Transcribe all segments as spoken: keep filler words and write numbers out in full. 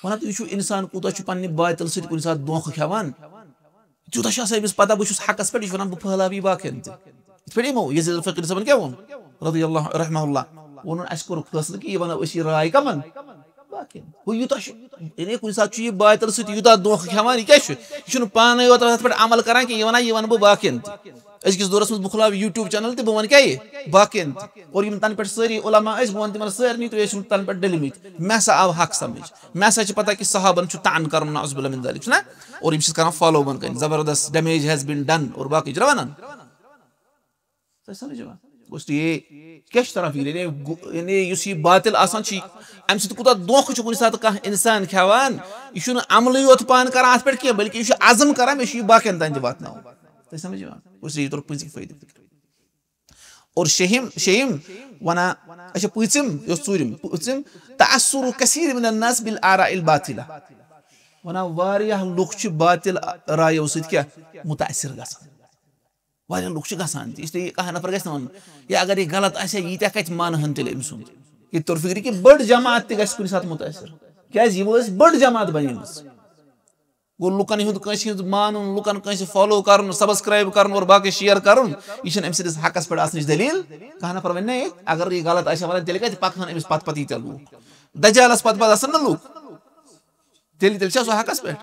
وَنان، تُہۍ وٕچھِو، اِنسان کوٗتاہ چھُ پننہِ باطل سۭتۍ کُنہِ ساتہٕ دھوکہٕ کھٮ۪وان۔ تیوٗتاہ چھُ آسان أمِس پتہ، بہٕ چھُس حقس پٮ۪ٹھ، یہِ چھُ وَنان، بہٕ پھٔہلاوٕ یہِ باقین تہِ۔ یِتھ پٲٹھۍ یِمو یزید الفقیر صٲبن کیٛاہ ووٚن، رضی اللہ رحمہ اللہ، ووٚنُن، اَسہِ کوٚر فٲصلہٕ کہِ یہِ وَنو أسۍ یہِ راے کَمن؟ باقین۔ گوٚو یوٗتاہ چھُ، یعنی کُنہِ ساتہٕ چھُ یہِ باطل سۭتۍ یوٗتاہ دھوکہٕ کھٮ۪وان، یہِ کیٛاہ چھُ؟ یہِ چھُنہٕ پانے یوت اَتھ پٮ۪ٹھ عمل کران کینٛہہ، یہِ وَنان، یہِ وَنہٕ بہٕ باقین تہِ۔ أزکِس دورس منٛز بہٕ کھُلاوٕ YouTube channel تہٕ بہٕ وَنہٕ کیٛاہ یہِ؟ باقین تہِ۔ اور یِم تَنہٕ پٮ۪ٹھ سٲری علماء ٲسۍ، بہٕ وَنہٕ تِمن سارنٕے، تُہۍ ٲسِو تَنہٕ پٮ۪ٹھ ڈٔلمٕتۍ۔ مےٚ ہسا آو حق سمجھ، مےٚ ہسا چھِ پتہ کہِ صحابن چھُ طعن کرُن، نعوذ باللہ من ذالک، چھُنہ؟ اور یِم چھِ کران follow بۄن کَنہِ، زبردست damage has been done، اور باقٕے چھُنہ وَنان؟ تۄہہِ سمجھ یِوان؟ گوٚو اس لیے کیٛاہ چھُ تران فِکرِ؟ یعنی گو-، یعنی یُس یہِ باطل آسان چھُ، اَمہِ سۭتۍ کوٗتاہ دھوکہٕ چھُ کُنہِ ساتہٕ کانٛہہ اِنسان کھٮ۪وان۔ یہِ چھُنہٕ عملٕے یوت پانہٕ کران اَتھ پٮ۪ٹھ کینٛہہ، بلکہِ یہِ چھُ عزم کران، مےٚ چھُ یہِ باقین تام تہِ واتناوُن۔ تۄہہِ سمجھ یِوان؟ گوٚو اس لیے یہِ توٚر پٔزی فٲیدٕ فِکرِ۔ اور شیٚیِم، شیٚیِم وَنان، اچھا، پٲنٛژِم، یہِ اوس ژوٗرِم، پٲنٛژِم، تأثر كثير من الناس بالآراء الباطلة۔ وَنان، واریاہ لُکھ چھِ باطل رایو سۭتۍ کیٛاہ؟ مُتٲثِر گژھان۔ واریاہ لُکھ چھِ گژھان تہِ، اس لیے کانٛہہ نفر گژھِ نہٕ وَنُن، یا اگر یہِ غلط آسہِ ہا، ییٖتیٛاہ کَتہِ مانہٕ ہن تیٚلہِ أمۍ سُنٛد؟ ییٚتہِ توٚر فِکرِ کہِ بٔڑ جماعت تہِ گژھِ کُنہِ ساتہٕ مُتٲثِر۔ کیٛازِ یہِ ٲس بٔڑ جماعت بَنیمٕژ۔ گوٚو لُکن ہُنٛد کٲنٛسہِ ہُنٛد مانُن، لُکن کٲنٛسہِ follow کرُن، subscribe کرُن اور باقٕے share کرُن، یہِ چھُنہٕ أمۍ سٕنٛدِس حقس پٮ۪ٹھ آسنٕچ دٔلیٖل۔ کانٛہہ نفر وَنہِ، نہ، اگر یہِ غلط آسہِ ہا وَنان، تیٚلہِ کَتہِ پَکہٕ ہن أمِس پتہٕ پتہٕ ییٖتیٛاہ لوٗکھ؟ دجالس پتہٕ پتہٕ آسن نہ لوٗکھ، تیٚلہِ، تیٚلہِ چھا سُہ حقس پٮ۪ٹھ؟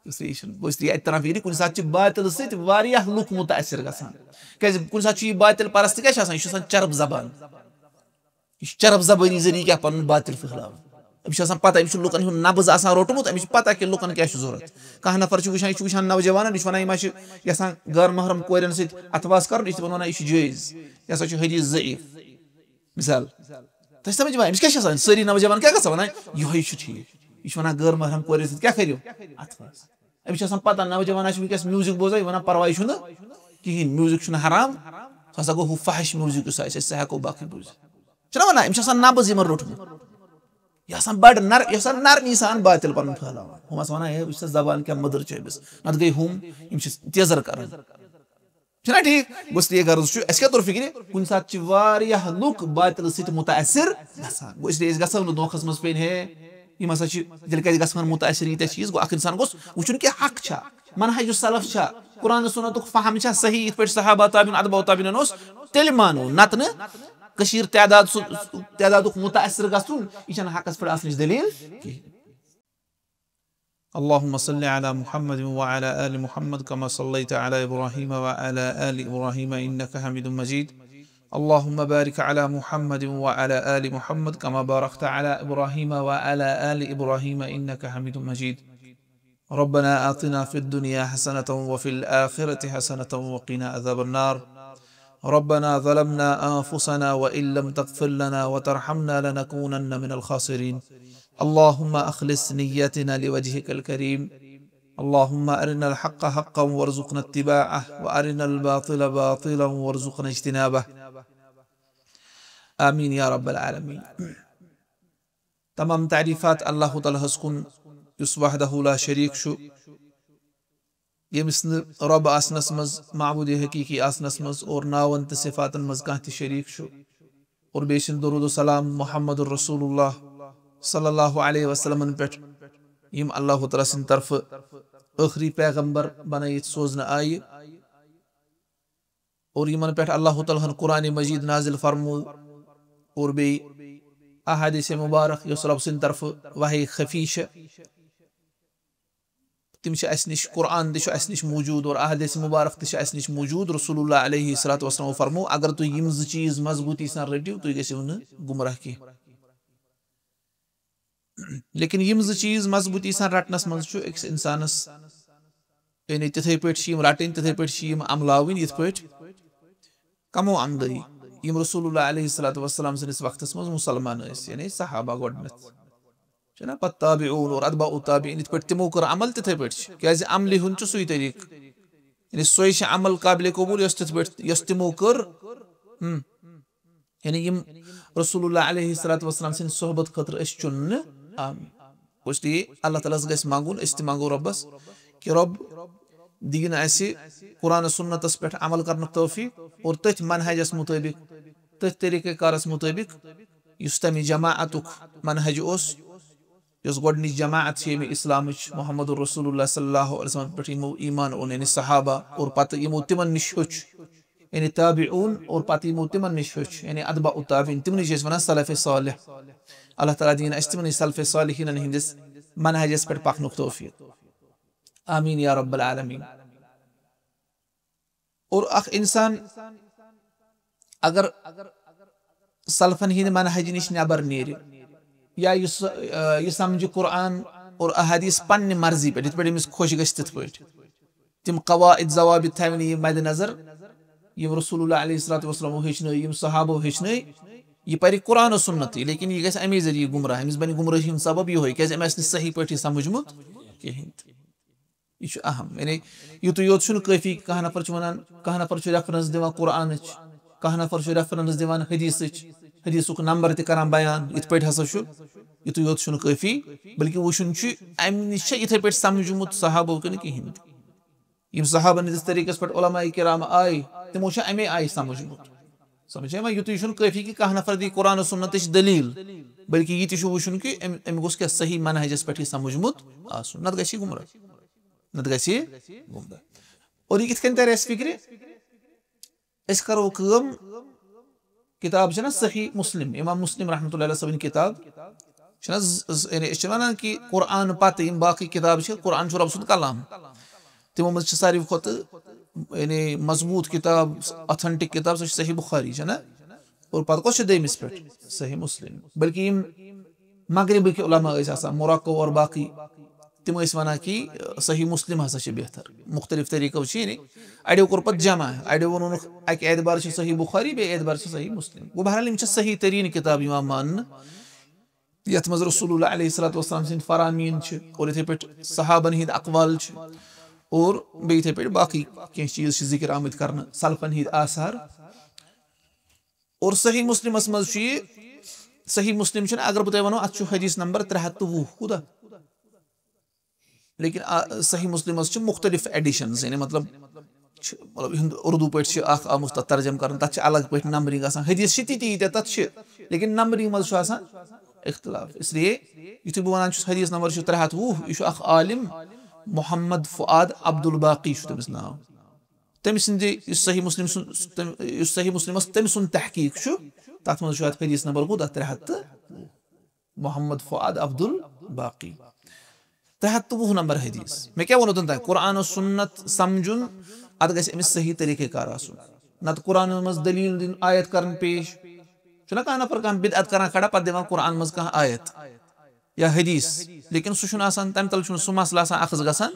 اس لیے چھُنہٕ، گوٚو اس لیے اَتہِ تران فِکرِ، کُنہِ ساتہٕ چھِ باطل سۭتۍ واریاہ لُکھ مُتٲثر گژھان۔ کیٛازِ کُنہِ ساتہٕ چھُ یہِ باطل پرست کیٛاہ چھُ آسان؟ یہِ چھُ آسان چرب زبان۔ یہِ چھُ چرب زبٲنی ذٔریعہٕ کیٛاہ پنُن باطل پھٔہلاوان۔ أمِس چھِ آسان پتہ، أمِس چھُ لُکن ہُنٛد نبض آسان روٚٹمُت، أمِس چھِ پتہ کہِ لُکن کیٛاہ چھُ ضوٚرتھ۔ کانٛہہ نفر چھُ وٕچھان، یہِ چھُ وٕچھان نوجوانن، یہِ چھُ وَنان، یِم ہا چھِ یژھان غٲر محرم کورٮ۪ن سۭتۍ اتھواس کرُن، یہِ چھِ تِمن وَنان، یہِ چھُ جٲیز، یہِ ہسا چھُ حدیث ضعیف۔ مثال، تۄہہِ چھِ سمجھ یِوان، أمِس کیٛاہ چھِ آسان؟ سٲری نوجوان کیٛاہ گژھان وَنان؟ یِہوٚے چھُ ٹھیٖک۔ یہِ چھُ وَنان، غٲر محرم کورٮ۪ن سۭتۍ کیٛاہ کٔرِو؟ اتھواس۔ أمِس چھِ آسان پتہ، نوجوان آسہِ وٕنکیٚس music بوزان، یہِ وَنان، پرواے چھُنہٕ کِہیٖنۍ، music چھُنہٕ حرام، سُہ ہسا گوٚو ہُہ فحش music یُس آسہِ، أسۍ ہٮ۪کو باقٕے بوٗزِتھ۔ چھُنہ وَنان، أمِس چھِ آسان نبض یِمن روٚٹمُت۔ یہِ آسان بڑٕ نر-، یہِ آسان نرمی سان باطل پنُن پھٔہلاوان۔ ہُم آسان وَنان، ہے، وٕچھ سا زبان کیٛاہ مٔدٕر چھِ أمِس، نتہٕ گٔے ہُم، یِم چھِ تیزر کران۔ چھُنہ ٹھیٖک؟ گوٚو اس لیے غرض چھُ، اَسہِ کیٛاہ توٚر فِکرِ؟ کُنہِ ساتہٕ چھِ واریاہ لُکھ باطلہٕ سۭتۍ مُتٲثِر گژھان۔ گوٚو اس لیے أسۍ گژھو نہٕ دھوکھس منٛز پیٚنۍ، ہے، یِم ہسا چھِ، تیٚلہِ کَتہِ گژھن مُتٲثِر ییٖتیٛاہ چیٖز؟ گوٚو اکھ اِنسان گوٚژھ وٕچھُن کہِ حق چھا، منہج سلف چھا، قرآن سنتُک فہم چھا صحیح، یِتھ پٲٹھۍ صحابہ تابعین، اتباع تابعینن اوس، تیٚلہِ مانو، نتہٕ نہٕ کٔشیٖر تعداد سُہ، تعدادُک مُتٲثِر گژھُن، یہِ چھَنہٕ حقس پٮ۪ٹھ آسنٕچ دٔلیٖل کِہیٖنۍ۔ اللهم صل على محمد وعلى آل محمد كما صليت على إبراهيم وعلى آل إبراهيم إنك حميد مجيد. اللهم بارك على محمد وعلى آل محمد كما باركت على إبراهيم وعلى آل إبراهيم إنك حميد مجيد. ربنا آتنا في الدنيا حسنة وفي الآخرة حسنة وقنا عذاب النار. ربنا ظلمنا أنفسنا وإن لم تغفر لنا وترحمنا لنكونن من الخاسرين. اللهم أخلص نيتنا لوجهك الكريم. اللهم أرنا الحق حقا وارزقنا اتباعه وأرنا الباطل باطلا وارزقنا اجتنابه. آمين يا رب العالمين. تمام تعریٖفات اللہ تعالیٰ ہس کُن، یُس وحدہ لا شریٖک چھُ، ییٚمِس نہٕ رۄب آسنس منٛز، معبوٗد حقیٖقی آسنس منٛز اور ناون تہٕ صفاتن منٛز کانٛہہ تہِ شریٖک چھُ، اور بیٚیہِ چھِن درود و سلام محمد رسول اللہ صلی اللہ علیہ وسلمن پٮ۪ٹھ، یِم اللہ تعالیٰ سٕنٛدِ طرفہٕ ٲخری پیغمبر بنٲیِتھ سوزنہٕ آیہِ۔ اور یِمن پٮ۪ٹھ اللہ تعالیٰ ہن قرآن مجید نازل فرموو، اور بیٚیہِ احادیث مبارک یۄس رب سٕنٛدِ طرفہٕ وحی خفی چھِ، تِم چھِ اَسہِ نِش، قرآن تہِ چھُ اَسہِ نِش موجود اور احادیث مبارک تہِ چھِ اَسہِ نِش موجود۔ رسول اللہ علیہ الصلوۃ والسلام فرموو، اگر تُہۍ یِم زٕ چیٖز مضبوٗطی سان رٔٹِو، تُہۍ گٔژھِو نہٕ گمراہ کینٛہہ۔ لیکن یِم زٕ چیٖز مضبوٗطی سان رٹنس منٛز چھُ أکِس اِنسانس، یعنی تِتھے پٲٹھۍ چھِ یِم رٹٕنۍ، تِتھے پٲٹھۍ چھِ یِم عملاوٕنۍ، یِتھ پٲٹھۍ کمو عملٲیی یِم رسول اللہ علیہ الصلوۃ والسلام سٕنٛدِس وقتس منٛز مُسلمان ٲسۍ، یعنی صحابہ گۄڈٕنیتھ۔ چھُنہ پتہٕ تابعون اور اتباع تابعین، یِتھ پٲٹھۍ تِمو کٔر عمل، تِتھے پٲٹھۍ چھِ۔ کیازِ عملہِ ہُنٛد چھُ سُے طریٖقہٕ، یعنی سۄے چھِ عمل قابل قبول یۄس تِتھ پٲٹھۍ، یۄس تِمو کٔر۔ ہم۔ یعنی یِم رسول اللہ علیہ الصلوۃ والسلام سٕنٛدِ صحبت خٲطرٕ أسۍ چُننہٕ آمٕتۍ۔ اس لیے اللہ تعالیٰ ہس گژھِ منٛگُن، أسۍ تہِ منٛگو رۄبس کہِ رۄب دِیِن اَسہِ قرآن سنتس پٮ۪ٹھ عمل کرنُک توفیق اور تٔتھۍ منہجس مطٲبق، تٔتھۍ طریٖقہ کارس مطٲبق یُس تمہِ جماعتُک منہج اوس، یۄس گۄڈٕنِچ جماعت چھِ ییٚمہِ اسلامٕچ، محمد رسول اللہ صلی اللہ علیہ وسلم پٮ۪ٹھ یِمو ایمان اوٚن، یعنی صحابہ، اور پتہٕ یِمو تِمن نِش ہیوٚچھ، یعنی تابعون، اور پتہٕ یِمو تِمن نِش ہیوٚچھ، یعنی اتباع التابعین، تِمنٕے چھِ أسۍ ونان سلف صالح۔ اللہ تعالیٰ دِیِن اَسہِ تِمنٕے سلف صالحینن ہٕنٛدِس منہجس پٮ۪ٹھ پکنُک توفیق۔ آمین یا رب العالمین۔ اور اکھ انسان اگر سلفن ہٕنٛدِ منہج نِش نٮ۪بر نیرِ، یا یُس، آ، یہِ سمجھِ قرآن اور احادیث پننہِ مرضی پٮ۪ٹھ، یِتھ پٲٹھۍ أمِس خۄش گژھِ تِتھ پٲٹھۍ، تِم قواعد ضوابط تھاوِ نہٕ یہِ مدِ نظر، یِم رسول اللہ علیہ الصلوۃ والسلام ہیٚچھنٲے، یِم صحابو ہیٚچھنٲے، یہِ پرِ قرآن و سنتٕے، لیکن یہِ گژھِ اَمے ذٔریعہٕ گمراہ، أمِس بنہِ گمراہی ہُنٛد سبب یِہوٚے، کیازِ أمۍ آسہِ نہٕ صحیح پٲٹھۍ یہِ سمجھمُت کِہیٖنۍ تہِ۔ یہِ چھُ اہم، یعنی یُتُے یوت چھُنہٕ کٲفی، کانٛہہ نفر چھُ وَنان، کانٛہہ نفر چھُ ریفرنس دِوان قرآنٕچ، کانٛہہ نفر چھُ ریفرنس دِوان حدیثٕچ، حدیثُک نمبر تہِ کران بیان، یِتھ پٲٹھۍ ہسا چھُ، یُتُے یوت چھُنہٕ کٲفی، بلکہِ وٕچھُن چھُ اَمہِ نِش چھا یِتھے پٲٹھۍ سمجھمُت صحابو کِنہٕ کِہیٖنۍ تہِ۔ یِم صحابن ہٕنٛدِس طریٖقس پٮ۪ٹھ علماء کرام آے، تِمو چھُ اَمے آیہِ سمجھمُت۔ سمجھ یِوان؟ یُتُے چھُنہٕ کٲفی کہِ کانٛہہ نفر دی قرآن و سنتٕچ دلیل، بلکہِ یہِ تہِ چھُ وٕچھُن کہِ أمۍ، أمۍ گوٚژھ کیٛاہ صحیح منہجس پٮ۪ٹھ یہِ سمجھمُت آسُن، نتہٕ گژھِ یہِ گمراہ۔ نتہٕ گژھِ یہِ گمراہ۔ اور یہِ کِتھ کٔنۍ ترِ اَسہِ فِکرِ؟ أسۍ کرو کٲم، کِتاب چھےٚ نہ صحیح مسلم، امام مسلم رحمتہ اللہ علیہ صٲبٕنۍ کِتاب چھےٚ نہ ز-، ز-، یعنی أسۍ چھِ وَنان کہِ قرآن پتہٕ یِم باقٕے کِتاب چھِ، قرآن چھُ رۄب سُنٛد کلام۔ تِمو منٛز چھِ ساروی کھۄتہٕ، یعنی، مضبوٗط کِتاب، authentic کِتاب، سۄ چھِ صحیح بخاری، چھےٚ نہ؟ اور پتہٕ کۄس چھِ دوٚیمِس پٮ۪ٹھ؟ صحیح مسلم۔ بلکہِ یِم مغربٕکۍ علماء ٲسۍ آسان، موراکو اور باقٕے، تِم ٲسۍ وَنان کہِ، آ، صحیح مسلم ہسا چھِ بہتر۔ مُختٔلِف طریٖقو چھِ، یعنی اَڑیو کوٚر پَتہٕ جمع، اَڑیو ووٚنُکھ اَکہِ اعتبار چھِ صحیح بخاری، بیٚیہِ اعتبار چھِ صحیح مسلم۔ گوٚو، بہرحال، یِم چھِ صحیح تریٖن کِتاب یِوان ماننہٕ، یَتھ منٛز رسول اللہ علیہ الصلوۃ والسلام سٕنٛدۍ فرامین چھِ، اور یِتھَے پٲٹھۍ صحابن ہٕنٛدۍ اقوال چھِ، اور بیٚیہِ یِتھَے پٲٹھۍ باقٕے کینٛہہ چیٖز چھِ ذِکر آمٕتۍ کرنہٕ، سلفن ہٕنٛدۍ آثار۔ اور صحیح مسلمس منٛز چھُ یہِ، صحیح مسلم چھُنہٕ، اگر بہٕ تۄہہِ وَنو، اَتھ چھُ حدیث نمبر ترٛےٚ ہَتھ تہٕ وُہ، کوٗتاہ؟ لیکن آ، صحیح مسلمس چھِ مُختٔلِف ایڈیشنز، یعنی مطلب چھِ، مطلب، یِہُنٛد اُردو پٲٹھۍ چھِ اَکھ آمُت تَتھ ترجمہٕ کرنہٕ، تَتھ چھِ الگ پٲٹھۍ نمبرنگ آسان۔ حدیث چھِ تِتی ییٖتیٛاہ تَتھ چھِ، لیکن نمبرنگ منٛز چھُ آسان اختلاف۔ اس لیے یُتھُے بہٕ وَنان چھُس حدیث نمبر چھُ ترٛےٚ ہَتھ وُہ، یہِ چھُ اَکھ عالم محمد فؤاد عبدالباقی چھُ تٔمِس ناو۔ تٔمۍ سٕنٛدِ، یُس صحیح مسلم سُنٛد، تٔمۍ، یُس صحیح مسلمس تٔمۍ سُنٛد تحقیق چھُ، تَتھ منٛز چھُ اَتھ حدیث نمبر کوٗتاہ؟ ترٛےٚ ہَتھ تہٕ محمد فؤاد عبدالباقی۔ ترٛےٚ ہَتھ تہٕ وُہ نمبر حدیث۔ مےٚ کیٛاہ ووٚنوٕ تۄہہِ؟ قرآن و سنت سمجھُن، اَتھ گژھِ أمِس صحیح طریٖقہ کار آسُن۔ نتہٕ قرآنس منٛز دلیٖل دِنۍ، آیت کرٕنۍ پیش۔ چھُنہ کانٛہہ نفر کانٛہہ بدعت کران کھڑا، پتہٕ دِوان قرآن منٛز کانٛہہ آیت یا حدیث، لیکن سُہ چھُنہٕ آسان، تَمہِ تَل چھُنہٕ سُہ مسلہٕ آسان اخذ گژھان۔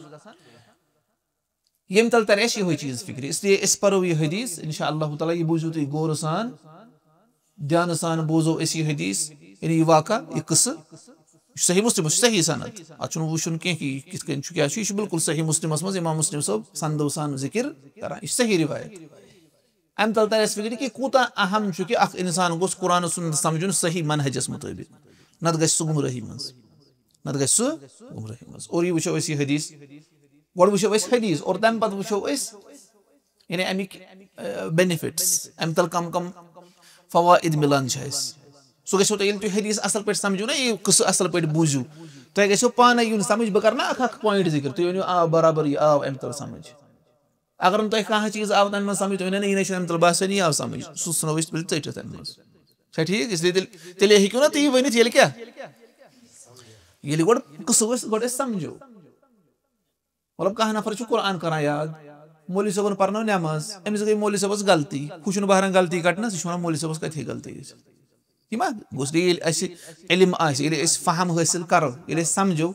ییٚمہِ تَل تَرِ اَسہِ یِہوٚے چیٖز فِکرِ۔ اس لیے أسۍ پَرو یہِ حدیٖث، اِنشاء اللہ تعالیٰ، یہِ بوٗزِو تُہۍ غورٕ سان، دھیانہٕ سان بوزو أسۍ یہِ حدیث، یعنی یہِ واقعہ، یہِ قصہٕ۔ یہِ چھُ صحیح مسلمس، یہِ چھُ صحیح سند۔ اتھ چھُنہٕ وٕچھُن کینٛہہ کہِ یہِ کِتھ کٔنۍ چھُ، کیٛاہ چھُ۔ یہِ چھُ بالکل صحیح مسلمس منٛز، امام مسلم صٲب سندو سان ذکر کران۔ یہِ چھُ صحیح روایت۔ امہِ تل ترِ اسہِ فکرِ کہِ کوٗتاہ اہم چھُ کہِ اکھ انسان گوٚژھ قرآن و سنت سمجھُن صحیح منہجس مطٲبق، نتہٕ گژھِ سُہ گمرٲہی منٛز، نتہٕ گژھِ سُہ گمرٲہی منٛز۔ اور یہِ وٕچھو أسۍ یہِ حدیث، گۄڈٕ وٕچھو أسۍ حدیث اور تمہِ پتہٕ وٕچھو أسۍ یعنی اَمِکۍ، آ، benefits، اَمہِ تَل کَم کَم فوائد مِلان چھِ اَسہِ۔ سُہ گژھیو تۄہہِ، ییٚلہِ تُہۍ حدیث اَصٕل پٲٹھۍ سَمجھِو نا، یہِ قٕصہٕ اَصٕل پٲٹھۍ بوٗزِو، تۄہہِ گژھیو پانَے یُن سَمجھ، بہٕ کَرٕ نا اَکھ اَکھ point ذِکِر، تُہۍ ؤنِو، آ، برابر، یہِ آو اَمہِ تَل سَمجھ۔ اگر نہٕ تۄہہِ کانٛہہ چیٖز آو تَمہِ منٛز سَمجھ، تُہۍ ؤنِو، نہ، یہِ نَے چھُنہٕ اَمہِ تَل باسٲنی آو سَمجھ، سُہ ژھٕنو أسۍ تُلِتھ ژٔٹِتھ اَمہِ منٛز۔ چھا ٹھیٖک؟ اس لیے تیٚلہِ، تیٚلے ہیٚکِو نا تُہۍ یہِ ؤنِتھ، ییٚلہِ کیٛاہ؟ ییٚلہِ گۄڈٕ قٕصہٕ أسۍ، گۄڈٕ أسۍ سَمجھو۔ مطلب، کانٛہہ نفر چھُ قرآن کران یاد، مولوی صٲبن پرنٲو نٮ۪ماز، أمِس گٔے مولوی صٲبس غلطی، ہُہ چھُنہٕ بہران غلطی کڑنس، یہِ چھُ ونان مولوی صٲبس کتہِ ہیٚکہِ غلطی گٔژھِتھ۔ یہِ ما گوٚژھ بیٚیہِ، ییٚلہِ اسہِ علم آسہِ، ییٚلہِ أسۍ فہم حٲصِل کرو، ییٚلہِ اسہِ سمجھو،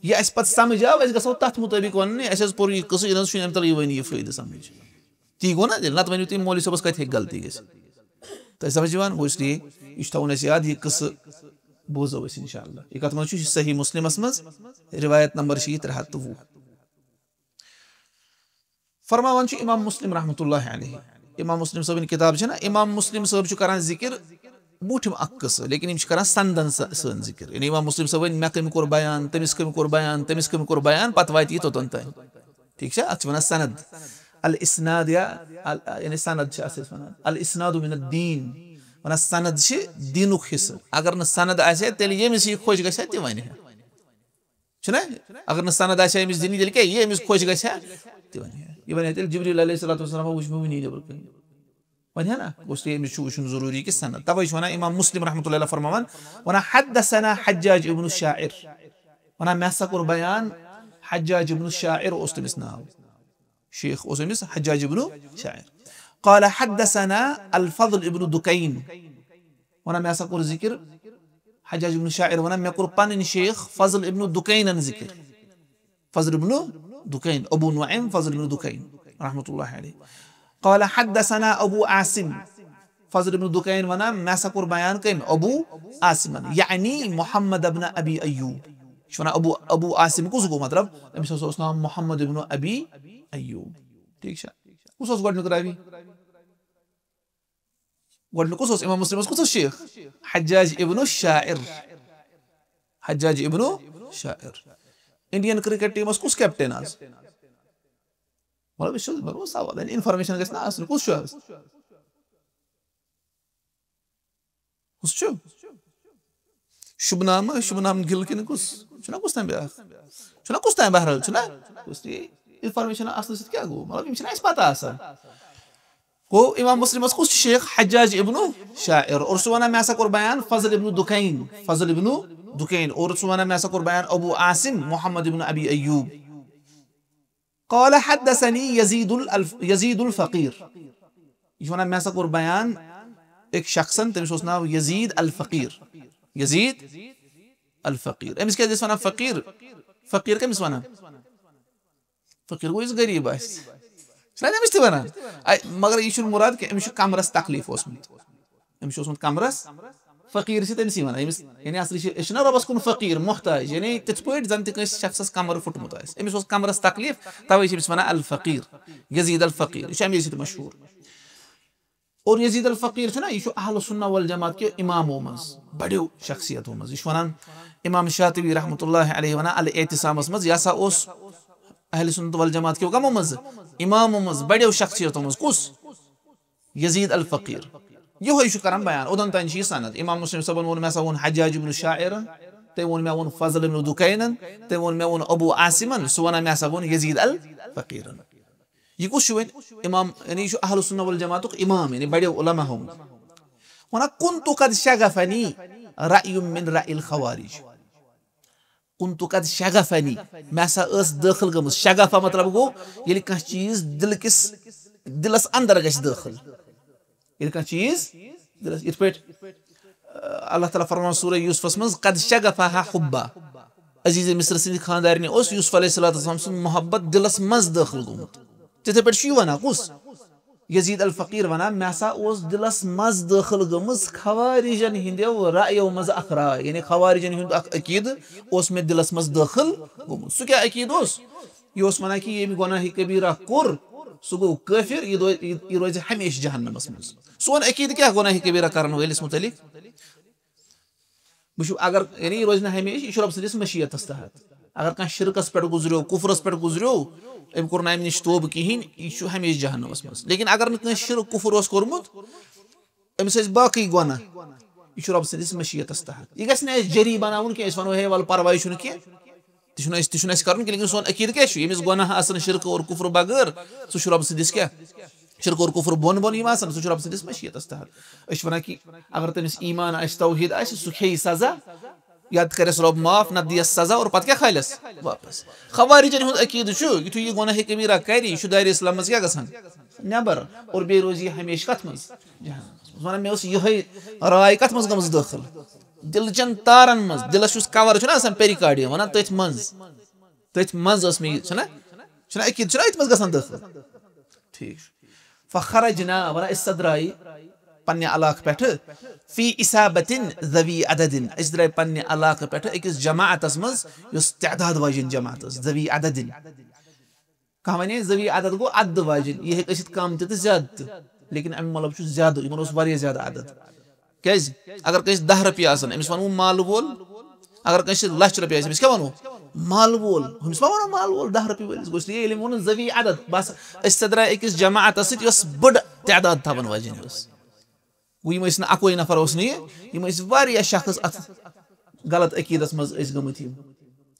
یہِ اسہِ پتہٕ سمجھ آو، أسۍ گژھو تتھ مطٲبق وننہِ، اسہِ حظ پوٚر یہِ قصہٕ، یہِ نہ حظ چھُنہٕ امہِ تل یِوٲنی یہِ فٲیدٕ سمجھ۔ تی گوٚو نا تیٚلہِ؟ نتہٕ ؤنِو تُہۍ مولوی صٲبس کتہِ ہیٚکہِ غلطی گٔژھِتھ۔ تۄہہِ سمجھ یِوان؟ گوٚو اس لیے یہِ چھُ تھاوُن اسہِ یاد، یہِ قصہٕ بوزو أسۍ انشاءاللہ۔ یہِ کتھ منٛز چھُ؟ یہِ چھُ صحیح مسلمس منٛز، روایت نمبر چھِ یہِ ترٛےٚ ہتھ تہٕ وُہ۔ فرماوان چھُ امام مسلم رحمتہ اللہ علیہ، امام مسلم صٲبٕنۍ کِتاب چھےٚ نا، امام مسلم صٲب چھُ کران ذِکِر بوٗٹھِم اکھ قٕصہٕ، لیکن یِم چھِ کران سندن س-، سۭتۍ ذِکِر۔ یعنی امام مسلم صٲبٕنۍ مےٚ کٔمۍ کوٚر بیان، تٔمِس کٔمۍ کوٚر بیان، تٔمِس کٔمۍ کوٚر بیان، پتہٕ واتہِ یہِ توٚتن تام۔ ٹھیٖک چھا؟ اتھ چھِ ونان سند۔ الاسناد یا ال-، یعنی سند چھِ اتھ أسۍ ونان۔ الاسناد من الدین۔ ونان سند چھِ دیٖنُک حصہٕ۔ اگر نہٕ سند آسہِ ہے، تیٚلہِ ییٚمِس یہِ خۄش گژھِ ہے، تہِ ونہِ ہے۔ چھُنہ؟ اگر نہٕ سند آسہِ ہا أمِس دِنی، تیٚلہِ کیٛاہ یی؟ أمِس خۄش گژھِ ہا، تہِ وَنہِ ہا۔ یہِ وَنہِ ہا تیٚلہِ، جبریٖل علیہ الصلوۃ والسلام وٕچھ مےٚ وٕنی نیٚبرٕ کَنہِ۔ وۄنۍ ہا نہ، گوٚژھ تہِ أمِس چھُ وٕچھُن ضروٗری کہِ سند۔ تَوَے چھُ وَنان اِمام مُسلِم رحمتہ اللہ علیہ فرماوان، وَنان، حدثنا حجاج ابن الشاعر، وَنان، مےٚ ہسا کوٚر بیان، حجاج ابن الشاعر اوس تٔمِس ناو۔ شیخ اوس أمِس حجاج ابن شاعر۔ قال حدثنا الفضل ابن دُکَین۔ وَنان، مےٚ ہسا کوٚر ذِکِر، حجاج ابن شاعر وَنان، مےٚ کوٚر پَنٕنۍ شیخ فضل ابن دُکَینَن ذِکِر۔ فضل ابن دُکَین، ابو نعیم فضل ابن دُکَین، رحمتہ اللہ علیہ۔ قال حدثنا ابو عاصم۔ فضل ابن دُکَین وَنان، مےٚ ہسا کوٚر بیان کٔمۍ؟ ابو عاصمن، یعنی محمد ابن ابی ایوب۔ یہِ چھُ وَنان ابو، ابو عاصم کُس گوٚو؟ مطلب، أمِس ہسا اوس ناو محمد ابن ابی ایوب۔ ٹھیٖک چھا؟ کُس اوس گۄڈٕنیُک راوی؟ گۄڈٕنیُک کُس اوس؟ اِمام مُسلِمَس کُس اوس شیخ؟ حجاج ابن شاعر۔ حجاج ابن شاعر۔ انڈین کرکٹ ٹیمَس کُس کیپٹین آز؟ مطلب، یہِ چھُ، مطلب، سوال، یعنی، انفارمیشن گژھِ نہ آسٕنۍ۔ کُس چھُ آز؟ کُس چھُ؟ شُبنام، شُبنام گِل کِنہٕ کُس؟ چھُنہ کُس تام بیٛاکھ؟ چھُنہ کُس تام، بہرحال، چھُنہ کُس تہِ؟ انفارمیشن آسنہٕ سۭتۍ کیٛاہ گوٚو؟ مطلب، یِم چھِنہ اَسہِ پتہ آسان۔ گوٚو، امام مسلمس کُس چھُ شیخ؟ حجاج ابن شاعر۔ اور سُہ وَنان، مےٚ ہسا کوٚر بیان فضل ابن دُکَین، فضل ابن دُکَین۔ اور سُہ وَنان، مےٚ ہسا کوٚر بیان ابو عاصم محمد ابن ابی ایوب۔ قال حدثني يزيد الف-، يزيد الفقير۔ یہِ چھُ وَنان، مےٚ ہسا کوٚر بیان أکۍ شخصن، تٔمِس اوس ناو یزید الفقیر۔ یزید الفقیر۔ أمِس کیٛازِ ٲسۍ وَنان فقیٖر؟ فقیٖر کٔمِس وَنان؟ فقیٖر گوٚو یُس غریٖب آسہِ۔ چھُنہ أمِس تہِ وَنان؟ اَے، مگر یہِ چھُنہٕ مُراد کہِ أمِس چھُ کمرس تکلیٖف اوسمُت۔ أمِس چھُ اوسمُت کمرس، فقیٖر چھِ تٔمِسٕے وَنان۔ أمِس، یعنی اَصلی چھِ، أسۍ چھِنہ رۄبَس کُن فقیٖر، محتاج، یعنی تِتھ پٲٹھۍ زَن تہِ کٲنٛسہِ شخصس کمر پھُٹمُت آسہِ۔ أمِس اوس کمرس تکلیٖف، تَوَے چھِ أمِس وَنان الفقیٖر، یزید الفقیٖر۔ یہِ چھُ اَمے سۭتۍ مشہوٗر۔ اور یزید الفقیٖر چھُنہ، یہِ چھُ اہل سنہ والجماعت کیو امامو منٛز، بڑیو شخصیتو منٛز۔ یہِ چھُ وَنان، امام شاطبی رحمتہ اللہ علیہ وَنان الاعتصامس منٛز، یہِ ہسا اوس اہل سنت والجماعت کیو کمو منٛز؟ امامو منٛز، بڑیو شخصیتو منٛز۔ کُس؟ یزید الفقیٖر۔ یِہوٚے چھُ کران بیان۔ اوٚدَن تام چھُ یہِ سند۔ امام مسلم صٲبن ووٚن، مےٚ ہسا ووٚن حجاج ابن شاعرن، تٔمۍ ووٚن، مےٚ ووٚن فضل ابن دُکَینن، تٔمۍ ووٚن، مےٚ ووٚن ابو عاصمن، سُہ وَنان، مےٚ ہسا ووٚن یزید الفقیٖرن۔ یہِ کُس چھُ وۄنۍ؟ امام، یعنی یہِ چھُ اہل سنہ والجماعتُک امام، یعنی بڑیو علماء ہُنٛد۔ وَنان، كنت قد شغفني رأي من رأي الخوارج۔ كنت قد شغفني، مےٚ ہسا ٲس دٲخل گٔمٕژ۔ شغفہ مطلب گوٚو، ییٚلہِ کانٛہہ چیٖز دِلہٕ کِس، دِلس اندر گژھِ دٲخل۔ ییٚلہِ کانٛہہ چیٖز دِلس، یِتھ پٲٹھۍ، آ، اللہ تعالیٰ فرماوان سورہ یوسفس منٛز، "قد شغفها حبا"۔ عزیز مصر سٕنٛدِ خانٛدارنہِ اوس یوسف علیہ الصلوۃ والسلام سُنٛد محبت دِلس منٛز دٲخل گوٚمُت۔ تِتھے پٲٹھۍ چھُ یہِ وَنان، کُس؟ یزید الفقیٖر وَنان، مےٚ ہسا اوس دِلس منٛز دٲخل گٔمٕژ خوارجن ہٕنٛدیو رایو منٛز اکھ راے، یعنی خوارجن ہُنٛد اکھ عقیٖدٕ اوس مےٚ دِلس منٛز دٲخل گوٚمُت۔ سُہ کیٛاہ عقیٖدٕ اوس؟ یہِ اوس وَنان کہِ ییٚمۍ گۄناہ کبیٖرہ کوٚر، سُہ گوٚو کٲفِر، یہِ دو-، یہِ، یہِ روزِ ہمیشہِ جہنمس منٛز۔ سون عقیٖدٕ کیٛاہ گۄناہ کبیٖرہ کرن وٲلِس مُتعلق؟ وٕچھِو، اگر، یعنی، یہِ روزِ نہٕ ہمیشہِ، یہِ چھُ رۄب سٕنٛدِس مشیتس تحت۔ اگر کانٛہہ شرکس پٮ۪ٹھ گُزریو، کُفرس پٮ۪ٹھ گُزریو، أمۍ کوٚر نہٕ اَمہِ نِش توبہٕ کِہیٖنۍ، یہِ چھُ ہمیشہِ جہنمس منٛز۔ لیکن اگر نہٕ کٲنٛسہِ شرک کُفر اوس کوٚرمُت، أمِس ٲسۍ باقٕے گۄناہ، یہِ چھُ رۄب سٕنٛدِس مشیتس تحت۔ یہِ گژھِ نہٕ اَسہِ جری بناوُن کینٛہہ، أسۍ وَنو، ہے، وَلہٕ، پرواے چھُنہٕ کینٛہہ۔ تہِ چھُنہٕ اَسہِ، تہِ چھُنہٕ اَسہِ کَرُن کینٛہہ، لیکن سون عقیٖدٕ کیٛاہ چھُ؟ ییٚمِس گۄناہ آسَن شِرکہٕ اور کُفرٕ بغٲر، سُہ چھُ رۄب سٕنٛدِس کیٛاہ؟ شِرکہٕ اور کُفرٕ بۄن بۄن یِم آسَن، سُہ چھُ رۄب سٕنٛدِس مشیتَس تحت۔ أسۍ چھِ وَنان کہِ اگر تٔمِس ایٖمان آسہِ، توحیٖد آسہِ، سُہ کھیٚیہِ سَزا، یا تہِ کَرٮ۪س رۄب معاف، نَتہٕ دِیَس سَزا اور پَتہٕ کیٛاہ کھالٮ۪س؟ واپَس۔ خوارجَن ہُنٛد عقیٖدٕ چھُ، یُتھُے یہِ گۄناہ کبیٖرہ کَرِ، یہِ چھُ دایرِ اسلام منٛز کیٛاہ گژھان؟ نٮ۪بَر۔ اور بیٚیہِ روزِ یہِ ہمیشہِ کَتھ منٛز؟ جہنمَس منٛز۔ وَنان، مےٚ ٲس یِہوٚے راے کَتھ منٛز گٔمٕژ دٲخٕل؟ دِلہٕ چٮ۪ن تارَن منٛز، دِلَس یُس cover چھُنہ آسان، pericardium وَنان، تٔتھۍ منٛز۔ تٔتھۍ منٛز ٲس مےٚ یہِ، چھُنہ؟ چھُنہ عقیٖدٕ، چھُنہ أتھۍ منٛز گژھان دٲخٕل؟ ٹھیٖک چھُ۔ فخرجنا، وَنان، أسۍ سا درٛایہِ پنٛنہِ علاقہٕ پٮ۪ٹھٕ، فی اِصابتِن ذوی عددِن، أسۍ درٛاے پنٛنہِ علاقہٕ پٮ۪ٹھٕ أکِس جماعتَس منٛز، یُس تعداد واجٮ۪ن جماعت ٲس، ذوی عددِن۔ کانٛہہ وَنہِ ذوی عدد گوٚو عدد واجٮ۪ن، یہِ ہیٚکہِ ٲسِتھ کم تہِ تہٕ زیادٕ تہِ، لیکن اَمیُک مطلب چھُ زیادٕ، یِمن اوس واریاہ زیادٕ عدد۔ کیٛازِ؟ اگر کٲنٛسہِ دَہ رۄپیہِ آسَن، أمِس وَنو مال وول۔ اگر کٲنٛسہِ لَچھ رۄپیہِ آسہِ، أمِس کیٛاہ وَنو؟ مال وول۔ أمِس ما وَنو مال وول؟ دَہ رۄپیہِ وٲلِس گوٚو، اس لیے ییٚلہِ أمۍ ووٚن ذوی عدد، بس أسۍ ژےٚ درٛاے أکِس جماعتَس سۭتۍ، یۄس بٔڑ تعداد تھاوَن واجٮ۪ن ٲس۔ گوٚو، یِم ٲسۍ نہٕ اَکُے نفر اوس نہٕ یہِ، یِم ٲسۍ واریاہ شخص اَتھ غلط عقیٖدَس منٛز ٲسۍ گٔمٕتۍ یِم۔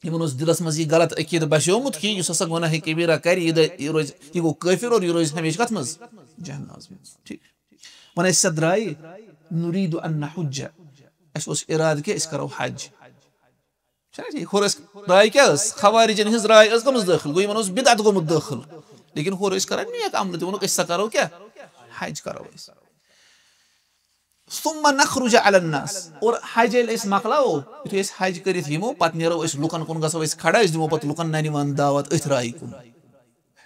یِمن اوس دِلس منٛز یہِ غلط عقیٖدٕ بسیومُت کہِ یُس ہسا گۄناہ کبیٖرہ کرِ، یہِ دِ-، یہِ روزِ، یہِ گوٚو کٲفِر اور یہِ روزِ ہمیشہٕ کتھ منٛز؟ جہنمس منٛز۔ ٹھیٖک۔ وۄنۍ أسۍ سا درٛاے، نُریٖدُ ان نحُجَّ۔ اَسہِ اوس اِرادٕ کہِ أسۍ کرو حج۔ چھا ٹھیٖک؟ ہورٕ ٲسۍ راے کیٛاہ ٲس؟ خوارجن ہٕنٛز راے ٲس گٔمٕژ دٲخل، گوٚو یِمن اوس بدعت گوٚمُت دٲخل۔ لیکن ہورٕ ٲسۍ کران نیک عملہٕ، تہِ ووٚنُکھ أسۍ سا کرو کیٛاہ؟ حج کرو أسۍ۔ ثم نخرج علی الناس، اور حج ییٚلہِ أسۍ مۄکلاوو، یُتھُے أسۍ حج کٔرِتھ یِمو، پتہٕ نیرو أسۍ لُکن کُن، گژھو أسۍ کھڑا، أسۍ دِمو پتہٕ لُکن ننہِ وان دعوت أتھۍ رایہِ کُن۔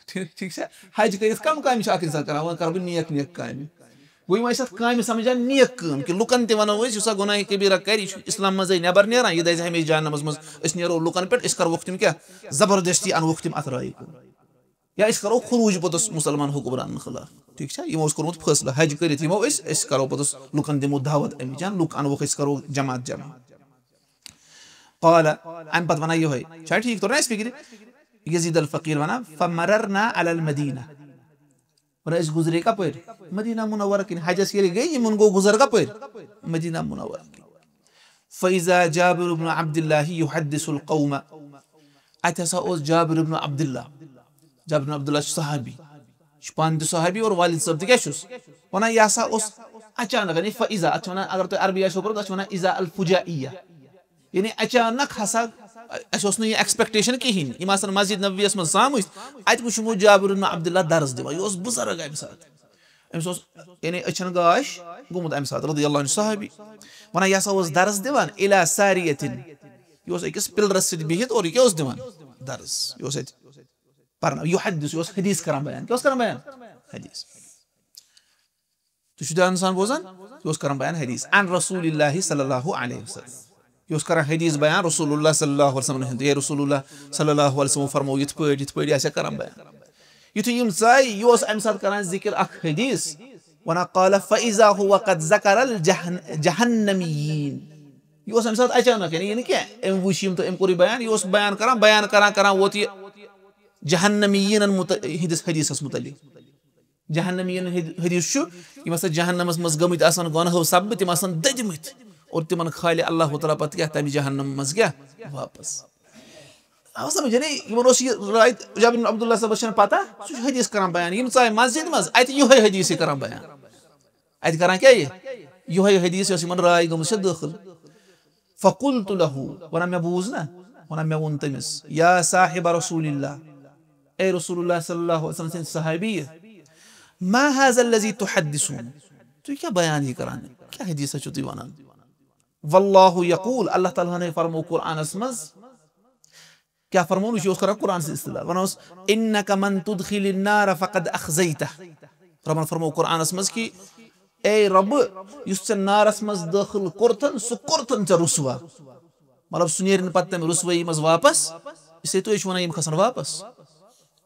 ٹھیٖک، ٹھیٖک چھا؟ حج کٔرِتھ کم کامہِ چھِ اکھ انسان کران؟ وۄنۍ کرٕ بہٕ نیک نیک کامہِ۔ گوٚو یِم ٲسۍ اتھ کامہِ سمجھان نیک کٲم، کہِ لُکن تہِ ونو أسۍ، یُس سا گۄناہ کبیرہ کرِ، یہِ چھُ اسلام منٛزے نٮ۪بر نیران، یہِ دزِ ہمیشہِ جہنمس منٛز، أسۍ نیرو لُکن پٮ۪ٹھ، أسۍ کرہوکھ تِم کیٛاہ؟ زبردستی انہوکھ تِم اتھ رایہِ کُن۔ یا أسۍ کرو خروج پوٚتُس مسلمان حکمرانن خلاف۔ ٹھیٖک چھا؟ یِمو اوس کوٚرمُت فٲصلہٕ، حج کٔرِتھ یِمو أسۍ، أسۍ کرو پوٚتُس لُکن دِمو دعوت امِچ، یا لُکھ انوکھ أسۍ کرو جماعت جمع۔ قال، امہِ پتہٕ ونان یِہوٚے، چھا ٹھیٖک؟ توٚر نہ اَسہِ فِکرِ؟ یزید الفقیر ونان، فمررنا علی المدینہ۔ ونان أسۍ گُزرے کپٲرۍ؟ مدینہ منورہ کِنۍ۔ حجس ییٚلہِ گٔے، یِمن گوٚو گُزر کپٲرۍ؟ مدینہ منورہ کِنۍ۔ فاذا جابر بن عبد الله يحدث القوم۔ اتہِ ہسا اوس جابر ابن عبداللہ۔ جابر ابن عبداللہ چھُ صحابی۔ یہِ چھُ پانہٕ تہِ صحابی اور والد صٲب تہِ کیٛاہ چھُس؟ ونان یہِ ہسا اوس اچانک، یعنی فاذا، اتھ چھِ ونان، اگر تُہۍ عربی آسیو پوٚرمُت، اتھ چھِ ونان اذا الفجائیہ۔ یعنی اچانک ہسا اَسہِ اوس نہٕ یہِ expectation کِہیٖنۍ۔ یِم آسن مسجد نبویَس منٛز ژامٕتۍ، اَتہِ وٕچھمو جابر بن عبداللہ درس دِوان۔ یہِ اوس بُزرگ اَمہِ ساتہٕ۔ أمِس اوس یعنی أچھن گاش گوٚمُت اَمہِ ساتہٕ، رضی اللہ عنہ صحابی۔ ونان یہِ ہسا اوس درس دِوان الی ساریۃ۔ یہِ اوس أکِس پِلرس سۭتۍ بِہِتھ اور یہِ کیٛاہ اوس دِوان؟ درس۔ یہِ اوس اَتہِ پرناوان، یحدث، یہِ اوس حدیث کران بیان۔ کیٛاہ اوس کران بیان؟ حدیث۔ تُہۍ چھِو دھیان سان بوزان؟ یہِ اوس کران بیان حدیث عن رسول اللہ صلی اللہ علیہ وسلم۔ یہِ اوس کران حدیث بیان رسول اللہ صلی اللہ علیہ وسلم ہُنٛد، ہے رسول اللہ صلی اللہ علیہ وسلم فرموو یِتھ پٲٹھۍ، یِتھ پٲٹھۍ، یہِ آسہِ ہا کران بیان۔ یُتھُے یِم ژاے، یہِ اوس اَمہِ ساتہٕ کران ذِکر اکھ حدیث، ونان قال فاذا هو قد ذکر الجہن-، جہنمیین۔ یہِ اوس اَمہِ ساتہٕ اچانک، یعنی یہِ نہٕ کینٛہہ، أمۍ وٕچھ یِم تہٕ أمۍ کوٚر یہِ بیان، یہِ اوس بیان کران، بیان کران کران ووت یہِ جہنمیٖنن مُت-، ہٕنٛدِس حدیثس مُتعلق۔ جہنمیٖن ہٕنٛدۍ حدیث چھُ، یِم ہسا جہنمس منٛز گٔمٕتۍ آسن، گۄنہو سببہٕ تِم آسن دٔدۍمٕتۍ، اور تِمن کھالہِ اللہ تعالیٰ پتہٕ کیٛاہ؟ تمہِ جہنم منٛز کیٛاہ؟ واپس۔ آو سمجھ؟ یعنی یِمن اوس یہِ راے، جابر بن عبداللہ صٲبس چھنہٕ پتہ، سُہ چھُ حدیث کران بیان۔ یِم ژاے مسجد منٛز، اتہِ یِہوٚے حدیث یہِ کران بیان۔ اتہِ کران کیٛاہ یہِ؟ یِہوٚے حدیث یۄس یِمن راے گٔمٕژ چھےٚ دٲخل۔ فقلت له، ونان مےٚ بوٗز نا، ونان مےٚ ووٚن تٔمِس، یا صاحب رسول اللہ، اے رسول اللہ صلی اللہ علیہ وسلم سٕنٛدۍ صحابی، ما هذا الذي تحدثون؟ تُہۍ کیٛاہ بیان یہِ کران؟ کیٛاہ حدیثہ چھِو تُہۍ ونان؟ واللہ یقول، اللہ تعالیٰ ہن ہے فرمو قرآنس منٛز، کیٛاہ فرموو؟ یہِ اوس کران قرآن سۭتۍ استدلال، ونان اوس، انک من تدخل النار فقد اخزیتہ۔ ربن فرموو قرآنس منٛز کہِ، اے رب، یُس ژےٚ نارس منٛز دٲخل کوٚرتھن، سُہ کوٚرتھن ژےٚ رسوا۔ مطلب، سُہ نیرِ نہٕ پتہٕ تمہِ رسوٲیی منٛز واپس۔ اس لیے تُہۍ چھِو ونان یِم کھسن واپس۔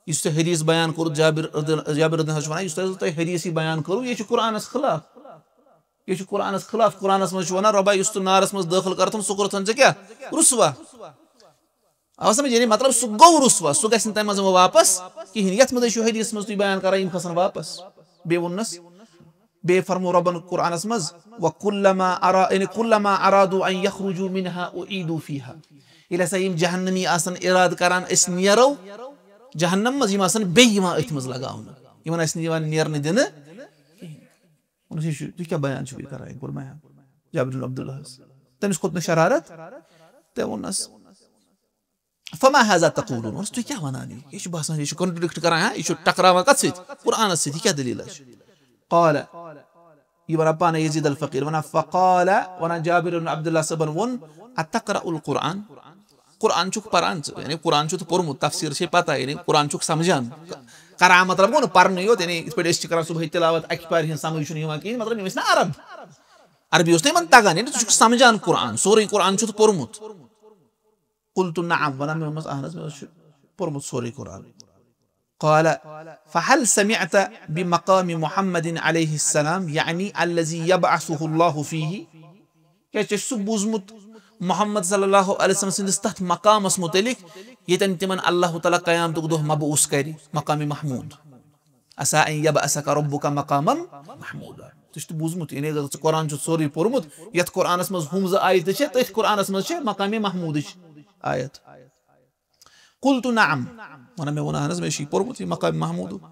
یُس تۄہہِ حدیث بیان کوٚرُتھ جابر رضی-، جابر رضی اللہ عنہ چھُ ونان، یُس تۄہہِ، تۄہہِ حدیث یہِ بیان کوٚروٕ، یہِ چھُ قرآنس خلاف۔ یہِ چھُ قرآنس خلاف۔ قرآنس منٛز چھُ ونان، رۄبا، یُس ژٕ نارس منٛز دٲخل کرتھن، سُہ کوٚرتھن ژےٚ کیٛاہ؟ رسوا۔ آو سمجھ؟ یعنی مطلب، سُہ گوٚو رسوا، سُہ گژھِ نہٕ تمہِ منٛز وۄنۍ واپس کِہینۍ۔ یتھ منٛز چھُ حدیثس منٛز تُہۍ بیان کران، یِم کھسن واپس۔ بیٚیہِ ووٚننس، بیٚیہِ فرموو رۄبن قرآنس منٛز، وَكُلَّمَا أَرَا-، یعنی، كُلَّمَا أَرَادُوا أَن يَخْرُجُوا مِنْهَا أُعِيدُوا فِيهَا۔ ییٚلہِ ہسا یِم جہنمی آسن ارادٕ کران، أسۍ نیرو جہنم منٛز، یِم آسن بیٚیہِ یِوان أتھۍ منٛز لگاونہٕ، یِمن آسہِ نہٕ یِوان نیرنہٕ دِنہٕ کِہینۍ۔ ووٚنُس، یہِ چھُ، تُہۍ کیٛاہ بیان چھِو یہِ کران، یہِ کوٚر مےٚ جابر بن عبداللہس۔ تٔمِس کھوٚت نہٕ شرارت، تٔمۍ ووٚننس، فما هذا تقولون؟ ووٚنُس، تُہۍ کیٛاہ وَنان یہِ؟ یہِ چھُ باسان، یہِ چھُ contradict کران، ہا؟ یہِ چھُ ٹکراوان کَتھ سۭتۍ؟ قرآنَس سۭتۍ۔ یہِ کیٛاہ دٔلیٖل چھِ؟ قال، یہِ وَنان پانَے یزید الفقیر، وَنان، فقال، وَنان جابر بن عبداللہ صٲبَن ووٚن، اتقرأ القرآن؟ قرآن چھُکھ پَران ژٕ؟ یعنی قرآن چھُتھ پوٚرمُت، تفسیٖر چھے پَتہ، یعنی قرآن چھُکھ سَمجھان۔ قرأ مطلب گوٚو نہٕ پَرنُے یوت، یعنی یِتھ پٲٹھۍ أسۍ چھِ کران صُبحٲے تلاوت، اَکہِ پَرِ ہِنٛز سَمجھ چھُنہٕ یِوان کِہیٖنۍ، مطلب یِم ٲسۍ نہ عرب۔ عربی اوس نہٕ یِمَن تَگان، یعنی ژٕ چھُکھ سَمجھان قرآن، سورُے قرآن چھُتھ پوٚرمُت۔ قلت نعم، ونان مےٚ ووٚنمس، اہن حظ، مےٚ حظ چھُ پوٚرمُت سورُے قرآن۔ قال فهل سمعت بمقام محمد عليه السلام، يعني الذي يبعثه الله فيه؟ کیٛاہ ژےٚ چھُ سُہ بوٗزمُت محمد صلی اللہ علیہ وسلم سٕنٛدِس تتھ مقامس متعلق ییٚتٮ۪ن تِمن اللہ تعالیٰ قیامتُک دۄہ مبعوث کرِ، مقام محمود؟ عسى أن يبعثك ربك مقاما محمودا۔ ژےٚ چھُ بوٗزمُت، یعنی اگر ژٕ قرآن چھُ سورُے پوٚرمُت، یتھ قرآنس منٛز ہُم زٕ آیتہٕ چھِ، تٔتھۍ قرآنس منٛز چھِ مقام محمودٕچ آیت۔ قلت نعم، ونعم، ونعم، مےٚ ووٚن، اہن حظ، مےٚ چھُ یہِ پوٚرمُت یہِ مقام محمودُک۔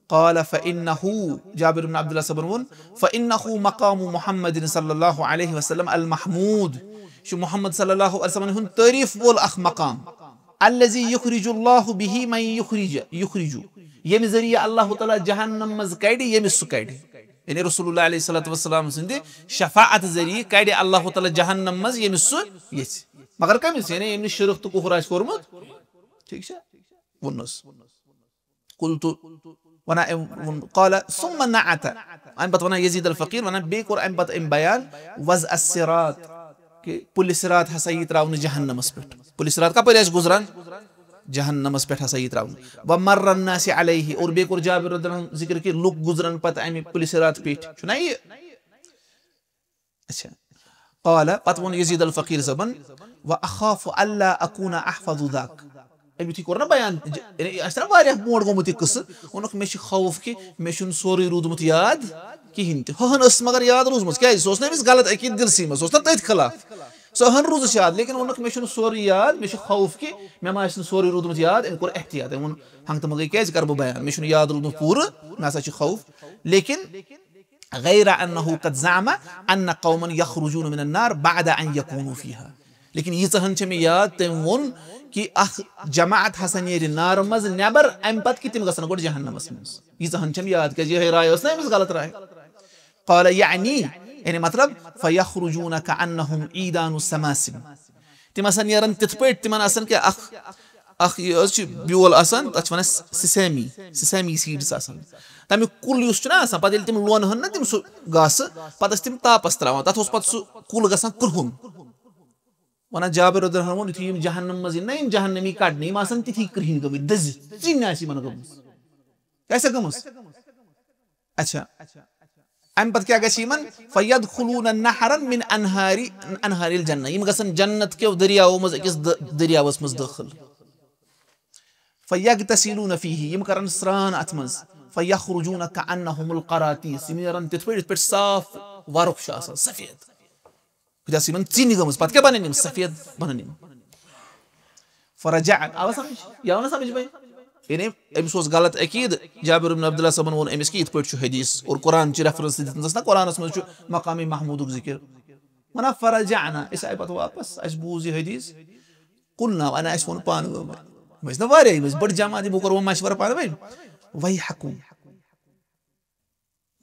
قال فإنه، جابر بن عبداللہ صٲبن ووٚن، فإنه مقام محمد صلى الله عليه وسلم المحمود۔ یہِ چھُ محمد صلی اللہ علیہ وسلم ہُنٛد تعریف وول اکھ مقام۔ الذي يخرج الله به من يخرج، يخرج، ییٚمہِ ذٔریعہٕ اللہ تعالیٰ جہنم منٛز کڑِ، ییٚمِس سُہ کڑِ۔ یعنی رسول اللہ علیہ الصلوۃ والسلام سٕنٛدِ شفاعت ذٔریعہٕ کڑِ اللہ تعالیٰ جہنم منٛز، ییٚمِس سُہ یژھِ۔ مگر کٔمِس؟ یعنی ییٚمۍ نہٕ شرک تہٕ کفر آسہِ کوٚرمُت۔ ٹھیٖک چھا؟ ووٚنُس۔ قلت، ونان أمۍ ووٚن، قال ثم نعت، امہِ پتہٕ ونان یزید الفقیر، ونان بیٚیہِ کوٚر امہِ پتہٕ أمۍ بیان، وضع الصراط، کہِ پُلہِ صراط ہسا یی تراونہٕ جہنمس پٮ۪ٹھ۔ پُلہِ صراط کپٲرۍ آسہِ گُزران؟ جہنمس پٮ۪ٹھ ہسا یی تراونہٕ۔ ومر الناس علیہ، اور بیٚیہِ کوٚر جابر رضی اللہ عنہ ذکر کہِ لُکھ گُزرن پتہٕ امہِ پُلہِ صراط پٮ۪ٹھ، چھُنہ یہِ؟ اچھا۔ قال، پتہٕ ووٚن یزید الفقیر صٲبن، واخاف الا اکون احفظ ذاک۔ أمۍ یُتھُے کوٚر نہ بیان، ج-، یعنی یہِ آسہِ نہ واریاہ برونٛٹھ گوٚمُت یہِ قصہٕ، ووٚنُکھ، مےٚ چھِ خوف کہِ مےٚ چھُنہٕ سورُے روٗدمُت یاد کِہیٖنۍ تہِ۔ ہُہن ٲس مگر یاد روٗزمٕژ، کیٛازِ؟ سُہ اوس نہ أمِس غلط عقیٖد دِلسٕے منٛز، سُہ اوس نہ تٔتھۍ خلاف۔ سُہ ہن روٗزٕس یاد، لیکن ووٚنُکھ، مےٚ چھُنہٕ سورُے یاد، مےٚ چھُ خوف کہِ مےٚ ما آسہِ نہٕ سورُے روٗدمُت یاد۔ أمۍ کوٚر احتیاط، أمۍ ووٚن، ہنٛگہٕ تہٕ منٛگَے کیٛازِ کَرٕ بہٕ بیان؟ مےٚ چھُنہٕ یاد روٗدمُت پوٗرٕ، مےٚ ہسا چھُ خوف۔ لیکن غیر انه قد زعم ان قوما يخرجون من النار بعد ان يكونوا فيها۔ لیکن ییٖژاہ ہن چھےٚ مےٚ یاد، تٔمۍ ووٚن کہِ اکھ جماعت ہسا نیرِ نارٕ منٛز نٮ۪بر، اَمہِ پتہٕ کہِ تِم گژھن گۄڈٕ جہنمس منٛز۔ ییٖژاہ ہن چھےٚ مےٚ یاد، کیٛازِ یِہے راے ٲس نہ أمِس غلط راے۔ قال، یعنی، یعنی مطلب، فیخرجون کأنہم عیدان السماسم۔ تِم آسن نیران تِتھ پٲٹھۍ، تِمن آسن کیٛاہ اکھ، اکھ یہِ حظ چھُ بیول آسان، تتھ چھِ ونان سسیمی، سسیمی seeds آسان۔ تمیُک کُل یُس چھُنہ آسان، پتہٕ ییٚلہِ تِم لونہٕ ہن نہ تِم سُہ گاسہٕ، پتہٕ ٲسۍ تِم تاپس تراوان، تتھ اوس پتہٕ سُہ کُل گژھان کرٛہُن۔ ونان جابر رضی اللہ عنہ ووٚن، یُتھُے یِم جہنم منٛز یِن نہ، یِم جہنمی کڑنہٕ، یِم آسن تِتھی کرٛہِنۍ گٔمٕتۍ، دٔزِتھ، ژِنۍ آسہِ یِمن گٔمٕژ۔ کیٛاہ چھےٚ گٔمٕژ؟ اچھا۔ امہِ پتہٕ کیٛاہ گژھِ یِمن؟ فیدخلون نہرا من انہاری، انہار الجنہ۔ یِم گژھن جنت کیو دٔریاوو منٛز أکِس د-، دٔریاوس منٛز دٲخل۔ فیغتسلون فیہ، یِم کرن سرٛان اتھ منٛز۔ فیخرجون کأنہم القراطیس، یِم نیرن تِتھ پٲٹھۍ، یِتھ پٲٹھۍ صاف ورُق چھُ آسان، سفید۔ یہِ آسہِ یِمن ژِنہِ گٔمٕژ، پتہٕ کیٛاہ بنن یِم؟ سفید بنن یِم۔ فرجع، آوا سمجھ؟ یہِ آو نہ سمجھ بھائی؟ یعنی أمِس اوس غلط عقیٖدٕ۔ جابر بن عبداللہ صٲبن ووٚن أمِس کہِ یِتھ پٲٹھۍ چھُ حدیث، اور قرآن چہِ reference تہِ دِژمٕژ نہ، قرآنس منٛز چھُ مقام محمودُک ذکر۔ ونان فرجعنا، أسۍ آیہِ پتہٕ واپس، اَسہِ بوٗز یہِ حدیث۔ قلنا، ونان اَسہِ ووٚن پانہٕ ؤنۍ۔ یِم ٲسۍ نہ واریاہ، یِم ٲسۍ بٔڑ جماعت، یِمو کوٚر وۄنۍ مشورٕ پانہٕ ؤنۍ۔ ویحکم،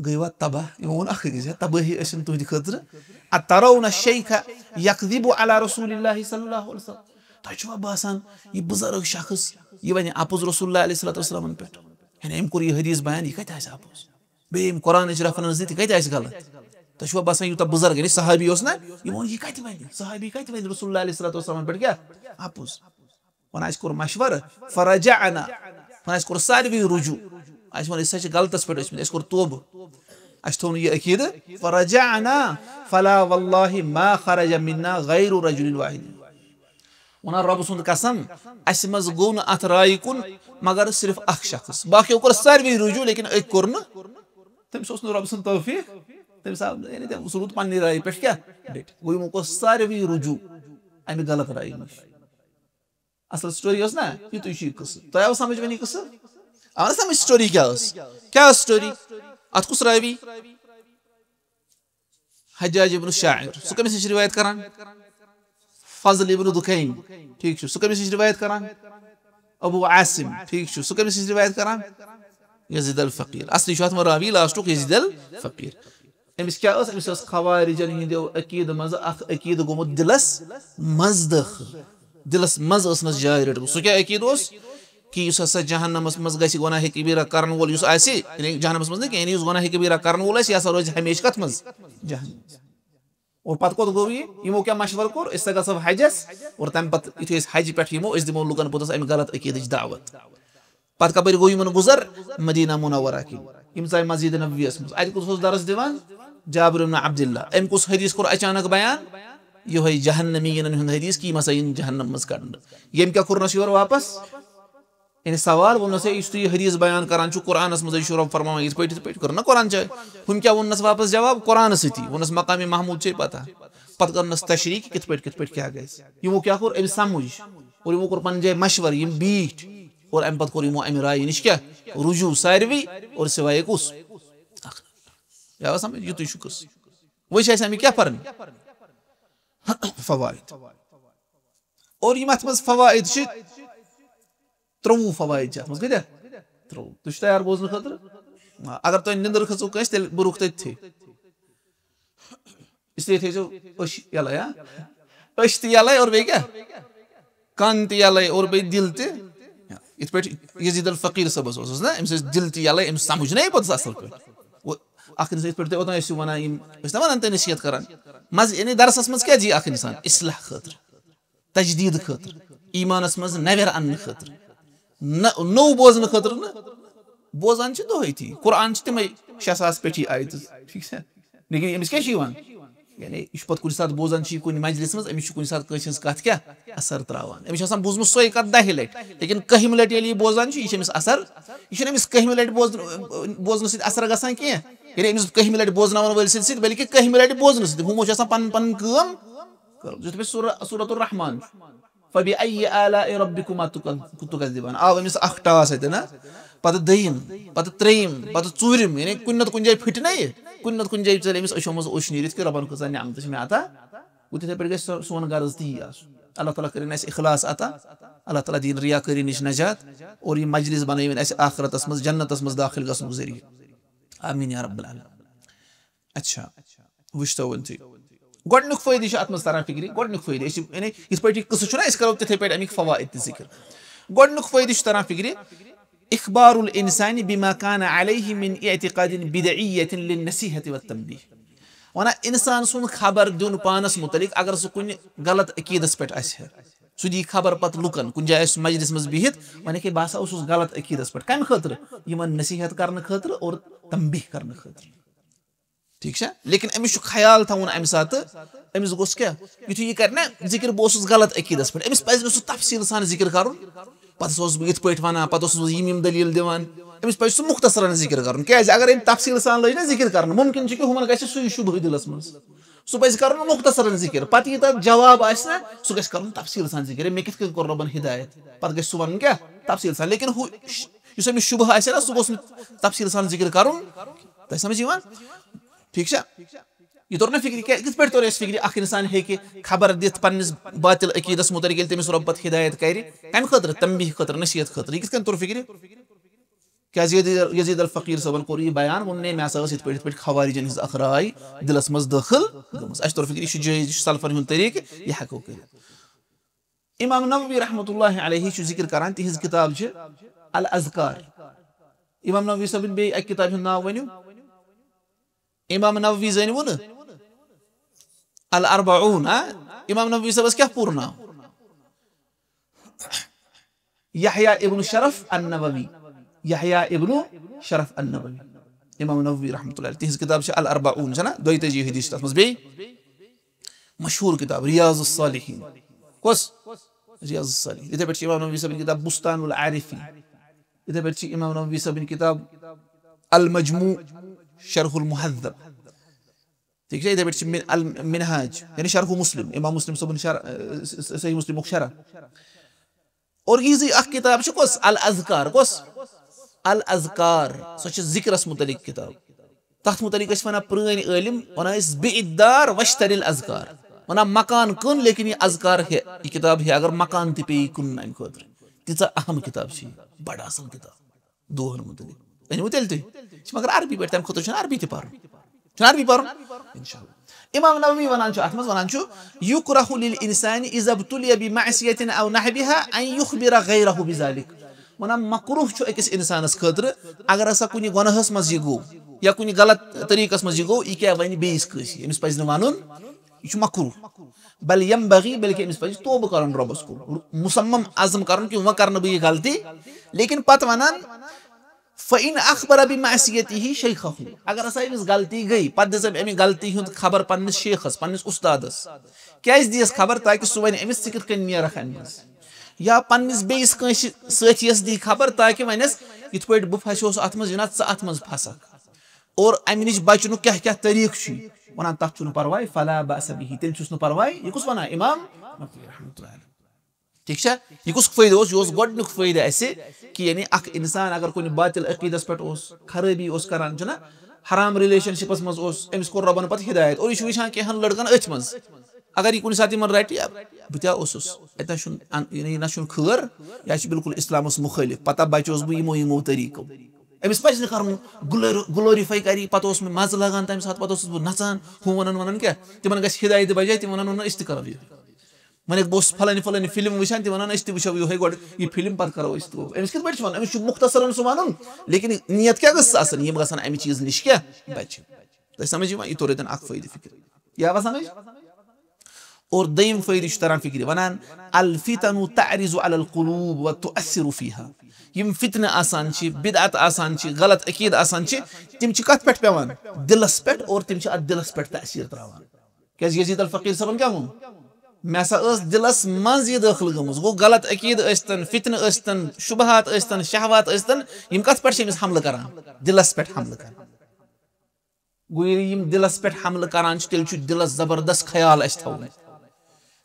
گٔیوا تباہ؟ یِمو ووٚن اکھ أکِس، ہے، تبٲہی ٲسِن تُہنٛدِ خٲطرٕ۔ اترون الشیخ یکذب علی رسول اللہ صلی اللہ علیہ وسلم۔ تۄہہِ چھُوا باسان، یہِ بُزرگ شخص، یہِ ونہِ اپُز رسول اللہ علیہ الصلوۃ والسلامن پٮ۪ٹھ؟ یعنی أمۍ کوٚر یہِ حدیث بیان، یہِ کتہِ آسہِ اپُز؟ بیٚیہِ أمۍ قرآنٕچ reference دِتھ، یہِ کتہِ آسہِ غلط؟ تۄہہِ چھُوا باسان، یوٗتاہ بُزرگ، یعنی صحابی اوس نہ، یِمو ووٚن، یہِ کتہِ ونہِ؟ صحابی کتہِ ونہِ رسول اللہ علیہ الصلوۃ والسلامن پٮ۪ٹھ کیٛاہ؟ اپُز۔ وۄنۍ اَسہِ کوٚر مشورٕ، فرجعنا، وۄنۍ اَسہِ کوٚر ساروی رجوع۔ اَسہِ ووٚن، أسۍ ہسا چھِ غلطس پٮ۪ٹھ ٲسمٕتۍ، اَسہِ کوٚر توبہٕ۔ اَسہِ تھوٚو نہٕ یہِ عقیٖدٕ۔ فرجعنا، فلا واللہ ما خرج منا غیر رجل واحد۔ وَنان رۄبہٕ سُنٛد قسم، اَسہِ منٛز گوٚو نہٕ اَتھ رایہِ کُن مگر صرف اکھ شخص۔ باقیو کوٚر ساروی رجوع، لیکن أکۍ کوٚر نہٕ۔ تٔمِس اوس نہٕ رۄبہٕ سُنٛد توفیٖق، تٔمِس آو، یعنی تٔمۍ، سُہ روٗد پننہِ رایہِ پٮ۪ٹھ کیٛاہ؟ ڈٔٹِتھ۔ گوٚو یِمو کوٚر ساروی رجوع اَمہِ غلط رایہِ نِش۔ اصل story ٲس نہ، یُتُے چھُ یہِ قصہٕ۔ تۄہہِ آو سمجھ وۄنۍ یہِ قصہٕ؟ آو نہ سمجھ story کیٛاہ ٲس؟ کیٛاہ ٲس story؟ اتھ کُس راوی؟ حجاج ابن شاعر۔ سُہ کٔمِس نِش چھِ روایت کران؟ فضل ابن دُکین۔ ٹھیٖک چھُ۔ سُہ کٔمِس نِش چھِ روایت کران؟ ابو عاصم۔ ٹھیٖک چھُ۔ سُہ کٔمِس نِش چھِ روایت کران؟ یزید الفقیر۔ اصلی چھُ اتھ منٛز راوی last-ُک یزید الفقیر۔ أمِس کیٛاہ ٲس؟ أمِس ٲس خوارجن ہٕنٛدیو عقیٖدٕ منٛزٕ اکھ عقیٖدٕ گوٚمُت دِلس منٛز دٲخل۔ دِلس منٛز ٲس أمِس جاے رٔٹمٕژ۔ سُہ کیٛاہ عقیٖدٕ اوس؟ کہِ یُس ہسا جہنمس منٛز گژھِ گۄناہ کبیرہ کرن وول یُس آسہِ، یعنی جہنمس منٛز نہٕ کینٛہہ، یعنی یُس گۄناہ کبیرہ کرن وول آسہِ، یہِ ہسا روزِ ہمیشہِ کتھ منٛز؟ جہنمس۔ اور پتہٕ کوٚت گوٚو یہِ؟ یِمو کیٛاہ مشورٕ کوٚر؟ أسۍ ہسا گژھو حجس، اور تَمہِ پتہٕ یُتھُے أسۍ حجہِ پٮ۪ٹھ یِمو، أسۍ دِمو لُکن پوٚتُس اَمہِ غلط عقیٖدٕچ دعوت۔ پتہٕ کپٲرۍ گوٚو یِمن گُزر؟ مدینہ منورہ کِنۍ۔ یِم ژاے مسجد نبویَس منٛز۔ اَتہِ کُس اوس درس دِوان؟ جابر ابن عبداللہ۔ أمۍ کُس حدیث کوٚر اچانک بیان؟ یِہوٚے جہنمی یِنن ہُنٛد حدیث، کہِ یِم ہسا یِن جہنم منٛز کڑنہٕ۔ ییٚمۍ کیٛاہ کوٚرنس یورٕ واپس؟ یعنی سوال ووٚننس، ہے، یُس تُہۍ یہِ حدیث بیان کران چھُو، قرآنس منٛز چھُ رۄب فرماوان یِتھ پٲٹھۍ، یِتھ پٲٹھۍ، کٔر نہ قرآن چاے؟ ہُمۍ کیٛاہ ووٚننس واپس جواب؟ قرآنہٕ سۭتی۔ ووٚننس مقام محمود چھے پتہ۔ پتہٕ کٔرنس تشریح کہِ کِتھ پٲٹھۍ، کِتھ پٲٹھۍ کیٛاہ گژھِ۔ یِمو کیٛاہ کوٚر؟ أمِس سمجھ۔ اور یِمو کوٚر پنٕنۍ جایہِ مشورٕ، یِم بیٖٹھۍ، اور امہِ پتہٕ کوٚر یِمو امہِ رایہِ نِش کیٛاہ؟ رجوع ساروی، اور سوائے کُس؟ اکھ۔ یا سمجھ، یُتُے چھُ قصہٕ۔ وۄنۍ چھِ اَسہِ اَمِکۍ کیٛاہ پَرٕنۍ؟ فوائد۔ اور یِم اَتھ منٛز فوائد چھِ، ترٛۆوُہ فوائد چھِ اَتھ منٛز۔ کۭتیٛاہ؟ ترٛۆوُہ۔ تُہۍ چھِو تیار بوزنہٕ خٲطرٕ؟ آ، اگر تۄہہِ نِندٕر کھٔژٕو کٲنٛسہِ، تیٚلہِ بہٕ رُکہٕ تٔتھی۔ اس لیے تھٲیزیو أچھ یَلَے، ہا؟ أچھ تہِ یَلَے اور بیٚیہِ کیٛاہ؟ کَن تہِ یَلَے اور بیٚیہِ دِل تہِ۔ یِتھ پٲٹھۍ یزید الفقیٖر صٲبَس اوسُس نا، أمِس ٲسۍ دِل تہِ یَلَے، أمِس سَمٕجھ نَے پَتہٕ اَصٕل پٲٹھۍ۔ وۄنۍ اَکھ اِنسان یِتھ پٲٹھۍ تۄہہِ اوٚتام ٲسِو وَنان، یِم ٲسۍ نا وَنان تۄہہِ نصیحت کَران؟ منٛزٕ یعنی درسَس منٛز کیٛاہ دِیہِ اَکھ اِنسان؟ اصلاح خٲطرٕ، تجدیٖد خٲطرٕ، ایٖمانَس منٛز نَوٮ۪ر اَننہٕ خٲطرٕ، نہ، نوٚو بوزنہٕ خٲطرٕ نہٕ۔ بوزان چھِ دۄہے تی۔ قرآن چھِ تِمے شےٚ ساس پٮ۪ٹھی آیتہٕ۔ ٹھیٖک چھا؟ لیکن أمِس کیٛاہ چھِ یِوان؟ یعنی یہِ چھُ پَتہٕ کُنہِ ساتہٕ بوزان چھِ یہِ کُنہِ مجلسہِ منٛز، أمِس چھُ کُنہِ ساتہٕ کٲنٛسہِ ہٕنٛز کَتھ کیٛاہ اثر ترٛاوان۔ أمِس چھِ آسان بوٗزمُت سۄے کَتھ دَہہِ لَٹہِ، لیکن کٔہمہِ لَٹہِ ییٚلہِ یہِ بوزان چھُ، یہِ چھِ أمِس اثر، یہِ چھُنہٕ أمِس کٔہمہِ لَٹہِ بوزن-، بوزنہٕ سۭتۍ اثر گژھان کینٛہہ۔ یعنی أمِس کٔہمہِ لَٹہِ بوزناوَن وٲلۍ سٕنٛدِ سۭتۍ، بلکہِ کٔہمہِ لَٹہِ بوزنہٕ سۭتۍ۔ ہُمو چھِ آسان پَنٕنۍ پَنٕنۍ کٲم کٔرمٕژ۔ یُتھ پٲٹھۍ سورہ، سورۃ الرحمان چھُ۔ فبأي آلاء ربكما تُکَذ-، تُکَذِّبان۔ آو أمِس اَکھ ٹاس اَتہِ نا، پَتہٕ دوٚیِم، پَتہٕ ترٛیٚیِم، پَتہٕ ژوٗرِم، یعنی کُنہِ نَتہٕ کُنہِ جایہِ پھٕٹہِ نا یہِ، کُنہِ نَتہٕ کُنہِ جایہِ ژَلہِ أمِس أچھو منٛز اوٚش نیٖرِتھ کہِ رۄبَن کۭژاہ نعمتہٕ چھِ مےٚ عطا۔ گوٚو تِتھَے پٲٹھۍ گژھِ سو-، سون غرض تی آسُن۔ اللہ تعالیٰ کٔرِنۍ اَسہِ اخلاص عطا، اللہ تعالیٰ دِیِن ریاکٲری نِش نجات، اور یہِ مجلس بَنٲوِنۍ اَسہِ آخرتَس منٛز، جنتَس منٛز دٲخِل گژھنُک ذٔریعہٕ۔ آمیٖن یا رب العالمین۔ اچھا، وٕچھتو وۄنۍ تُہۍ۔ گۄڈٕنیُک فٲیدٕ چھُ اَتھ منٛز تران فِکرِ، گۄڈٕنیُک فٲیدٕ، أسۍ چھِ، یعنی، یِتھ پٲٹھۍ یہِ قٕصہٕ چھُنہ، أسۍ کَرو تِتھَے پٲٹھۍ اَمِکۍ فوائد تہِ ذِکر۔ گۄڈٕنیُک فٲیدٕ چھُ تران فِکرِ، اخبار الانسان بما كان عليه من اعتقاد بدعية للنصيحة والتنبيه۔ وَنان، اِنسان سُنٛد خبر دیُن پانَس مُتعلِق، اگر سُہ کُنہِ غلط عقیٖدَس پٮ۪ٹھ آسہِ ہے، سُہ دی خبر پَتہٕ لُکَن، کُنہِ جایہِ آسہِ سُہ مجلس منٛز بِہِتھ، وَنہِ ہے، بہٕ ہسا اوسُس غلط عقیٖدَس پٮ۪ٹھ۔ کَمہِ خٲطرٕ؟ یِمَن نصیحت کرنہٕ خٲطرٕ اور تنبیہ کرنہٕ خٲطرٕ۔ ٹھیٖک چھا؟ لیکن أمِس چھُ خیال تھاوُن اَمہِ ساتہٕ، أمِس گوٚژھ کیٛاہ؟ یُتھُے یہِ کرِ نا ذِکر، بہٕ اوسُس غلط عقیٖدَس پٮ۪ٹھ، أمِس پَزِ نہٕ سُہ تفصیٖل سان ذِکر کَرُن۔ پَتہٕ اوسُس بہٕ یِتھ پٲٹھۍ وَنان، پَتہٕ اوسُس بہٕ یِم یِم دٔلیٖل دِوان۔ أمِس پَزِ سُہ مُختصرن ذِکر کَرُن۔ کیٛازِ؟ اگر أمۍ تفصیٖل سان لٔج نا ذِکر کَرنہٕ، مُمکِن چھُ کہِ ہُمَن گژھِ سُے شُبہٕ دِلَس منٛز۔ سُہ پَزِ کَرُن مُختصرن ذِکر۔ پَتہٕ یہِ تَتھ جواب آسہِ نا، سُہ گژھِ کَرُن تفصیٖل سان ذِکر، مےٚ کِتھ کٔنۍ کوٚر رۄبَن ہدایت۔ پَتہٕ گژھِ سُہ وَنُن کیٛاہ؟ تفصیٖل سان۔ لیکن ہُہ یُس أمِس شُبہٕ آسہِ نا، سُہ گوٚژھ نہٕ تفصیٖل سان ذِکر کَرُن۔ تۄہہِ سَمٕجھ یِوان؟ ٹھیٖک چھا؟ یہِ توٚر نہ فِکرِ، کیٛاہ، کِتھ پٲٹھۍ توٚر اَسہِ فِکرِ؟ اَکھ اِنسان ہیٚکہِ خبر دِتھ پنٛنِس باطل عقیٖدَس مُتعلِق، ییٚلہِ تٔمِس رۄب پَتہٕ ہدایت کَرِ۔ کَمہِ خٲطرٕ؟ تنبیہ خٲطرٕ، نصیحت خٲطرٕ۔ یہِ کِتھ کٔنۍ توٚر فِکرِ؟ کیٛازِ یزید، یزید الفقیٖر صٲبَن کوٚر یہِ بیان، ووٚن، "نے، مےٚ ہسا ٲس یِتھ پٲٹھۍ، یِتھ پٲٹھۍ خوارجَن ہٕنٛز اَکھ راے دِلَس منٛز دٲخٕل گٔمٕژ۔" اَسہِ توٚر فِکرِ، یہِ چھُ جٲیِز، یہِ چھُ سلفَن ہُنٛد طریٖقہٕ، یہِ ہٮ۪کو کٔرِتھ۔ امام نووی رحمتہ اللہ علیہ چھُ ذِکر کران، تِہنٛز کِتاب چھِ الاذکار۔ امام نووی صٲبٕنۍ بیٚیہِ اَکہِ کِتابہِ ہُنٛد ناو ؤنِو۔ امام نووی زٲنِوٕ نہٕ؟ الاربعون، ہا؟ امام نووی صٲبَس کیٛاہ پوٗرٕ ناو؟ یحییٰ ابن شرف النووی۔ یحییٰ ابن شرف النووی۔ امام نووی رحمتہ اللہ علیہ، تِہنٛز کِتاب چھِ الاربعون، چھَنا؟ دۄیتٲجی حدیث چھِ تَتھ منٛز۔ بیٚیہِ مشہوٗر کِتاب ریاض الصالحین۔ کۄس؟ ریاض الصالحین۔ یِتھَے پٲٹھۍ چھِ امام نووی صٲبٕنۍ کِتاب بستان العارفین۔ یِتھَے پٲٹھۍ چھِ امام نووی صٲبٕنۍ کِتاب المجموع شرح المہذب۔ ٹھیٖک چھا؟ یِتھَے پٲٹھۍ چھِ مِن-، المنہاج، یعنی شرح مسلم، امام مسلم صٲبُن شرح، صحیح مسلمُک شرح۔ اور یِہٕنٛزٕے اَکھ کِتاب چھِ کۄس؟ الاذکار۔ کۄس؟ الاذکار۔ سۄ چھِ ذِکرَس مُتعلِق کِتاب۔ تَتھ مُتعلِق ٲسۍ وَنان پرٛٲنۍ عٲلِم، وَنان ٲسۍ، "بِع الدار واشتر الاذکار"۔ وَنان، مکان کٕن، لیکن یہِ اذکار ہے، یہِ کِتاب ہے، اگر مکان تہِ پیٚیہِ کٕنُن اَمہِ خٲطرٕ۔ تیٖژاہ اہم کِتاب چھِ یہِ، بَڑٕ اَصٕل کِتاب۔ دُعاہَن مُتعلِق۔ أنِو تیٚلہِ تُہۍ۔ یہِ چھِ مگر عربی پٲٹھۍ، تَمہِ خٲطرٕ چھُنہٕ عربی تہِ پَرُن۔ چھُنہٕ عربی پَرُن؟ اِنشاءاللہ۔ امام نووی وَنان چھُ اَتھ منٛز، وَنان چھُ، "یُکرہ للانسان اذا ابتلی بمعصیۃ او نحوہا ان یخبر غیرہ بذلک۔" وَنان، مکروہ چھُ أکِس اِنسانَس خٲطرٕ، اگر ہسا کُنہِ گۄناہَس منٛز یہِ گوٚو یا کُنہِ غلط طریٖقَس منٛز یہِ گوٚو، یہِ کیٛاہ وَنہِ بیٚیِس کٲنٛسہِ؟ أمِس پَزِ نہٕ وَنُن، یہِ چھُ مکروہ۔ بل ینبغی، بلکہِ أمِس پَزِ توبہٕ کَرُن رۄبَس کُن، مُصمم عزم کَرُن کہِ وۄنۍ کَرٕ نہٕ بہٕ یہِ غلطی۔ لیکن پَتہٕ وَنان، فَإِنْ أَخْبَرَ بِمَعْصِيَتِهِ شَيْخَهُ، اگر ہسا أمِس غلطی گٔے، پَتہٕ دِژ أمۍ اَمہِ غلطی ہُنٛد خبر پنٛنِس شیخَس، پنٛنِس اُستادَس۔ کیٛازِ دِیَس خبر؟ تاکہِ سُہ وَنہِ أمِس، "ژٕ کِتھ کٔنۍ نیرَکھ اَمہِ منٛز؟" یا پنٛنِس بیٚیِس کٲنٛسہِ سٲتھیَس دی خبر، تاکہِ وَنٮ۪س، "یِتھ پٲٹھۍ بہٕ پھَسیوس اَتھ منٛز، یہِ نہ ژٕ اَتھ منٛز پھَسَکھ۔" اور اَمہِ نِش بَچنُک کیٛاہ کیٛاہ طریٖقہٕ چھُے؟ وَنان، تَتھ چھُنہٕ پَرواے، فَلَا بَأْسَ بِهِ، تیٚلہِ چھُس نہٕ پَرواے۔ یہِ کُس وَنان؟ امام نووی رحمتہ اللہ علیہ۔ ٹھیک چھا؟ یہِ کُس فٲیدٕ اوس؟ یہِ اوس گۄڈٕنیُک فٲیدٕ اَسہِ، کہِ یعنی اکھ انسان اگر کُنہِ باطل عقیٖدس پٮ۪ٹھ اوس، خرٲبی اوس کران، چھُنہ، حرام ریلیشن شپس منٛز اوس، أمِس کوٚر رۄبن پتہٕ ہدایت، اور یہِ چھُ وٕچھان کینٛہن لڑکن أتھۍ منٛز۔ اگر یہِ کُنہِ ساتہٕ یِمن رٹہِ، یا بہٕ تہِ ہا اوسُس، اَتہِ نہ چھُنہٕ ان-، یعنی یہِ نہ چھُنہٕ خٲر، یا چھُ بالکل اسلامس مُخٲلف، پتہ بچوس بہٕ یِمو یِمو طریٖقو۔ أمِس پزِ نہٕ کرُن گلور-، گلوریفائی کری، پتہٕ اوس مےٚ مزٕ لگان تمہِ ساتہٕ، پتہٕ اوسُس بہٕ نژان، ہُم ونان ونان کیٛاہ، تِمن گژھِ ہدایت بجاے، تِم ونان ونان أسۍ تہِ کرو یہِ۔ وۄنۍ بہٕ اوسُس فلٲنہِ فلٲنہِ فلم وٕچھان، تِم وَنان، "أسۍ تہِ وٕچھو یِہوٚے گۄڈٕ یہِ فلم، پَتہٕ کَرو أسۍ تہِ۔" أمِس کِتھ پٲٹھۍ چھِ وَنُن؟ أمِس چھُ مُختصرن سُہ وَنُن، لیکن نیت کیٛاہ گٔژھٕس آسٕنۍ؟ یِم گژھن اَمہِ چیٖزٕ نِش کیٛاہ بَچِنۍ۔ تۄہہِ سَمٕجھ یِوان؟ یہِ توٚر ییٚتٮ۪ن اَکھ فٲیدٕ فِکرِ۔ یہِ آوا سَمٕجھ؟ اور دوٚیِم فٲیدٕ چھُ تَران فِکرِ، وَنان، "الفتن تعرض علی القلوب و تؤثر فیہا۔" یِم فتنہٕ آسان چھِ، بدعت آسان چھِ، غلط عقیٖدٕ آسان چھِ، تِم چھِ کَتھ پٮ۪ٹھ پٮ۪وان؟ دِلَس پٮ۪ٹھ، اور تِم چھِ اَتھ دِلَس پٮ۪ٹھ تأثیٖر ترٛاوان۔ کیٛازِ یزید الفقیٖر صٲبن کیٛاہ ووٚن؟ مےٚ ہسا ٲس دِلس منٛز یہِ دٲخل گٔمٕژ۔ گوٚو، غلط عقیٖدٕ ٲسۍتن، فتنہٕ ٲسۍتن، شبہات ٲسۍتن، شہوات ٲسۍتن، یِم کتھ پٮ۪ٹھ چھِ أمِس حملہٕ کران؟ دِلس پٮ۪ٹھ حملہٕ کران۔ گوٚو، ییٚلہِ یِم دِلس پٮ۪ٹھ حملہٕ کران چھِ، تیٚلہِ چھُ دِلس زبردست خیال اَسہِ تھاوُن۔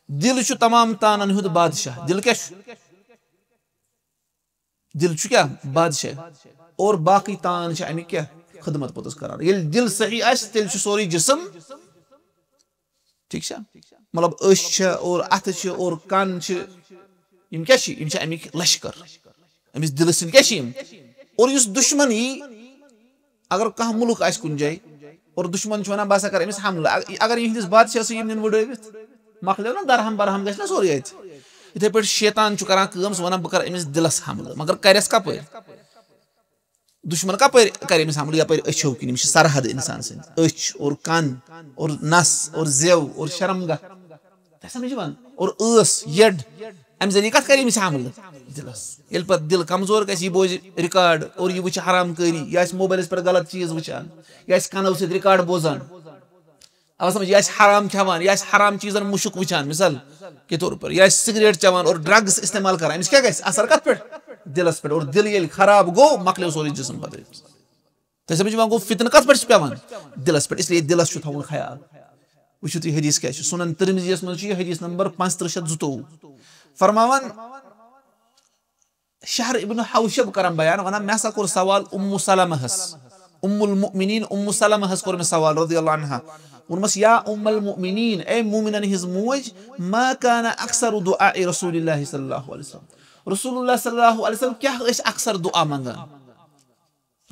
دِل چھُ تمام تانن ہُنٛد بادشاہ۔ دِل کیٛاہ چھُ؟ دِل چھُ کیٛاہ؟ بادشاہ۔ اور باقٕے تان چھِ اَمِکۍ کیٛاہ؟ خدمت پوٚتُس کران۔ ییٚلہِ دِل صحیح آسہِ، تیٚلہِ چھُ سورُے جسم، ٹھیٖک چھا؟ مطلب، أچھ چھِ اور اَتھٕ چھِ اور کَن چھِ، یِم کیٛاہ چھِ؟ یِم چھِ اَمِکۍ لشکر۔ أمِس دِلہٕ سٕنٛدۍ کیٛاہ چھِ یِم؟ اور یُس دُشمن یی، اگر کانٛہہ مُلک آسہِ کُنہِ جایہِ اور دُشمن چھُ وَنان، "بہٕ ہسا کَرٕ أمِس حملہٕ"، اگ-، اگر یِہنٛدِس بادشاہسٕے یِم نِن وُڈٲوِتھ، مۄکلیو نا درہم برہم، گژھِ نا سورُے اَتہِ۔ یِتھَے پٲٹھۍ شیطان چھُ کران کٲم، سُہ وَنان، "بہٕ کَرٕ أمِس دِلس حملہٕ"، مگر کَرٮ۪س کَپٲرۍ؟ دُشمن کَپٲرۍ کَرِ أمِس حملہٕ؟ یَپٲرۍ أچھو کِنۍ، یِم چھِ سرحد اِنسان سٕنٛدۍ، أچھ اور کَن اور نَس اور زٮ۪و اور شرمگاہ۔ تۄہہِ سَمجھ یِوان؟ اور ٲس، یٔڈ، اَمہِ ذٔریعہٕ کَتھ کَرِ أمِس حملہٕ؟ دِلَس۔ ییٚلہِ پَتہٕ دِل کمزور گژھِ، یہِ بوزِ ریکارڈ اور یہِ وٕچھِ حرام کٲری، یہِ آسہِ موبایلَس پٮ۪ٹھ غلط چیٖز وٕچھان، یہِ آسہِ کَنو سۭتۍ ریکارڈ بوزان۔ اَوٕ سَمجھ، یہِ آسہِ حرام کھٮ۪وان، یہِ آسہِ حرام چیٖزَن مُشُک وٕچھان، مثال کے طور پر، یہِ آسہِ سگریٹ چٮ۪وان اور ڈرگس استعمال کران، أمِس کیٛاہ گژھِ؟ اثر کَتھ پٮ۪ٹھ؟ دِلَس پٮ۪ٹھ۔ اور دِل ییٚلہِ خراب گوٚو، مۄکلیو سورُے جسم پَتہٕ أمِس۔ تۄہہِ سَمجھ یِوان؟ گوٚو، فتنہٕ کَتھ پٮ۪ٹھ چھُ پٮ۪وان؟ دِلَس پٮ۪ٹھ۔ اس لیے دِلَس چھُ تھاوُن خیال۔ وٕچھِو تُہۍ حدیث کیٛاہ چھُ، سُنن ترمذیَس منٛز چھُ یہِ حدیث نمبر پانٛژترٕٛہ شیٚتھ زٕتووُہ۔ فرماوان، شہر ابن حوشب کران بیان، ونان، مےٚ ہسا کوٚر سوال ام سلمہ ہس، ام المؤمنین ام سلمہ ہس کوٚر مےٚ سوال رضی اللہ عنہا۔ ووٚنمس، یا ام المؤمنین، اے مومنن ہٕنٛز موج، ما کان اکثر دعاء رسول اللہ صلی اللہ علیہ وسلم، رسول اللہ صلی اللہ علیہ وسلم کیٛاہ ٲسۍ اکثر دعا منگان؟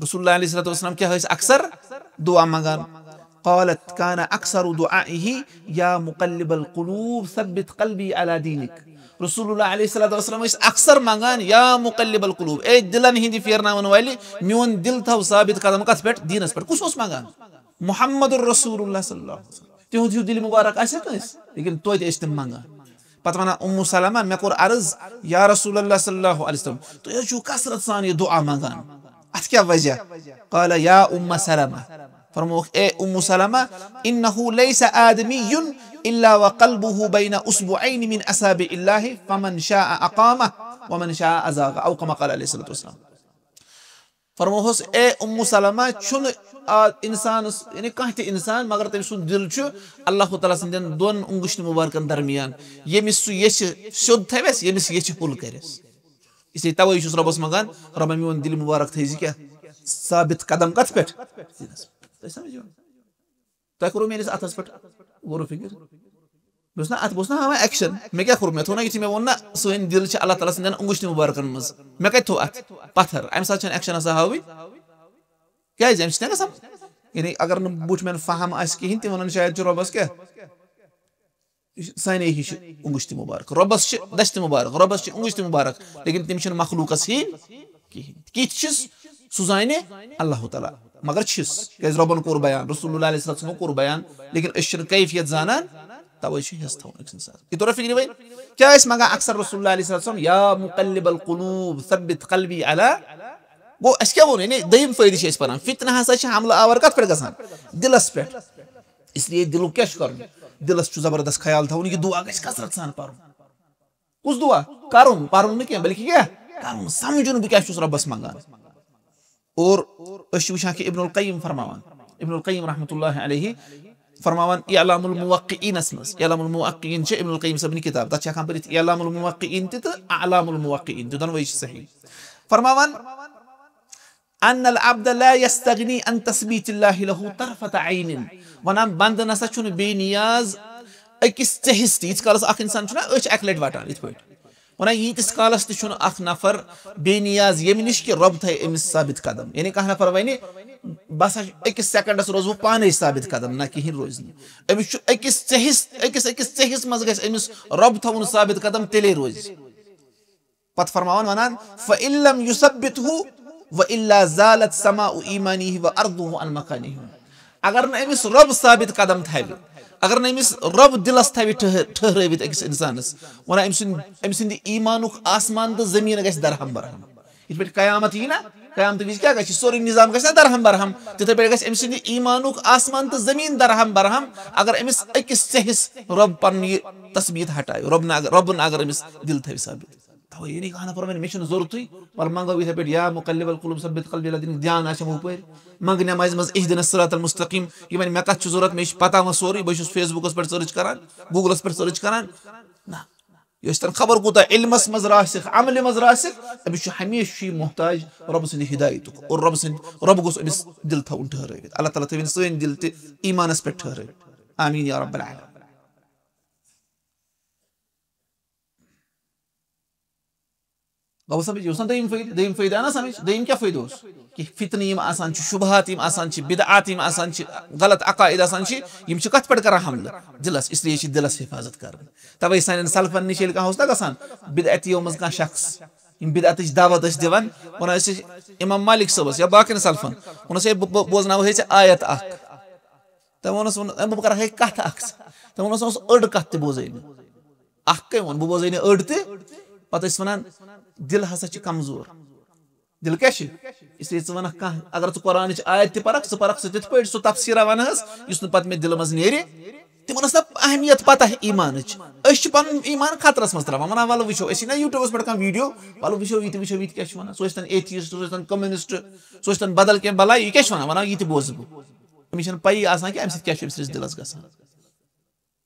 رسول اللہ علیہ الصلوۃ والسلام کیٛاہ ٲسۍ اکثر دعا منگان؟ قالت، کان اکثر دعائه، یا مقلب القلوب ثبت قلبی علی دینک۔ رسول اللہ علیہ الصلوۃ والسلام ٲسۍ اکثر منگان، یا مقلب القلوب، اے دِلن ہٕنٛدِ پھیرناون والہِ، میون دِل تھاو ثابت قدم کتھ پٮ۪ٹھ؟ دیٖنس پٮ۪ٹھ۔ کُس اوس منگان؟ محمد رسول اللہ صلی اللہ علیہ وسلم۔ تِہُنٛد ہیوٗ دِل مُبارک آسہِ ہا کٲنٛسہِ؟ لیکن توتہِ ٲسۍ تِم منگان۔ پتہٕ ونان ام سلمہ، مےٚ کوٚر عرض، یا رسول اللہ صلی اللہ علیہ وسلم، تُہۍ حظ چھِو کثرت سان یہِ دعا منگان، اتھ کیٛاہ وجہ؟ قال، یا ام سلمہ، فرمووُکھ، اے ام سلمہ، انہ لیس آدمی الا وقلبہ بین اصبعین من اصابع اللہ، فمن شاء اقامہ ومن شاء ازاغہ، او کما قال علیہ الصلوۃ والسلام۔ فرموہس، اے ام سلمہ، چھُنہٕ آ، انسانس، یعنی کانٛہہ تہِ انسان، مگر تٔمۍ سُنٛد دِل چھُ اللہ تعالیٰ سٕنٛدٮ۪ن دۄن انگشتن مبارکن درمیان، ییٚمِس سُہ یژھِ سیوٚد تھاوٮ۪س، ییٚمِس یژھِ ہوٚل کرٮ۪س۔ اس لیے توے چھُس رۄبس منٛگان، رۄبہ میون دِل مبارک تھٲیزِ کیٛاہ؟ ثابت قدم کتھ پٮ۪ٹھ؟ دینس پٮ۪ٹھ۔ تۄہہِ سمجھ یِوان؟ تۄہہِ کوٚروٕ میٲنِس اتھس پٮ۪ٹھ غور و فکر؟ مےٚ اوس نا اتھ، بہٕ اوسُس نا ہاوان ایکشن۔ مےٚ کیٛاہ کوٚر؟ مےٚ تھوٚو نا یُتھُے مےٚ ووٚن نا سٲنۍ دِل چھِ اللہ تعالیٰ سٕنٛدٮ۪ن انگشتن مبارکن منٛز، مےٚ کتہِ تھوٚو اتھ پتھر؟ امہِ ساتہٕ چھنہٕ ایکشن آسان ہاوٕنۍ۔ کیٛازِ؟ امہِ سۭتۍ چھنہٕ گژھان، یعنی اگر نہٕ بُتھِ مٮ۪ن فہم آسہِ کِہینۍ، تِم ونان شاید چھُ رۄبس کیٛاہ؟ یہِ چھُ سانے ہِش انگشت مبارک۔ رۄبس چھِ دست مبارک، رۄبس چھِ انگشت مبارک، لیکن تِم چھِنہٕ مخلوقس ہی کِہینۍ۔ کِتھ چھِس؟ سُہ زانہِ اللہ تعالیٰ، مگر چھِس۔ کیٛازِ؟ رۄبن کوٚر بیان، رسول اللہ علیہ السلام کوٚر بیان، لیکن أسۍ چھِنہٕ کیفیت زانان، توے چھُ حِس تھاوُن أکِس انسانس۔ یہِ توٚرا فِکرِ وۄنۍ؟ کیٛاہ ٲسۍ منٛگان اکثر رسول اللہ علیہ السلام؟ یا مقلب القلوب ثبت قلبی علی۔ گوٚو، اَسہِ کیٛاہ ووٚن؟ یعنی دوٚیِم فٲیدٕ چھِ أسۍ پران، فتنہٕ ہسا چھِ حملہٕ آور کتھ پٮ۪ٹھ گژھان؟ دِلس پٮ۪ٹھ۔ اس لیے دِلُک کیٛاہ چھُ کرُن؟ دِلس چھُ زبردست خیال تھاوُن، یہِ دعا گژھِ کثرت سان پرُن۔ کُس دعا؟ کرُن، پرُن نہٕ کینٛہہ، بلکہِ کیٛاہ؟ کرُن، سمجھُن بہٕ کیٛاہ چھُس رۄبس منٛگان۔ اور أسۍ چھِ وٕچھان کہِ ابن القیم فرماوان، ابن القیم رحمتہ اللہ علیہ، فرماوان اعلام الموقعینس منٛز، اعلام الموقعین چھِ ابن القیم صٲبنہِ کِتاب، تتھ چھِ ہٮ۪کان پٔرِتھ اعلام الموقعین تہِ تہٕ اعلام الموقعین تہِ، دۄنوَے چھِ صحیح۔ فرماوان ان العبد لا يستغني عن تثبيت الله له طرفة عين۔ ونان بندٕ نسا چھُنہٕ بے نیاز أکِس ژیہِس تہِ، ییٖتِس کالس اکھ انسان چھُنہ أچھ اکہِ لٹہِ وٹان یِتھ پٲٹھۍ، ونان ییٖتِس کالس تہِ چھُنہٕ اکھ نفر بے نیاز ییٚمہِ نِش کہِ رۄب تھایہِ أمِس ثابت قدم۔ یعنی کانٛہہ نفر ونہِ بس أکِس سیکنڈس روزٕ بہٕ پانے ثابت قدم، نہ، کِہینۍ روزِ نہٕ۔ أمِس چھُ أکِس ژیہِس، أکِس أکِس ژیہِس منٛز گژھِ أمِس رۄب تھاوُن ثابت قدم، تیٚلے روزِ۔ پتہٕ فرماوان ونان، فَإِن لَمْ يُثَبِّتْهُ وَإِلَّا زَالَتْ سَمَاءُ إِيمَانِهِ وَأَرْضُهُ عَنْ مَكَانِهِ۔ اگر نہٕ أمِس رۄب ثابت قدم تھاوِ، اگر نہٕ أمِس رۄب دِلس تھاوِ ٹھہر-، ٹھہرٲوِتھ أکِس انسانس، ونان أمۍ سُنٛد، أمۍ سٕنٛدِ ایٖمانُک آسمان تہٕ زٔمیٖن گژھِ درہم برہم۔ یِتھ پٲٹھۍ قیامت یی نا، قیامتہٕ وِزِ کیٛاہ گژھِ؟ سورُے نظام گژھِ نا درہم برہم۔ تِتھے پٲٹھۍ گژھِ أمۍ سٕنٛدِ ایٖمانُک آسمان تہٕ زٔمیٖن درہم برہم، اگر أمِس أکِس ژیہِس رۄب پنُن یہِ تثبیت ہٹایہِ، رۄب نہٕ اگر، رۄبن اگر أمِس دِل تھاوِ ثابت۔ توے یعنی کانٛہہ نفر وَنہِ، مےٚ چھُنہٕ ضروٗرتٕے، وَلہٕ منٛگو یِتھے پٲٹھۍ، یا مقلب القلوب ثبت قلبی علی دینک، دھیان آسٮ۪م ہُپٲرۍ، منٛگہٕ نٮ۪مازِ منٛز اہدنا الصراط المستقیم، یہِ وَنہِ مےٚ کَتھ چھُ ضروٗرت، مےٚ چھُ پَتہ وۄنۍ سورُے، بہٕ چھُس Facebook-س پٮ۪ٹھ search کران، Google-س پٮ۪ٹھ search کران۔ نہ، یہِ ٲسۍ تن خبر کوٗتاہ علمس منٛز راسخ، عملہِ منٛز راسخ، أمِس چھُ ہمیشہِ محتاج رۄبہٕ سٕنٛدِ ہدایتُک، اور رۄبہٕ سٕنٛدِ، رۄبہٕ گوٚژھ أمِس دِل تھاوُن ٹھہرٲوِتھ۔ اللہ تعالیٰ تھٲوِن سٲنۍ دِل تہِ ایٖمانس پٮ۪ٹھ ٹھہرٲوِتھ۔ آمین یا رب العالمین۔ گوٚو سمجھ، یہِ اوس نا دوٚیِم فٲیدٕ، دوٚیِم فٲیدٕ آو نا سمجھ، دوٚیِم کیٛاہ فٲیدٕ اوس؟ کہِ فتنہٕ یِم آسان چھِ، شبہات یِم آسان چھِ، بدعات یِم آسان چھِ، غلط عقائد آسان چھِ، یِم چھِ کتھ پٮ۪ٹھ کران حملہٕ؟ دِلس۔ اس لیے چھِ دِلس حفاظت کرٕنۍ۔ توے سانٮ۪ن سلفن نِش ییٚلہِ کانٛہہ اوس نا گژھان، بدعتیو منٛز کانٛہہ شخص، یِم بدعتٕچ دعوت ٲسۍ دِوان، ونان ٲسۍ امام مالک صٲبس یا باقین سلفن، ونان ٲسۍ، "ہے، بہٕ، بہٕ بوزناوہے ژےٚ آیت اکھ۔" تٔمۍ ووٚنُس، ووٚن، "ہے، بہٕ کرٕ ہا کتھ اکھ ژےٚ۔" تٔمۍ ووٚنُس، "أڑ کتھ تہِ بوزے نہٕ۔" اکھ کٔمۍ ووٚن، بہٕ بوزے نہٕ أڑ تہِ۔ پتہٕ ٲسۍ ونان، دِل ہسا چھِ کمزور۔ دِل کیٛاہ چھِ؟ اس لیے ژٕ ونکھ کانٛہہ، اگر ژٕ قرآنٕچ آیت تہِ پرکھ، ژٕ پرکھ سُہ تِتھ پٲٹھۍ، سُہ تفسیٖرا ونہس، یُس نہٕ پتہٕ مےٚ دِلہٕ منٛز نیرِ۔ تِمن ٲس نہٕ اہمیت پتہ ایٖمانٕچ۔ أسۍ چھِ پنُن ایٖمان خطرس منٛز ترٛاوان، ونان، "ولہٕ وٕچھو، أسۍ چھِ نہ YouTube-س پٮ۪ٹھ کانٛہہ video، ولہٕ وٕچھو، یہِ تہِ وٕچھو، یہِ تہِ کیٛاہ چھُ ونان۔ سُہ ٲسۍ تن atheist، سُہ ٲسۍ تن communist، سُہ ٲسۍ تن بدل کینٛہہ بلاے، یہِ کیٛاہ چھُ ونان؟" ونان، "یہِ تہِ بوزٕ بہٕ۔" أمِس چھَنہٕ پَیی آسان کہِ اَمہِ سۭتۍ کیٛاہ چھُ أمِس سٕنٛدِس دِلس گژھان۔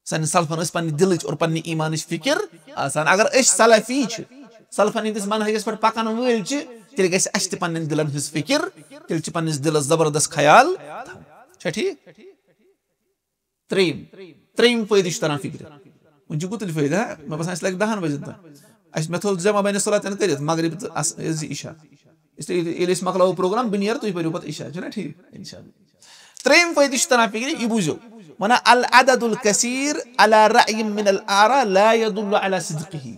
سانٮ۪ن سلفن ٲس پننہِ دِلٕچ اور پننہِ ایٖمانٕچ فِکر آسان۔ اگر أسۍ سلفی چھِ، سلفن ہٕنٛدِس منہجس پٮ۪ٹھ پکن وٲلۍ چھِ، تیٚلہِ گژھِ اَسہِ تہِ پننٮ۪ن دِلن ہٕنٛز فِکر، تیٚلہِ چھِ پننِس دِلس زبردست خیال تھاوُن۔ چھا ٹھیٖک؟ ترٛیٚیِم، ترٛیٚیِم فٲیدٕ چھُ تران فِکرِ۔ وۄنۍ چھُ گُتُلۍ فٲیدٕ، ہا؟ مےٚ باسان، اَسہِ لگہِ دَہَن بجن تام۔ اَسہِ، مےٚ تھوٚو جمع بین الصلاتین کٔرِتھ، مغرب تہٕ عص-، عصر، عشاء۔ اس لیے ییٚلہِ أسۍ مۄکلاوو پروگرام، بہٕ نیرٕ، تُہۍ پٔرِو پتہٕ عشاء، چھُنہ ٹھیٖک؟ انشاءاللہ۔ ترٛیٚیِم فٲیدٕ چھُ تران فِکرِ، یہِ بوٗزِو۔ وَنان، "العدد الكثير على رأي من الآراء لا يدل على صدقه۔"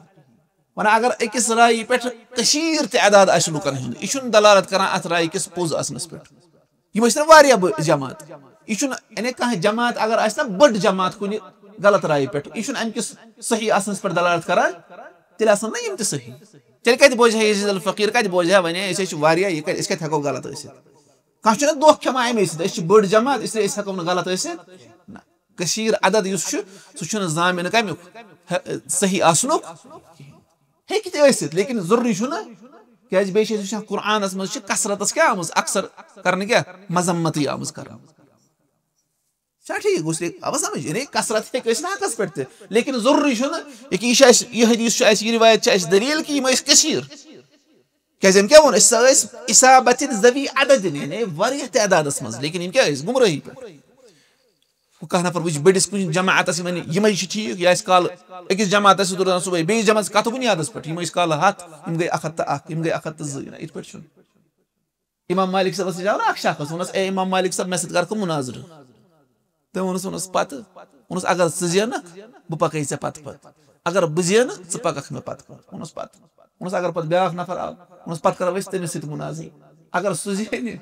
وَنان، اگر أکِس رایہِ پٮ۪ٹھ کثیٖر تعداد آسہِ لُکن ہُنٛد، یہِ چھُنہٕ دلالت کران اَتھ رایہِ کِس پوٚز آسنس پٮ۪ٹھ۔ یِم ٲسۍ نہ واریاہ بٔڑ جماعت۔ یہِ چھُنہٕ، یعنی کانٛہہ جماعت اگر آسہِ نہ بٔڑ جماعت کُنہِ غلط رایہِ پٮ۪ٹھ، یہِ چھُنہٕ اَمہِ کِس صحیح آسنس پٮ۪ٹھ دلالت کران۔ تیٚلہِ آسن نہ یِم تہِ صحیح۔ تیٚلہِ کتہِ بوزِ ہا یزید الفقیر، کتہِ بوزِ ہا ونے، أسۍ ہے چھِ واریاہ، یہِ کتہِ، أسۍ کتہِ ہٮ۪کو غلط ٲسِتھ؟ کانٛہہ چھُنہ دھوکہٕ کھٮ۪وان اَمے سۭتۍ، أسۍ چھِ بٔڑ جماعت، اس لیے أسۍ ہٮ۪کو نہٕ غلط ٲسِتھ۔ نہ، کثیٖر عدد یُس چھُ، سُہ چھُنہٕ ضامن کمیُک، صحیح آسنُک۔ ہیٚکہِ تہِ ٲسِتھ، لیکن ضروٗری چھُنہٕ، کیٛازِ بیٚیہِ چھِ أسۍ وٕچھان، قرآنَس منٛز چھِ کثرتَس کیٛاہ آمٕژ؟ اکثر کرنہٕ کیٛاہ؟ مذمتٕے آمٕژ کرنہٕ۔ چھا ٹھیٖک؟ گوٚژھ تیٚلہِ آو سمجھ؟ یعنی کثرت ہیٚکہِ ٲسِتھ حقَس پٮ۪ٹھ تہِ، لیکن ضروٗری چھُنہٕ، ییٚکیٛاہ یہِ چھُ اَسہِ، یہِ حدیث چھُ اَسہِ، یہِ روایت چھِ اَسہِ دٔلیٖل کہِ یِم ٲسۍ کثیٖر۔ کیٛازِ أمۍ کیٛاہ ووٚن؟ أسۍ ہسا ٲسۍ اِصابَتِ ذوی عدد، یعنی واریاہ تعدادَس منٛز، لیکن یِم کیٛاہ ٲسۍ؟ گمرٲہی پٮ۪ٹھ۔ وۄنۍ کانٛہہ نفر وٕچھِ بٔڑِس کُنہِ جماعتس، یِمن یِمے چھِ ٹھیٖک، یا آسہِ کالہٕ أکِس جماعتس سۭتۍ روزان صُبحٲے، بیٚیِس جماعتس کتھ بُنیادس پٮ۪ٹھ، یِم ٲسۍ کالہٕ ہتھ، یِم گٔے اکھ ہتھ تہٕ اکھ، یِم گٔے اکھ ہتھ تہٕ زٕ، یِتھ پٲٹھۍ چھُنہٕ۔ امام مالک صٲبس نِش آو نہ اکھ شخص، ووٚنُس، "اے امام مالک صٲب، مےٚ سۭتۍ کر کُم مناظرٕ؟" تٔمۍ ووٚنُس، ووٚنُس پتہٕ، ووٚنُس، "اگر ژٕ زینکھ، بہٕ پکے ژےٚ پتہٕ پتہٕ۔ اگر بہٕ زینہٕ، ژٕ پککھ مےٚ پتہٕ پتہٕ۔" ووٚنُس پتہٕ۔ ووٚنُس، "اگر پتہٕ بیٛاکھ نفر آو؟" ووٚنُس، "پتہٕ کرو أسۍ تٔمِس سۭتۍ مناظرٕ۔ اگر سُہ زینہِ،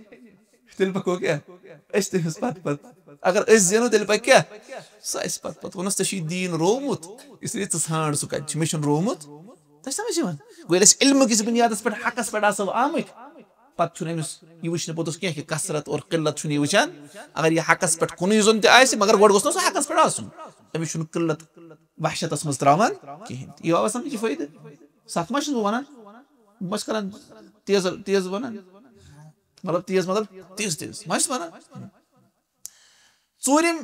تیٚلہِ پکو کیٛاہ؟ أسۍ تٔمِس پتہٕ پتہٕ۔ اگر أسۍ زینو، تیٚلہِ پکہِ کیٛاہ؟ سُہ اَسہِ پتہٕ پتہٕ۔" ووٚنُس، "ژےٚ چھُے دیٖن روومُت، اس لیے ژٕ ژھانٛڈ سُہ کتہِ چھُ، مےٚ چھُنہٕ روومُت۔" تۄہہِ چھِ سمجھ یِوان؟ گوٚو ییٚلہِ أسۍ علمہٕ کِس بُنیادس پٮ۪ٹھ حقس پٮ۪ٹھ آسو آمٕتۍ، پتہٕ چھُنہٕ أمِس یہِ وٕچھنہٕ پوٚتُس کینٛہہ کہِ کثرت اور قلت چھُنہٕ یہِ وٕچھان۔ اگر یہِ حقس پٮ۪ٹھ کُنُے زوٚن تہِ آسہِ، مگر گۄڈٕ گوٚژھ نہ سُہ حقس پٮ۪ٹھ آسُن۔ أمِس چھُنہٕ قلت وحشتس منٛز ترٛاوان کِہیٖنۍ تہِ۔ یہِ آو سمجھ یہِ فٲیدٕ؟ سکھ ما چھُس بہٕ ونان؟ بہٕ ما چھُس کران تیز، تیز ونان؟ مطلب تیز، مطلب تیز، تیز ما چھُس ونان؟ ژوٗرِم،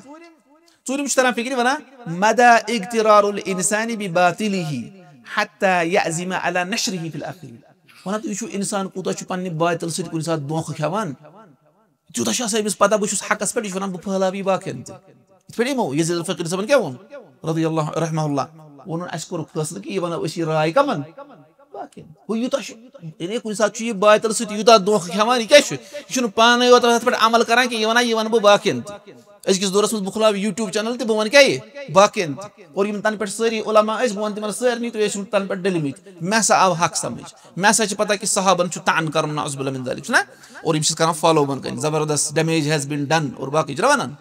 ژوٗرِم چھُ تران فِکرِ، وَنان، مدى اغترار الانسان بباطله حتى يعزم على نشره في الاخرين۔ وَنان، تُہۍ وٕچھِو، اِنسان کوٗتاہ چھُ پننہِ باطل سۭتۍ کُنہِ ساتہٕ دھوکہٕ کھٮ۪وان۔ تیوٗتاہ چھُ آسان أمِس پتہ، بہٕ چھُس حقس پٮ۪ٹھ، یہِ چھُ وَنان، بہٕ پھٔہلاوٕ یہِ باقین تہِ۔ یِتھ پٲٹھۍ یِمو یزید الفقیر صٲبن کیٛاہ ووٚن، رضی اللہ رحمہ اللہ، ووٚنُن، اَسہِ کوٚرُکھ فٲصلہٕ کہِ یہِ وَنو أسۍ یہِ راے کَمن؟ باقین۔ گوٚو یوٗتاہ چھُ، یعنی کُنہِ ساتہٕ چھُ یہِ باطل سۭتۍ یوٗتاہ دھوکہٕ کھٮ۪وان، یہِ کیٛاہ چھُ؟ یہِ چھُنہٕ پانَے یوت اَتھ پٮ۪ٹھ عمل کران کینٛہہ، یہِ وَنان، یہِ وَنہٕ بہٕ باقین تہِ۔ أزکِس دورس منٛز بہٕ کھُلاوٕ YouTube channel تہٕ بہٕ وَنہٕ کیٛاہ یہِ؟ باقین تہِ۔ اور یِم تَنہٕ پٮ۪ٹھ سٲری علماء ٲسۍ، بہٕ وَنہٕ تِمن سارنٕے، تُہۍ ٲسِو تَنہٕ پٮ۪ٹھ ڈٔلمٕتۍ۔ مےٚ ہسا آو حق سمجھ۔ مےٚ ہسا چھِ پتہ کہِ صحابن چھُ طعن کرُن، نعوذ باللہ من ذالک، چھُنہ؟ اور یِم چھِ کران follow بۄن کَنہِ، زبردست، damage has been done، اور باقٕے چھِ وَنان۔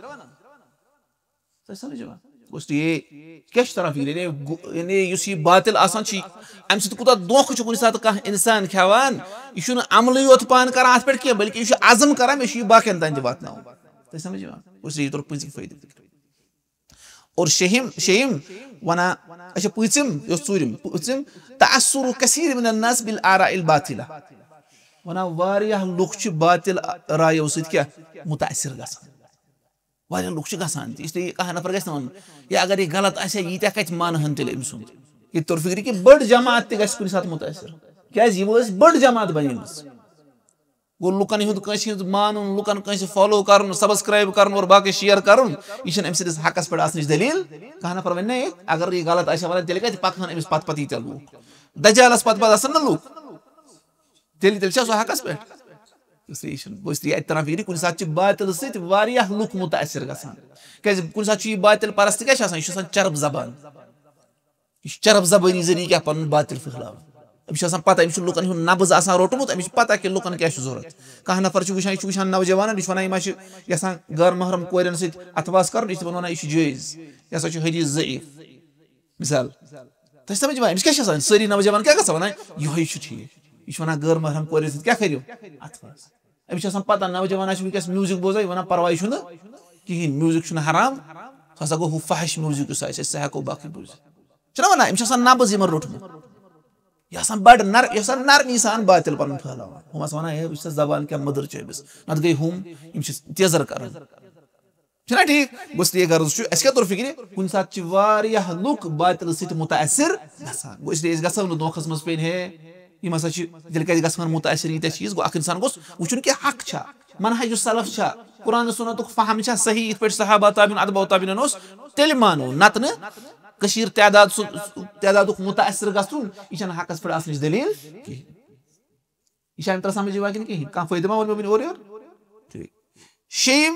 تۄہہِ سمجھ یِوان؟ گوٚژھ تُہۍ یہِ کیٛاہ چھُ تران فِکرِ؟ یعنی گو-، یعنی یُس یہِ باطل آسان چھُ، اَمہِ سۭتۍ کوٗتاہ دھوکہٕ چھُ کُنہِ ساتہٕ کانٛہہ اِنسان کھٮ۪وان۔ یہِ چھُنہٕ عملٕے یوت پان کران اَتھ پٮ۪ٹھ کینٛہہ، بلکہِ یہِ چھُ عزم کران، مےٚ چھُ یہِ باقین تام تہِ واتناوُن۔ تۄہہِ سمجھ یِوان؟ گوٚژھ تُہۍ یہِ توٚر پٔزی فٲیدٕ فِکرِ۔ اور شیٚیِم، شیٚیِم وَنان، اچھا، پوٗژِم، یۄس ژوٗرِم، پوٗژِم، تأثر كثير من الناس بالآراء الباطلة۔ وَنان، واریاہ لُکھ چھِ باطل رایو سۭتۍ کیٛاہ؟ مُتاثر گژھان۔ واریاہ لُکھ چھِ گژھان تہِ، اس لیے کانٛہہ نفر گژھِ نہٕ وَنُن، یا اگر یہِ غلط آسہِ ہا، ییٖتیٛاہ کَتہِ مانہٕ ہن تیٚلہِ أمۍ سُنٛد؟ یہِ توٚر فِکرِ کہِ بٔڑ جماعت تہِ گژھِ کُنہِ ساتہٕ مُتاثر، کیٛازِ یِمو ٲسۍ بٔڑ جماعت بَنیمٕژ۔ گوٚو لُکن ہُنٛد کٲنٛسہِ ہُنٛد مانُن، لُکن کٲنٛسہِ follow کرُن، subscribe کرُن اور باقٕے share کرُن، یہِ چھُنہٕ أمۍ سٕنٛدِس حقس پٮ۪ٹھ آسنٕچ دٔلیٖل۔ کانٛہہ نفر وَنہِ، نہ، اگر یہِ غلط آسہِ ہا وَنان، تیٚلہِ کَتہِ پَکہٕ ہن أمِس پتہٕ پتہٕ ییٖتیٛاہ لُکھ؟ دجالس پتہٕ پتہٕ آسن نہ لُکھ، تیٚلہِ، تیٚلہِ چھا سُہ حقس پٮ۪ٹھ؟ اس لیے چھُنہٕ، گوٚو اس لیے اَتہِ تران فِکرِ، کُنہِ ساتہٕ چھِ باطلہٕ سۭتۍ واریاہ لُکھ مُتاثر گژھان۔ کیٛازِ کُنہِ ساتہٕ چھُ یہِ باطل پرست کیٛاہ چھُ آسان؟ یہِ چھُ آسان چرب زبان۔ یہِ چھُ چرب زبٲنی ذٔریعہٕ کیٛاہ پَنُن باطل پھٔہلاوان؟ أمِس چھِ آسان پَتہ، أمِس چھُ لُکَن ہُنٛد نبض آسان روٚٹمُت، أمِس چھِ پَتہ کہِ لُکَن کیٛاہ چھُ ضوٚرَتھ۔ کانٛہہ نفر چھُ وٕچھان، یہِ چھُ وٕچھان نوجوانَن، یہِ چھُ وَنان، یِم ہا چھِ یَژھان غٲر محرم کورٮ۪ن سۭتۍ اَتھٕ واس کَرُن، یہِ چھِ تِمَن وَنان، یہِ چھُ جٲیِز، یہِ ہسا چھُ حدیٖث ضعیٖف۔ مثال، تۄہہِ چھِ سَمٕجھ یِوان، أمِس کیٛاہ چھِ آسان؟ سٲری نوجوان کیٛاہ گژھان وَنان؟ یِہوٚے چھُ ٹھیٖک۔ یہِ چھُ وَنان، غٲر محرم کورٮ۪ن سۭتۍ کیٛاہ کٔرِو؟ اَتھٕ واس۔ أمِس چھِ آسان پَتہ، نوجوان آسہِ وٕنکیٚس music بوزان، یہِ وَنان، پَرواے چھُنہٕ کِہیٖنۍ، music چھُنہٕ حرام، سُہ ہسا گوٚو ہُہ فحش music یُس آسہِ، سُہ ہٮ۪کو باقٕے بوٗزِتھ۔ چھُنہ وَنان، أمِس چھِ آسان نبض یِمن روٚٹمُت۔ یہِ آسان بَڑٕ نر-، یہِ آسان نرمی سان باطل پَنُن پھٔہلاوان۔ ہُم آسان وَنان، ہے، وٕچھ سا زبان کیٛاہ مٔدٕر چھِ أمِس، نَتہٕ گٔے ہُم، یِم چھِ تیزر کران۔ چھُنہ ٹھیٖک؟ گوٚو اس لیے غرض چھُ، اَسہِ کیٛاہ توٚر فِکرِ؟ کُنہِ ساتہٕ چھِ واریاہ لُکھ باطلہٕ سۭتۍ مُتاثر گژھان۔ گوٚو اس لیے أسۍ گژھو نہٕ دھوکھس منٛز پیٚنۍ، ہے، یِم ہسا چھِ، تیٚلہِ کَتہِ گژھن مُتاثر ییٖتیٛاہ چیٖز؟ گوٚو اکھ اِنسان گوٚژھ وٕچھُن کہِ حق چھا، منہج سلف چھا، قرآن سُنتُک فہم چھا صحیح، یِتھ پٲٹھۍ صحابہ تابعین، اتباع تابعینن اوس، تیٚلہِ مانو، نتہٕ نہٕ۔ کٔشیٖر تعداد سُہ، تعدادُک مُتاثر گژھُن، یہِ چھَنہٕ حقس پٮ۪ٹھ آسنٕچ دٔلیٖل کِہیٖنۍ۔ یہِ چھا أمۍ تران سمجھ یِوان کِنہٕ کِہیٖنۍ؟ کانٛہہ فٲیدٕ ما ووٚن مےٚ وٕنہِ اورٕ یورٕ؟ ٹھیٖک۔ شیٚیِم،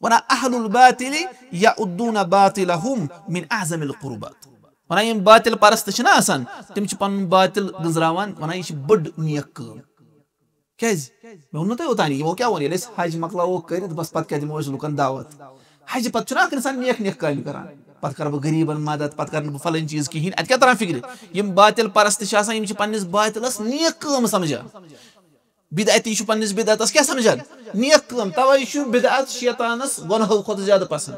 وَنان، اہل الباطل یعدون باطلهم من اعظم القربات۔ وَنان، یِم باطل پرست چھِنہ آسان، تِم چھِ پَنُن باطل گٔنٛزراوان، وَنان، یہِ چھِ بٔڑ نیک کٲم۔ کیٛازِ؟ مےٚ ووٚن نہٕ تۄہہِ اوٚتانی، یِمو کیٛاہ ووٚن؟ ییٚلہِ أسۍ حج مۄکلاوو کٔرِتھ، بس پتہٕ کیٛاہ دِمو أسۍ لُکن دعوت؟ حجہِ پتہٕ چھُنہ اکھ اِنسان نیک نیک کامہِ کران، پتہٕ کرٕ بہٕ غریٖبن مدد، پتہٕ کرٕ نہٕ بہٕ فلٲنۍ چیٖز کِہیٖنۍ۔ اَتہِ کیٛاہ تران فِکرِ؟ یِم باطل پرست چھِ آسان، یِم چھِ پننِس باطلس نیک کٲم سمجھان۔ بدعتی چھُ پننِس بدعتس کیٛاہ سمجھان؟ نیک کٲم۔ توے چھُ بدعت شیطانس گۄنہو کھۄتہٕ زیادٕ پسند۔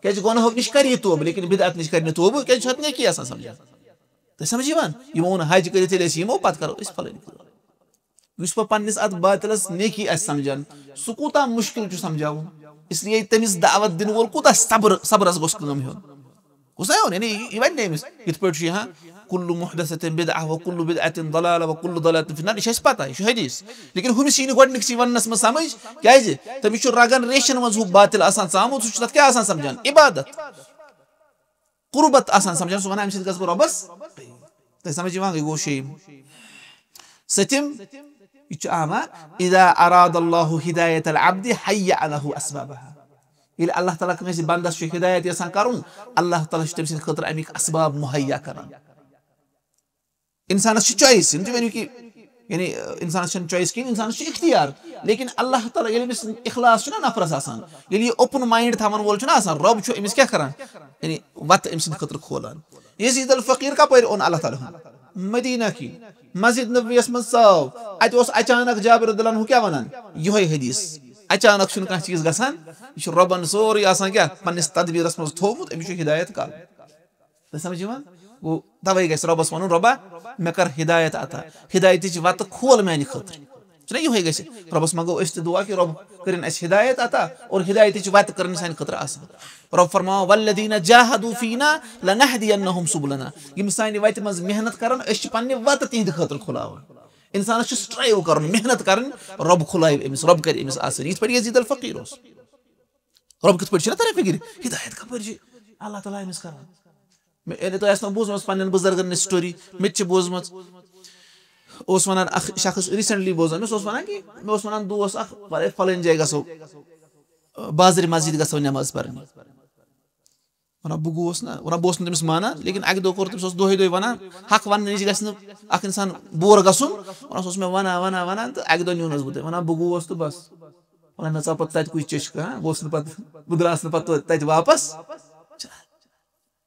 کیٛازِ گۄنہو نِش کرِ یہِ توبہٕ، لیکن بدعت نِش کرِ نہٕ توبہٕ، کیٛازِ چھُ اتھ نیکی آسان سمجھان۔ تۄہہِ سمجھ یِوان؟ یِمو ووٚن، حج کٔرِتھ ییٚلہِ أسۍ یِمو، پتہٕ کرو أسۍ فلٲنۍ کٲم۔ یُس بہٕ پننِس اتھ باطلس نیکی آسہِ سمجھان، سُہ کوٗتاہ مُشکِل چھُ سمجھاوُن۔ اس لیے تٔمِس دعوت دِنہٕ وول کوٗتاہ صبر، صبرس گوٚژھ کٲم ہیوٚن۔ گوٚژھ نا ہیوٚن؟ یعنی یہِ، یہِ ونہِ نہٕ أمِس، یِتھ پٲٹھۍ چھُ یہِ، ہاں، کُلُّ مُحدثۃ بِدعہ و کُلُّ بِدعۃ ضلالہ و کُلُّ ضلالۃ فی النار، یہِ چھُ اَسہِ پتہ، یہِ چھُ حدیث۔ لیکن ہُمِس یی نہٕ گۄڈٕنِکسٕے وننس منٛز سمجھ، کیٛازِ؟ تٔمِس چھُ رگن ریشن منٛز ہُہ باطل آسان ژامُت، سُہ چھُ تتھ کیٛاہ آسان سمجھان؟ عبادت۔ قربت آسان سمجھان، سُہ ونان، امہِ سۭتۍ گژھٕ بہٕ رۄبس۔ تۄہہِ سمجھ یِوان؟ گٔے گوٚو شیٚیِم۔ سٔتِم، یہِ چھُ آمار، اذا اراد اللہ ہدایت العبد حیا لہ اسبابہ۔ ییٚلہِ اللہ تعالیٰ کٲنٛسہِ بندس چھُ ہدایت یژھان کرُن، اللہ تعالیٰ چھُ تٔمۍ سٕنٛدِ خٲطرٕ امیِکۍ اسباب مہیا کران۔ انسانس چھِ choice، یِم تہِ ؤنِو کہِ، یعنی، انسانس چھنہٕ choice کِہیٖنۍ، انسانس چھُ اختیار۔ لیکن اللہ تعالیٰ، ییٚلہِ أمِس اخلاص چھُنہ نفرس آسان، ییٚلہِ یہِ open mind تھاوان وول چھُنہ آسان، رۄب چھُ أمِس کیٛاہ کران؟ یعنی وتہٕ أمۍ سٕنٛدِ خٲطرٕ کھولان۔ یزید الفقیر کپٲرۍ اوٚن اللہ تعالیٰ ہن؟ مدینہ کی مسجد نبویس منٛز ژاو۔ اتہِ اوس اچانک جابر رضی اللہ عنہ کیٛاہ ونان؟ یِہوٚے حدیث۔ اچانک چھُنہٕ کانٛہہ چیٖز گژھان، یہِ چھُ رۄبن سورُے آسان کیٛاہ؟ پننِس تدبیرس منٛز تھوومُت، أمِس چھُ ہدایت کرُن۔ تۄہہِ سمجھ یِوان؟ گوٚو، توے گژھِ رۄبس ونُن، رۄبا، مےٚ کر ہدایت عطا، ہدایتٕچ وتہٕ کھول میانہِ خٲطرٕ۔ نہ، یِہوٚے گژھِ۔ رۄبَس منٛگو أسۍ تہِ دُعا کہِ رۄب کٔرِن اَسہِ ہدایت عطا اور ہدایتٕچ وَتہٕ کٔرِن سانہِ خٲطرٕ آسان۔ رۄب فرماوان، "والذین جاہدوا فینا لنہدینہم سبلنا"، یِم سانہِ وَتہِ منٛز محنت کَرَن، أسۍ چھِ پنٛنہِ وَتہٕ تِہِنٛدِ خٲطرٕ کھُلاوان۔ اِنسانَس چھُ strive کَرُن، محنت کَرٕنۍ، رۄب کھُلاوِ أمِس، رۄب کَرِ أمِس آسٲنی۔ یِتھ پٲٹھۍ یزید الفقیٖر اوس۔ رۄب کِتھ پٲٹھۍ چھِ نہ تَران فِکرِ؟ ہدایت کَپٲرۍ چھِ اللہ تعالیٰ أمِس کَران؟ مےٚ، یعنی تۄہہِ آسہِ نہٕ بوٗزمٕژ پنٛنٮ۪ن بُزرگَن ہٕنٛز story، مےٚ تہِ چھِ بوٗزمٕژ۔ اوس وَنان اَکھ شخص، recently بوزان مےٚ، سُہ اوس وَنان کہِ مےٚ اوس وَنان دوس اَکھ، "وَلہٕ فَلٲنۍ جایہِ گژھو، بازرِ مسجد گژھو نٮ۪ماز پَرنہِ۔" وَنان بہٕ گوس نہ، وَنان بہٕ اوسُس نہٕ تٔمِس مانان، لیکِن اَکہِ دۄہ کوٚر تٔمِس، اوس دۄہَے دۄہَے وَنان، حق وَننہٕ نِش گژھِ نہٕ اَکھ اِنسان bore گژھُن۔ وَنان سُہ اوس مےٚ وَنان، وَنان، وَنان، تہٕ اَکہِ دۄہ نیوٗنَس بہٕ تٔمۍ، وَنان بہٕ گوس تہٕ بَس۔ وَنان مےٚ ژاو پَتہٕ تَتہِ کُے چٔشکہٕ، ہاں، بہٕ اوسُس نہٕ پَتہٕ، بہٕ درٛاس نہٕ پَتہٕ تَتہِ واپَس۔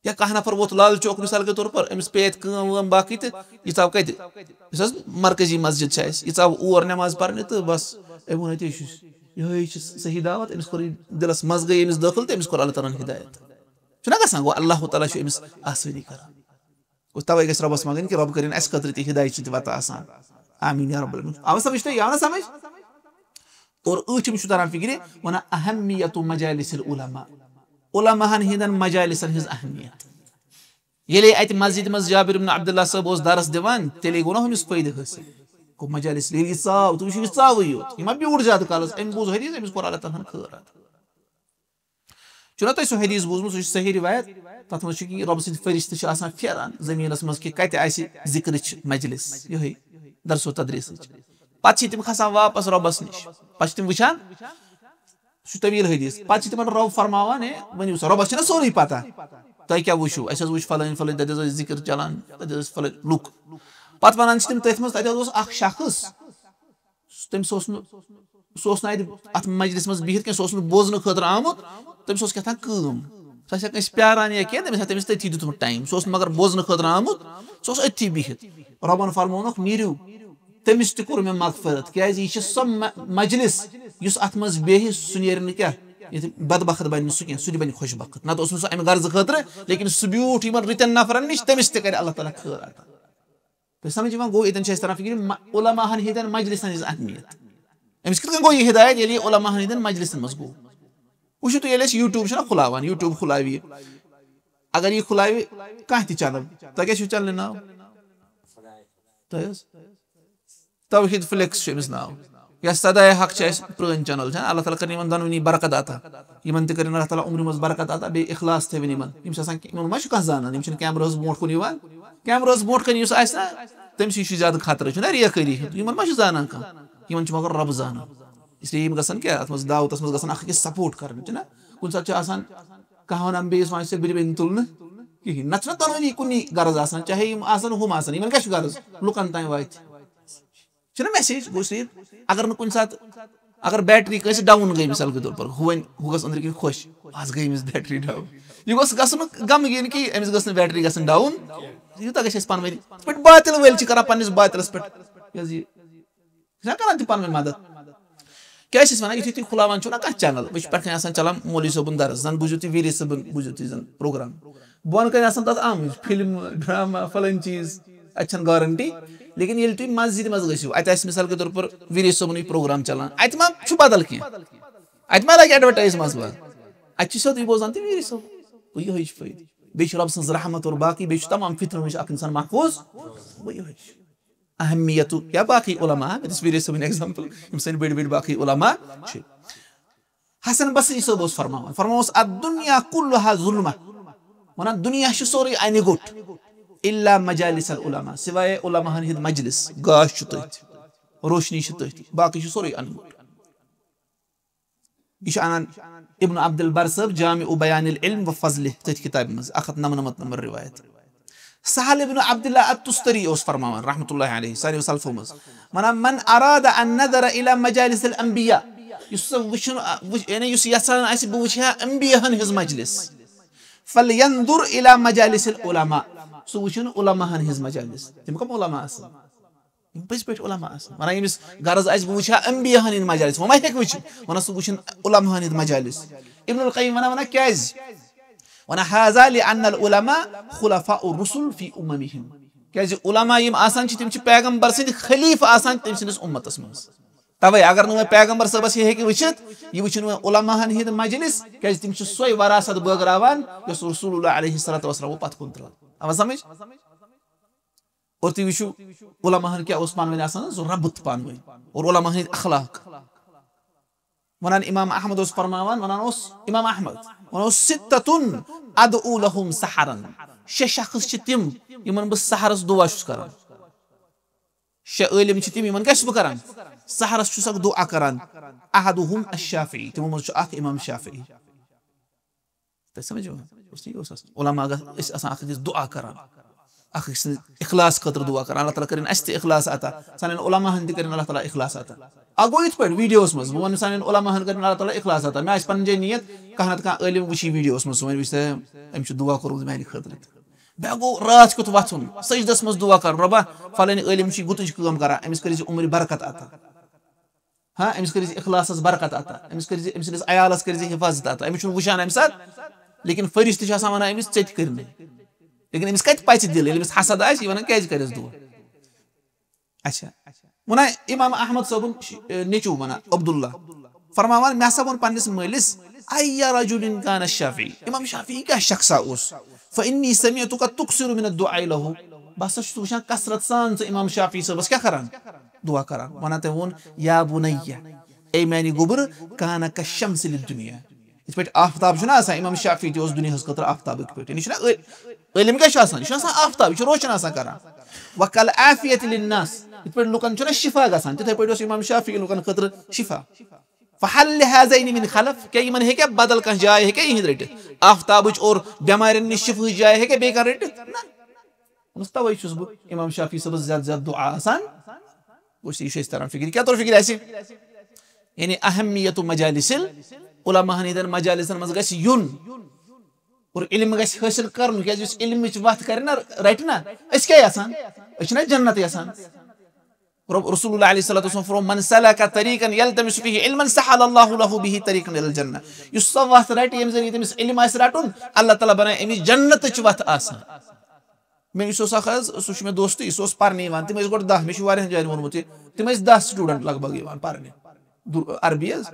یا کانٛہہ نفر ووت لال چوک مثال کے طور پر، أمِس پیٚیہِ اَتہِ کٲم وٲم باقٕے تہٕ یہِ ژاو کَتہِ؟ یُس حظ مرکزی مسجد چھِ اَسہِ، یہِ ژاو اور نٮ۪ماز پَرنہِ تہٕ بَس، أمۍ ووٚن اَتہِ، یہِ چھُ، یِہوٚے چھِ صحیح دعوت، أمِس کوٚر یہِ دِلَس منٛز گٔے أمِس دٲخٕل تہٕ أمِس کوٚر اللہ تعالیٰ ہَن ہدایت۔ چھُنہ گژھان؟ گوٚو اللہ تعالیٰ چھُ أمِس آسٲنی کران۔ گوٚو تَوَے گژھِ رۄبَس منٛگٕنۍ کہِ رۄب کٔرِنۍ اَسہِ خٲطرٕ تہِ ہدایت چہِ تہِ وَتہٕ آسان۔ آمیٖن یا رب العالمین۔ آو سمجھ تۄہہِ؟ یہِ آو نہ سمجھ؟ اور ٲٹھِم چھُ تران فِکرِ، وَنان اہمیت مجالس العلماء، علماہن ہٕنٛدٮ۪ن مجالسن ہٕنٛز اہمیت۔ ییٚلے اَتہِ مسجد منٛز جابر ابن عبداللہ صٲب اوس درس دِوان، تیٚلے گوٚو نہ ہُمِس فٲیدٕ حٲصِل۔ گوٚو مجالس، ییٚلہِ یہِ ژاو، تہٕ وٕچھِو، یہِ ژاوٕے یوت، یہِ ما بیوٗٹھ زیادٕ کالس، أمۍ بوٗز حدیث، أمِس کوٚر اللہ تعالیٰ ہن خٲر۔ چھُنہ تۄہہِ سُہ حدیث بوٗزمُت؟ سُہ چھُ صحیح روایت۔ تَتھ منٛز چھُ کہِ رۄبہٕ سٕنٛدۍ فرشتہٕ چھِ آسان پھیران زٔمیٖنَس منٛز کہِ کَتہِ آسہِ ذِکرٕچ مجلس، یِہوٚے درس و تدریٖسٕچ۔ پَتہٕ چھِ تِم کھسان واپَس رۄبَس نِش۔ پَتہٕ چھِ تِم وٕچھان، سُہ چھُ طویٖل حدیث۔ پَتہٕ چھِ تِمَن رۄب فرماوان، "ہے، ؤنِو سا، رۄبَس چھِنہ سورُے پَتہ۔ تۄہہِ کیٛاہ وٕچھِو؟ اَسہِ حظ وٕچھ فَلٲنۍ فَلٲنۍ، تَتہِ حظ ٲسۍ ذِکر چَلان، تَتہِ حظ ٲسۍ فَلٲنۍ لُکھ۔" پَتہٕ وَنان چھِ تِم، "تٔتھۍ منٛز تَتہِ حظ اوس اَکھ شخص، تٔمِس اوس نہٕ، سُہ اوس نہٕ اَتہِ اَتھ مجلِس منٛز بِہِتھ کینٛہہ، سُہ اوس نہٕ بوزنہٕ خٲطرٕ آمُت، تٔمِس اوس کیٛاہ تام کٲم۔ سُہ آسہِ ہا کٲنٛسہِ پیاران یا کینٛہہ، تٔمِس آسہِ تٔمِس تٔتھی دیُتمُت ٹایم۔ سُہ اوس نہٕ مگر بوزنہٕ خٲطرٕ آمُت، سُہ اوس أتھی بِہِتھ۔" رۄبَن فرمونُکھ، "نیٖرِو، تٔمِس تہِ کوٚر مےٚ مغفرت، کیٛازِ یہِ چھِ سۄ م-، مجلِس یُس اَتھ منٛز بیٚہہِ، سُہ نیرِ نہٕ کیٛاہ، یہِ بدبخت بَنہِ نہٕ سُہ کینٛہہ، سُہ تہِ بَنہِ خۄش بخت۔" نَتہٕ اوس نہٕ سُہ اَمہِ غرضہٕ خٲطرٕ، لیکِن سُہ بیوٗٹھ یِمَن رٕتٮ۪ن نفرَن نِش، تٔمِس تہِ کَرِ اللہ تعالیٰ خٲر عطا۔ تُہۍ سمجھ یِوان؟ گوٚو، ییٚتٮ۪ن چھِ اَسہِ تران فِکرِ، مَ-، علماہَن ہٕنٛدٮ۪ن مجلسَن ہٕنٛز اہمیت۔ أمِس کِتھ کٔنۍ گوٚو یہِ ہدایت، ییٚلہِ یہِ علماہَن ہٕنٛدٮ۪ن مجلسَن منٛز گوٚو؟ وٕچھِو تُہۍ، ییٚلہِ أسۍ YouTube چھُنہ کھُلاوان، YouTube کھُلاوِ یہِ، اگر یہِ کھُلاوِ کانٛہہ تہِ channel، تۄہہِ کیٛاہ چھُو channelہِ ناو؟ تۄہہِ حظ؟ توحید فلیکس چھُ أمِس ناو۔ یا صداے حق چھِ اَسہِ پرٛٲنۍ channel چھےٚ، اللہ تعالیٰ کَرِ یِمَن دۄنوٕنی برکت عطا۔ یِمَن تہِ کٔرِنۍ اللہ تعالیٰ عمرِ منٛز برکت عطا، بیٚیہِ اِخلاص تھٲوِنۍ یِمَن۔ یِم چھِ آسان، یِمَن ما چھُ کانٛہہ زانان؟ یِم چھِنہٕ cameraہَس برونٛٹھ کُن یِوان۔ Cameraہَس برونٛٹھ کَنہِ یُس آسہِ نا، تٔمۍ سٕے چھُ زیادٕ خطرٕ، چھُنہ ریاکٲری ہُنٛد۔ یِمَن ما چھُ زانان کانٛہہ؟ یِمَن چھُ مگر رۄب زانان۔ اس لیے یِم گژھن کیٛاہ، اَتھ منٛز دعوتَس منٛز گژھن اَکھ أکِس support کَرٕنۍ، چھُنہ؟ کُنہِ ساتہٕ چھُ آسان کانٛہہ وَنان بیٚیِس، وۄنۍ چھِ ژےٚ بٕرِ بیٚنہِ تُلنہٕ کِہیٖنۍ، نَتہٕ چھُنہ دۄنوٕنی کُنی غرض آسان، چاہے یِم آسَن ہُم آسَن، یِمَن کیٛاہ چھُ غرض؟ لُکَن تام واتہِ۔ چھُنہ message؟ گوٚو صرف اگر نہٕ کُنہِ ساتہٕ، اگر battery کٲنٛسہِ down گٔے مثال کے طور پر، ہُہ وۄنۍ، ہُہ گژھِ أنٛدرٕ کِنۍ خۄش، آز گٔے أمِس battery down۔ یہِ گوٚژھ گژھُن نہٕ غمگیٖن کہِ أمِس گٔژھ نہٕ battery گژھٕنۍ down۔ یوٗتاہ گژھِ اَسہِ پانہٕ ؤنۍ، یِتھ پٲٹھۍ باطل وٲلۍ چھِ کران پنٛنِس باطلَس پٮ۪ٹھ، یہِ حظ یہِ، چھِنہ کران تِم پانہٕ ؤنۍ مدد۔ کیٛاہ چھِ أسۍ وَنان، یُتھُے تُہۍ کھُلاوان چھِو نہ کانٛہہ channel، وٕچھ پٮ۪ٹھ کَنۍ آسان چَلان مولوی صٲبُن درس، زَن بوٗزِو تُہۍ ویٖری صٲبُن، بوٗزِو تُہۍ زَن program۔ بۄن کَنۍ آسان تَتھ آمٕتۍ فِلمہٕ، drama، فَلٲنۍ چیٖز، اَتہِ چھَنہٕ guarantee۔ لیکِن ییٚلہِ تُہۍ مسجدِ منٛز گٔژھِو، اَتہِ آسہِ مِثال کے طور پر ویٖری صٲبُنٕے program چَلان، اَتہِ ما چھُ بدل کینٛہہ؟ اَتہِ ما لَگہِ advertise منٛز وَن؟ اَتہِ چھِ سیوٚدُے بوزان تہِ ویٖری صٲب۔ گوٚو یِہوٚے چھُ فٲیدٕ۔ بیٚیہِ چھُ رۄب سٕنٛز رحمت اور باقٕے، بیٚیہِ چھُ تمام فِتنہٕ نِش اَکھ اِنسان محفوٗظ۔ گوٚو یِہوٚے چھُ۔ اہمیتُک یا باقٕے علماء، مےٚ دِژ ویٖری صٲبٕنۍ example، یِم سٲنۍ بٔڑۍ بٔڑۍ باقٕے علماء چھِ۔ حسن بصری صٲب اوس فرماوان، فرماوان اوس، "الدنیا کلها ظلمہ"، وَنان، دُنیا چھُ سورُے اَنہِ گوٚٹ، "الا مجالس العلماء"، سوائے علماہن ہٕنٛدۍ مجلس، گاش چھُ تٔتھۍ، روشنی چھِ تٔتھۍ، باقٕے چھُ سورُے اَنہِ گوٚٹ۔ یہِ چھُ اَنان ابن عبد البر صٲب جامع بیان العلم و فضلہ، تٔتھۍ کِتابہِ منٛز، اَکھ ہَتھ نَمنَمَتھ نمبر روایت۔ سہل ابن عبداللہ التستری اوس فرماوان، رحمتہ اللہ علیہ، سانیو سلفو منٛز، وَنان، "من اراد ان نظر الی مجالس الانبیاء"، یُس سُہ وٕچھُن، وٕچھ-، یعنی یُس یژھان آسہِ بہٕ وٕچھِ ہا انبیاہن ہٕنٛز مجلس، "فلینظر الی مجالس العلماء"، سُہ وٕچھُن علماہن ہٕنٛز مجلس۔ تِم کم علماء آسان؟ یِم پٔزۍ پٲٹھۍ علماء آسان۔ وَنان ییٚمِس غرض آسہِ بہٕ وٕچھِ ہا انبیاہن ہٕنٛدۍ مجالس، وۄنۍ ما ہیٚکہِ وٕچھِتھ؟ وَنان سُہ وٕچھُن علماہن ہٕنٛدۍ مجالس۔ ابن القیم وَنان، وَنان کیٛازِ؟ وَنان، "هذا لأن العلماء خلفاء الرسل في أممهم"۔ کیٛازِ علماء یِم آسان چھِ، تِم چھِ پیغمبر سٕنٛدۍ خلیفہٕ آسان تٔمۍ سٕنٛدِس اُمتس منٛز۔ توے اگر نہٕ وۄنۍ پیغمبر صٲبس یہِ ہیٚکہِ وٕچھِتھ، یہِ وٕچھِن وۄنۍ علماہن ہِنٛدۍ مجلس، کیازِ تِم چھِ سۄے وراثت بٲگراوان یۄس رسول اللہ علیہ الصلوۃ والسلام پتھ کُن ترٲو۔ آوا سمجھ؟ اور تُہۍ وٕچھِو، علماہن کیٛاہ اوس پانہٕ ؤنۍ آسان؟ سُہ ربط پانہٕ ؤنۍ۔ اور علماہن ہٕنٛدۍ اخلاق۔ ونان امام احمد اوس فرماوان، ونان اوس امام احمد، ونان اوس، "ستتن ادعو لہم سحرن"، شےٚ شخص چھِ تِم یِمن بہٕ سحرس دعا چھُس کران۔ شےٚ عٲلم چھِ تِم، یِمن کیٛاہ چھُس بہٕ کران؟ سحرس چھُسکھ دعا کران۔ احدہم الشافعی، تِمو منٛز چھُ اکھ امام شافعی۔ تۄہہِ سمجھ یِوان؟ اوس نہٕ یہِ اوس آسان۔ علماء گژھ-، ٲسۍ آسان اکھ أکِس دعا کران، اکھ أکۍ سٕنٛدِ اخلاص خٲطرٕ دعا کران۔ اللہ تعالیٰ کٔرِنۍ اَسہِ تہِ اخلاص عطا، سانٮ۪ن علماہن تہِ کٔرِنۍ اللہ تعالیٰ اخلاص عطا۔ اکھ گوٚو یِتھ پٲٹھۍ ویڈیوس منٛز، بہٕ وَنہٕ سانٮ۪ن علماہن کٔرِنۍ اللہ تعالیٰ اخلاص عطا۔ مےٚ آسہِ پنٕنۍ جاے نیت، کانٛہہ نتہٕ کانٛہہ عٲلِم وٕچھی ویڈیوس منٛز، سُہ وَنہِ، "وٕچھ سا، أمۍ چھُ دعا کوٚرمُت میانہِ خٲطرٕ تہِ۔" بیٚیہِ گوٚو راتھ کیُتھ وۄتھُن، سجدس منٛز دعا کرُن، "رۄبا، فلٲنۍ عٲلِم چھُ یہِ گُتٕج کٲم کران، أمِس کٔرۍ زِ عمرِ برکت عطا۔" ہاں، أمِس کٔرۍ زِ اخلاصس برکت عطا، أمِس کٔرۍ زِ، أمۍ سٕنٛدِس عیالس کٔرۍ زِ حفاظت عطا۔ أمِس چھُنہٕ وٕچھان اَمہِ ساتہٕ، لیکن فرشتہٕ چھِ آسان ونان أمِس، "ژےٚ تہِ کٔرۍ مےٚ۔" لیکن أمِس کتہِ پژِ دِل؟ ییٚلہِ أمِس حسد آسہِ، یہِ ونان، "کیازِ کٔرِس دعا؟" اچھا، ونان امام احمد صٲبُن ش-، اے، نیٚچو ونان عبداللہ، فرماوان، مےٚ ہسا ووٚن پننِس مٲلِس، "ای رجل کان الشافعی"، امام شافعی کیٛاہ شخصا اوس؟ "فانی سمعتک تکثر من الدعاء لہ"، بہٕ ہسا چھُس وٕچھان کثرت سان ژٕ امام شافعی صٲبس کیٛاہ کران؟ دعا کران۔ ونان تٔمۍ ووٚن، "یا بنی"، اے میانہِ گوٚبرٕ، "کان کالشمس للدنیا"، یِتھ پٲٹھۍ آفتاب چھُنہ آسان، امام شافعی تہِ اوس دُنیاہس خٲطرٕ آفتابٕکۍ پٲٹھۍ۔ یہِ چھُنہ عٲ-، عٲلِم کیٛاہ چھُ آسان؟ یہِ چھُ آسان آفتاب، یہِ چھُ روشن آسان کران۔ "وکالعافیۃ للناس"، یِتھ پٲٹھۍ لُکن چھُنہ شفا گژھان، تِتھے پٲٹھۍ اوس امام شافعی لُکن خٲطرٕ شفا۔ "فہل لہذین من خلف"، کیٛاہ یِمن ہیٚکیٛاہ بدل کانٛہہ جاے، ہیٚکیٛاہ یِہنٛد رٔٹِتھ؟ آفتابٕچ اور بٮ۪مارٮ۪ن نِش شفہٕچ جاے ہیٚکیٛاہ بیٚیہِ کانٛہہ رٔٹِتھ؟ نہ۔ دوٚپمَس، تَوَے چھُس بہٕ اِمام شافعی صٲبَس زیادٕ زیادٕ دُعا آسان۔ گوٚو، یہِ چھُ اَسہِ تَران فِکرِ۔ کیٛاہ توٚر فِکرِ اَسہِ؟ یعنی اہمیت مجالس العلماء ہَن ہِنٛدٮ۪ن مجالسَن منٛز گژھِ یُن اور علم گژھِ حٲصِل کَرُن، کیٛازِ یُس علمٕچ وَتھ کَرِ نہ، رَٹہِ نہ، أسۍ کیٛاہ یَژھان؟ أسۍ چھِنہ جنت یَژھان؟ رب-، رسول اللہ علیہ الصلوۃ والسلام فرموو، "من سلک طریقا یلتمس فیہ علما سہل اللہ لہ بہ طریقا الی الجنہ"۔ یُس سۄ وَتھ رَٹہِ، ییٚمہِ ذٔریعہٕ تٔمِس علم آسہِ رَٹُن، اللہ تعالیٰ بَنایہِ أمِس جنتٕچ وَتھ آسان۔ مےٚ یُس اوس اکھ حظ، سُہ چھُ مےٚ دوستٕے، سُہ اوس پرنہِ یِوان، تِم ٲسۍ گۄڈٕ دَہ، مےٚ چھُ واریاہَن جایَن ووٚنمُت یہِ، تِم ٲسۍ دَہ student لگ بگ یِوان پرنہِ، دُ-، عربی حظ۔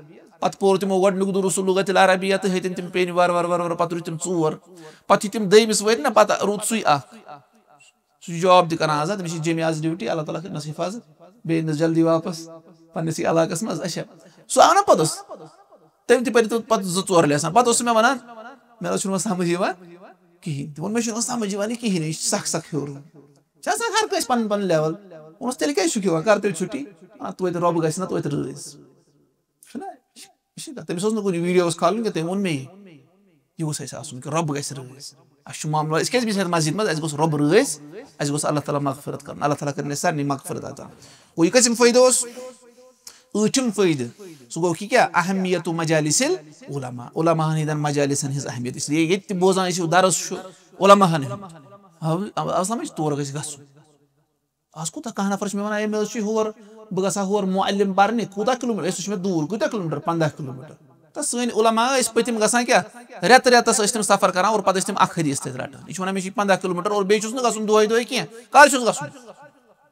پتہٕ پوٚر تِمو گۄڈٕنیُک دُر سُہ لغت العربیہ تہٕ ہیٚتِن تِم پیٚنہِ وارٕ وارٕ وارٕ وارٕ، پتہٕ روٗدۍ تِم ژور، پتہٕ یُتھ تِم دوٚیمِس وٲتۍ نہ، پتہٕ روٗد سُے اکھ۔ سُہ چھُ job تہِ کران آز، تٔمِس چھِ جیٚمہِ آز duty، اللہ تعالیٰ کٔرِنَس حِفاظت، بیٚیہِ أنِس جلدی واپس پننِسٕے علاقس منٛز۔ اچھا، سُہ آو نہ پوٚتُس، تٔمۍ تہِ پٔرۍ تہٕ پتہٕ زٕ ژور lesson۔ پتہٕ اوس سُہ مےٚ ونان، مےٚ نہ حظ چھُنہٕ وۄنۍ سمجھ یِوان کِہینۍ تہِ۔ ووٚن، مےٚ چھُنہٕ وۄنۍ سمجھ یِوان یہِ کِہینۍ، یہِ چھُ سخ سخ ہیوٚر۔ چھِ آسان ہر کٲنٛسہِ پنُن پنُن level۔ ووٚنُس، تیٚلہِ کیٛازِ چھُکھ یِوان؟ کر تیٚلہِ چھُٹی۔ آ، توتہِ رۄب گژھِ نہ توتہِ رٲضۍ۔ چھُنہ؟ یہِ چھِ کَتھ۔ تٔمِس اوس نہٕ کُنہِ ویٖڈیوَس کھالُن کینٛہہ، تٔمۍ ووٚن مے یہِ۔ یہِ گوٚژھ اَسہِ آسُن کہِ رۄب گژھِ رٲضۍ۔ اَسہِ چھُ معاملہٕ، أسۍ کیٛازِ بِہِتھ مسجد منٛز؟ اَسہِ گوٚژھ رۄب رٲضۍ، اَسہِ گوٚژھ اللہ تعالیٰ مغفرت کَرُن۔ اللہ تعالیٰ کٔرِنۍ اَسہِ سارنٕے مغفرت عطا۔ گوٚو، یہِ کٔژِم فٲیدٕ اوس؟ ٲٹھِم فٲیدٕ۔ سُہ گوٚو کہِ کیٛاہ؟ اہمیت مجالس العلماء، علماء ہَن ہِنٛدٮ۪ن مجالسَن ہٕنٛز اہمیت۔ اس لیے ییٚتہِ تہِ بوزان ٲسِو درس چھُ علماء ہَن ہُنٛد۔ آو، آو سمجھ؟ تور گژھِ گژھُن۔ آز کوٗتاہ کانٛہہ نفر چھُ مےٚ وَنان، "ہے، مےٚ حظ چھُ ہور، بہٕ گژھٕ ہا ہور معلم پرنہِ، کوٗتاہ kilometre؟" ہے، سُہ چھُ مےٚ دوٗر، کۭتیٛاہ kilometre؟ پنٛداہ kilometre۔ تہٕ سٲنۍ علماء ٲسۍ پٔتِم گژھان کیٛاہ؟ رٮ۪تہٕ رٮ۪تَس ٲسۍ تِم سفر کران اور پَتہٕ ٲسۍ تِم اَکھ حدیث تَتہِ رَٹان۔ یہِ چھُ وَنان، "مےٚ چھِ یہِ پنٛداہ kilometre اور بیٚیہِ چھُس نہٕ گژھُن دۄہَے دۄہَے کینٛہہ، کَر چھُس گژھُن؟"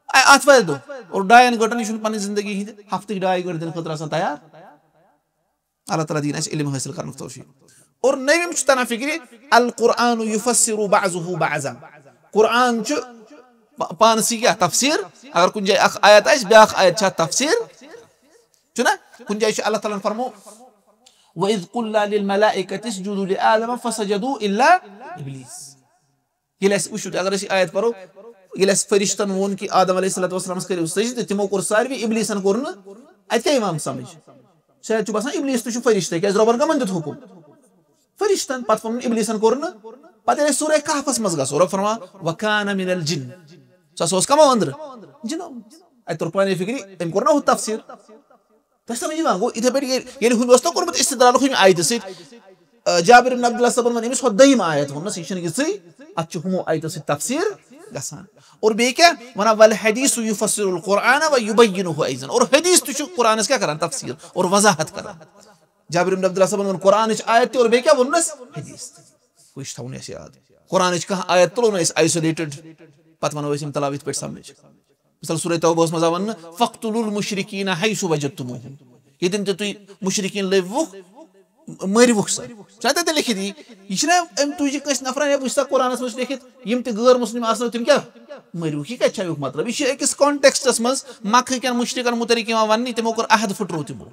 اَ-، آتھوارِ دۄہ۔ اور ڈایَن گٲنٛٹَن، یہِ چھُنہٕ پَنٕنۍ زندگی ہِنٛدِ ہفتٕکۍ ڈاے گٲنٛٹہٕ دِنہٕ خٲطرٕ آسان تیار۔ اللہ تعالیٰ دِیِن اَسہِ علم حٲصِل کرنُک توفیٖق۔ اور نٔوِم چھُ تران فِکرِ، القرآن یفسر بعضہ بعضا۔ قرآن چھُ پا-، پانسٕے کیٛاہ تفسیٖر؟ اگر کُنہِ جایہِ اکھ آیت آسہِ، بیٛاکھ آیت چھا تفسیٖر؟ چھُنہ؟ کُنہِ جایہِ چھُ اللہ تعالیٰ ہن فرمو، "وَإِذْ قُلْنَا لِلْمَلَائِكَةِ اسْجُدُوا لِآدَمَ فَسَجَدُوا إِلَّا إِبْلِيسَ۔" ییٚلہِ اَسہِ وٕچھِو تہِ، اگر أسۍ یہِ آیت پَرو، ییٚلہِ اَسہِ فرشتن ووٚن کہِ آدم علیہ الصلوۃ والسلامس کٔرِو سجدٕ، تِمو کوٚر ساروی، ابلیسن کوٚر نہٕ، اَتہِ کیٛاہ یِوان سمجھ؟ شاید چھُ باسان، ابلیس تہِ چھُ فرشتے، کیٛازِ رۄبن کَمن دیُت حُکُم؟ فرشتن۔ پتہٕ ووٚنُن ابلیسن کوٚر نہٕ۔ پتہٕ ییٚلہِ أسۍ سورہ کہفس منٛز گژھو، رۄب فرماوان، "وَكَانَ مِنَ الْجِنِّ"، سُہ ہسا اوس کَمو أنٛدرٕ؟ جِنو۔ اَتہِ توٚر پانے فِکرِ، أمۍ کوٚر نہ ہُہ تفسیٖر۔ تۄہہِ سمجھ یِوان؟ گوٚو، یِتھے پٲٹھۍ ییٚلہِ، ییٚلہِ ہُمہِ اوس نہ کوٚرمُت استدلال ہُمہِ آیتہِ سۭتۍ، آ، جابر بن عبداللہ صٲبن ووٚن أمِس، ہۄ دوٚیِم آیت ووٚننس، یہِ چھُنہٕ یِژٕے، اتھ چھُ ہُمو آیتو سۭتۍ تفسیٖر گژھان۔ اور بیٚیہِ کیٛاہ وَنان؟ "والحدیث یفسر القرآن و یبینہ ایضا"، اور حدیث تہِ چھُ قرآنس کیٛاہ کران؟ تفسیٖر اور وضاحت کران۔ جابر بن عبداللہ صٲبن ووٚن قرآنٕچ آیت تہِ اور بیٚیہِ کیٛاہ ووٚننس؟ حدیث تہِ۔ گوٚو، یہِ چھُ تھاوُن اَسہِ یاد۔ قرآنٕچ کانٛہہ آیت تُلو نہٕ أسۍ isolated، پتہٕ وَنو أسۍ یِم تلاو یِتھ پٲٹھۍ سمجھ۔ مثال، سورہ توبہس منٛز آو وننہٕ، "فاقتلوا المشرکین حیث وجدتموہم"، ییٚتٮ۪ن تہِ تُہۍ مُشرکین لٔبۍوُکھ، مٲرِوُکھ سا۔ چھُ اَتٮ۪تھ تہِ لیکھِتھ یی؟ یہِ چھُنہ أمۍ تُجہِ کٲنٛسہِ نفرن، ہے، وٕچھ سا قرآنس منٛز چھُ لیکھِتھ، یِم تہِ غٲر مسلم آسنو تِم کیٛاہ مٲرِوُکھ؟ یہِ کتہِ چھُ اَمیُک مطلب؟ یہِ چھُ أکِس context منٛز مکہٕ کٮ۪ن مُشرکن مُتعلق یِوان وننہٕ، تِمو کوٚر عہد پھٕٹروو تِمو۔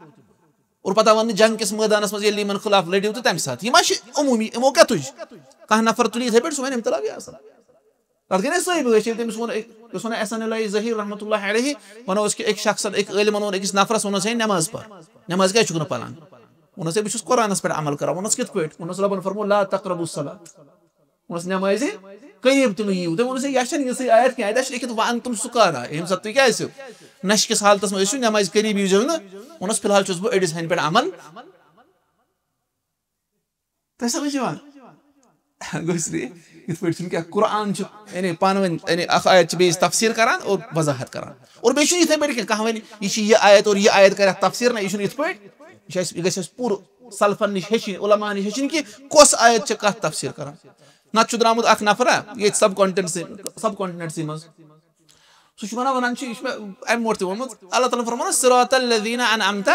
اور پتہ وننہٕ جنگ کِس مٲدانس منٛز ییٚلہِ یِمن خلاف لٔڑِو تہٕ تمہِ ساتہٕ۔ یِم ما چھِ عموٗمی، یِمو کیٛاہ تُج؟ کانٛہہ نفر تُلہِ یِتھے پٲٹھۍ، سُہ ونہِ اَمہِ تلہٕ آو یہِ آسان۔ تَتھ گٔے نہ صٲحِب ٲسۍ، ییٚلہِ تٔمِس ووٚن أکۍ، یُس وَنان احسان اللہ ظہیر رحمۃ اللہ علیہ، وَنو أسۍ کہِ أکۍ شخصن، أکۍ عٲلمن ووٚن أکِس نفرس، ووٚنُس، "ہے، نٮ۪ماز پَر، نٮ۪ماز کیٛازِ چھُکھ نہٕ پَران؟" ووٚنُس، "ہے، بہٕ چھُس قرآنس پٮ۪ٹھ عمل کران۔" ووٚنُس، "کِتھ پٲٹھۍ؟" ووٚنُس، "رۄبن فرموو، 'لا تقربوا الصلاۃ'۔" ووٚنُس، "نٮ۪مازِ قریٖب تہِ مہٕ یِیِو۔" تٔمۍ ووٚنُس، "ہے، یہِ چھَنہٕ یِژھٕے آیت کینٛہہ، اَتہِ چھِ لیکھِتھ، 'وَأَنتُم سُکارا'، ییٚمہِ ساتہٕ تُہۍ کیٛاہ ٲسِو نشہِ کِس حالتس منٛز ٲسِو، نٮ۪مازِ قریٖب ییٖزیو نہٕ۔" ووٚنُس، "فی الحال چھُس بہٕ أڑِس ہَنہِ پٮ۪ٹھ عمل۔" تۄہہِ سمجھ یِوان؟ گوٚو اس لیے یِتھ پٲٹھۍ چھُنہٕ کینٛہہ، قرآن چھُ یعنی پانہٕ ؤنۍ یعنی اکھ آیت چھِ بیٚیِس تفسیٖر کران اور وضاحت کران۔ اور بیٚیہِ چھُنہٕ یِتھَے پٲٹھۍ کینٛہہ، کانٛہہ وَنہِ، "یہِ چھِ یہِ آیت اور یہِ آیت کرِ اَتھ تفسیٖر"، نہ، یہِ چھُنہٕ یِتھ پٲٹھۍ۔ یہِ چھُ اَسہِ، یہِ گژھِ اَسہِ پوٗرٕ سلفن نِش ہیٚچھِنۍ، علماہن نِش ہیٚچھِنۍ کہِ کۄس آیت چھِ کَتھ تفسیٖر کران۔ نَتہٕ چھُ درٛامُت اکھ نفرا ییٚتہِ سب کانٹینٹسٕے، سب کانٹینٹسٕے منٛز۔ سُہ چھُ وَنان، وَنان چھُ، یہِ چھُ مےٚ اَمہِ برونٛٹھ تہِ ووٚنمُت، اللہ تعالیٰ ہن فرمووُن، "صراط الذین انعمت"،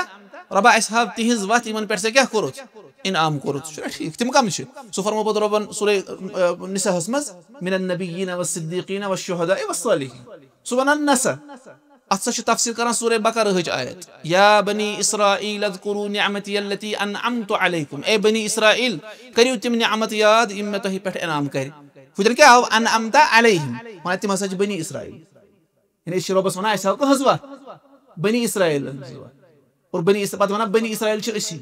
رۄبا، اَسہِ ہاو تِہنٛز وَتھ، یِمن پٮ۪ٹھ ژےٚ کیٛاہ کوٚرُتھ؟ انعام کوٚرُتھ۔ چھُنہ ٹھیٖک؟ تِم کَم چھِ؟ سُہ فرموو پَتہٕ رۄبن سورہ، اَ، نساء ہس منٛز، "من النبیین والصدیقین والشہداء والصالحین"۔ سُہ وَنان نساء۔ اَتھ سا چھِ تفسیٖر کران سورہ بقرہٕچ آیت، "یا بنی اسرائیل اذکروا نعمتی التی انعمت علیکم"۔ اے بنی اسرائیل، کٔرِو تِم نعمت یاد، یِم مےٚ تۄہہِ پٮ۪ٹھ انعام کرِ۔ ہُتٮ۪ن کیٛاہ آو؟ "انعمت علیہم"۔ وَنان تِم ہسا چھِ بنی اسرائیل۔ یعنی أسۍ چھِ رۄبَس وَنان، اَسہِ ہاو کانٛہہ ہٕنٛز وَتھ؟ بنی اسرائیل ہٕنٛز وَتھ۔ اور بنی اس-، پَتہٕ وَنان، بنی اسرائیل چھِ أسی۔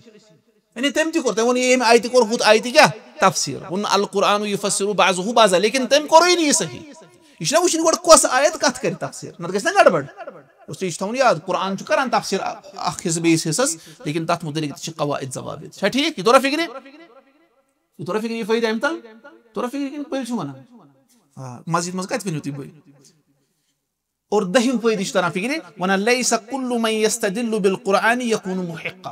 یعنی تٔمۍ تہِ کوٚر، تٔمۍ ووٚن، ییٚمہِ آیتہِ کوٚر ہُتھ آیتہِ کیٛاہ؟ تفسیٖر۔ ووٚن، "القرآن یفسر بعضہ بعضا"، لیکن تٔمۍ کوٚرُے نہٕ یہِ صحیح۔ یہِ چھُنہ وٕچھُن گۄڈٕ کۄس آیت کَتھ کَرِ تفسیٖر، نَتہٕ گژھِ نہ گڑبڑ۔ اس لیے یہِ چھُ تھاوُن یاد، قرآن چھُ کران تفسیٖر اَ-، اَکھ حِصہٕ بیٚیِس حِصَس، لیکن تَتھ مُتعلِق تہِ چھِ قواعد ضوابط۔ چھا ٹھیٖک؟ یہِ توٚرا فِکرِ؟ یہِ توٚرا فِکرِ، یہِ فٲیدٕ اَمہِ تَل؟ توٚرا فِکرِ کِنہٕ پٔلۍ چھُ وَنان؟ آ، مسجد منٛز کَتہِ ؤنِو تُہۍ بٔلۍ؟ اور دٔہِم فٲیدٕ چھُ تران فِکرِ، وَنان، "لیس کل من یستدل بالقرآن یکون محقا"۔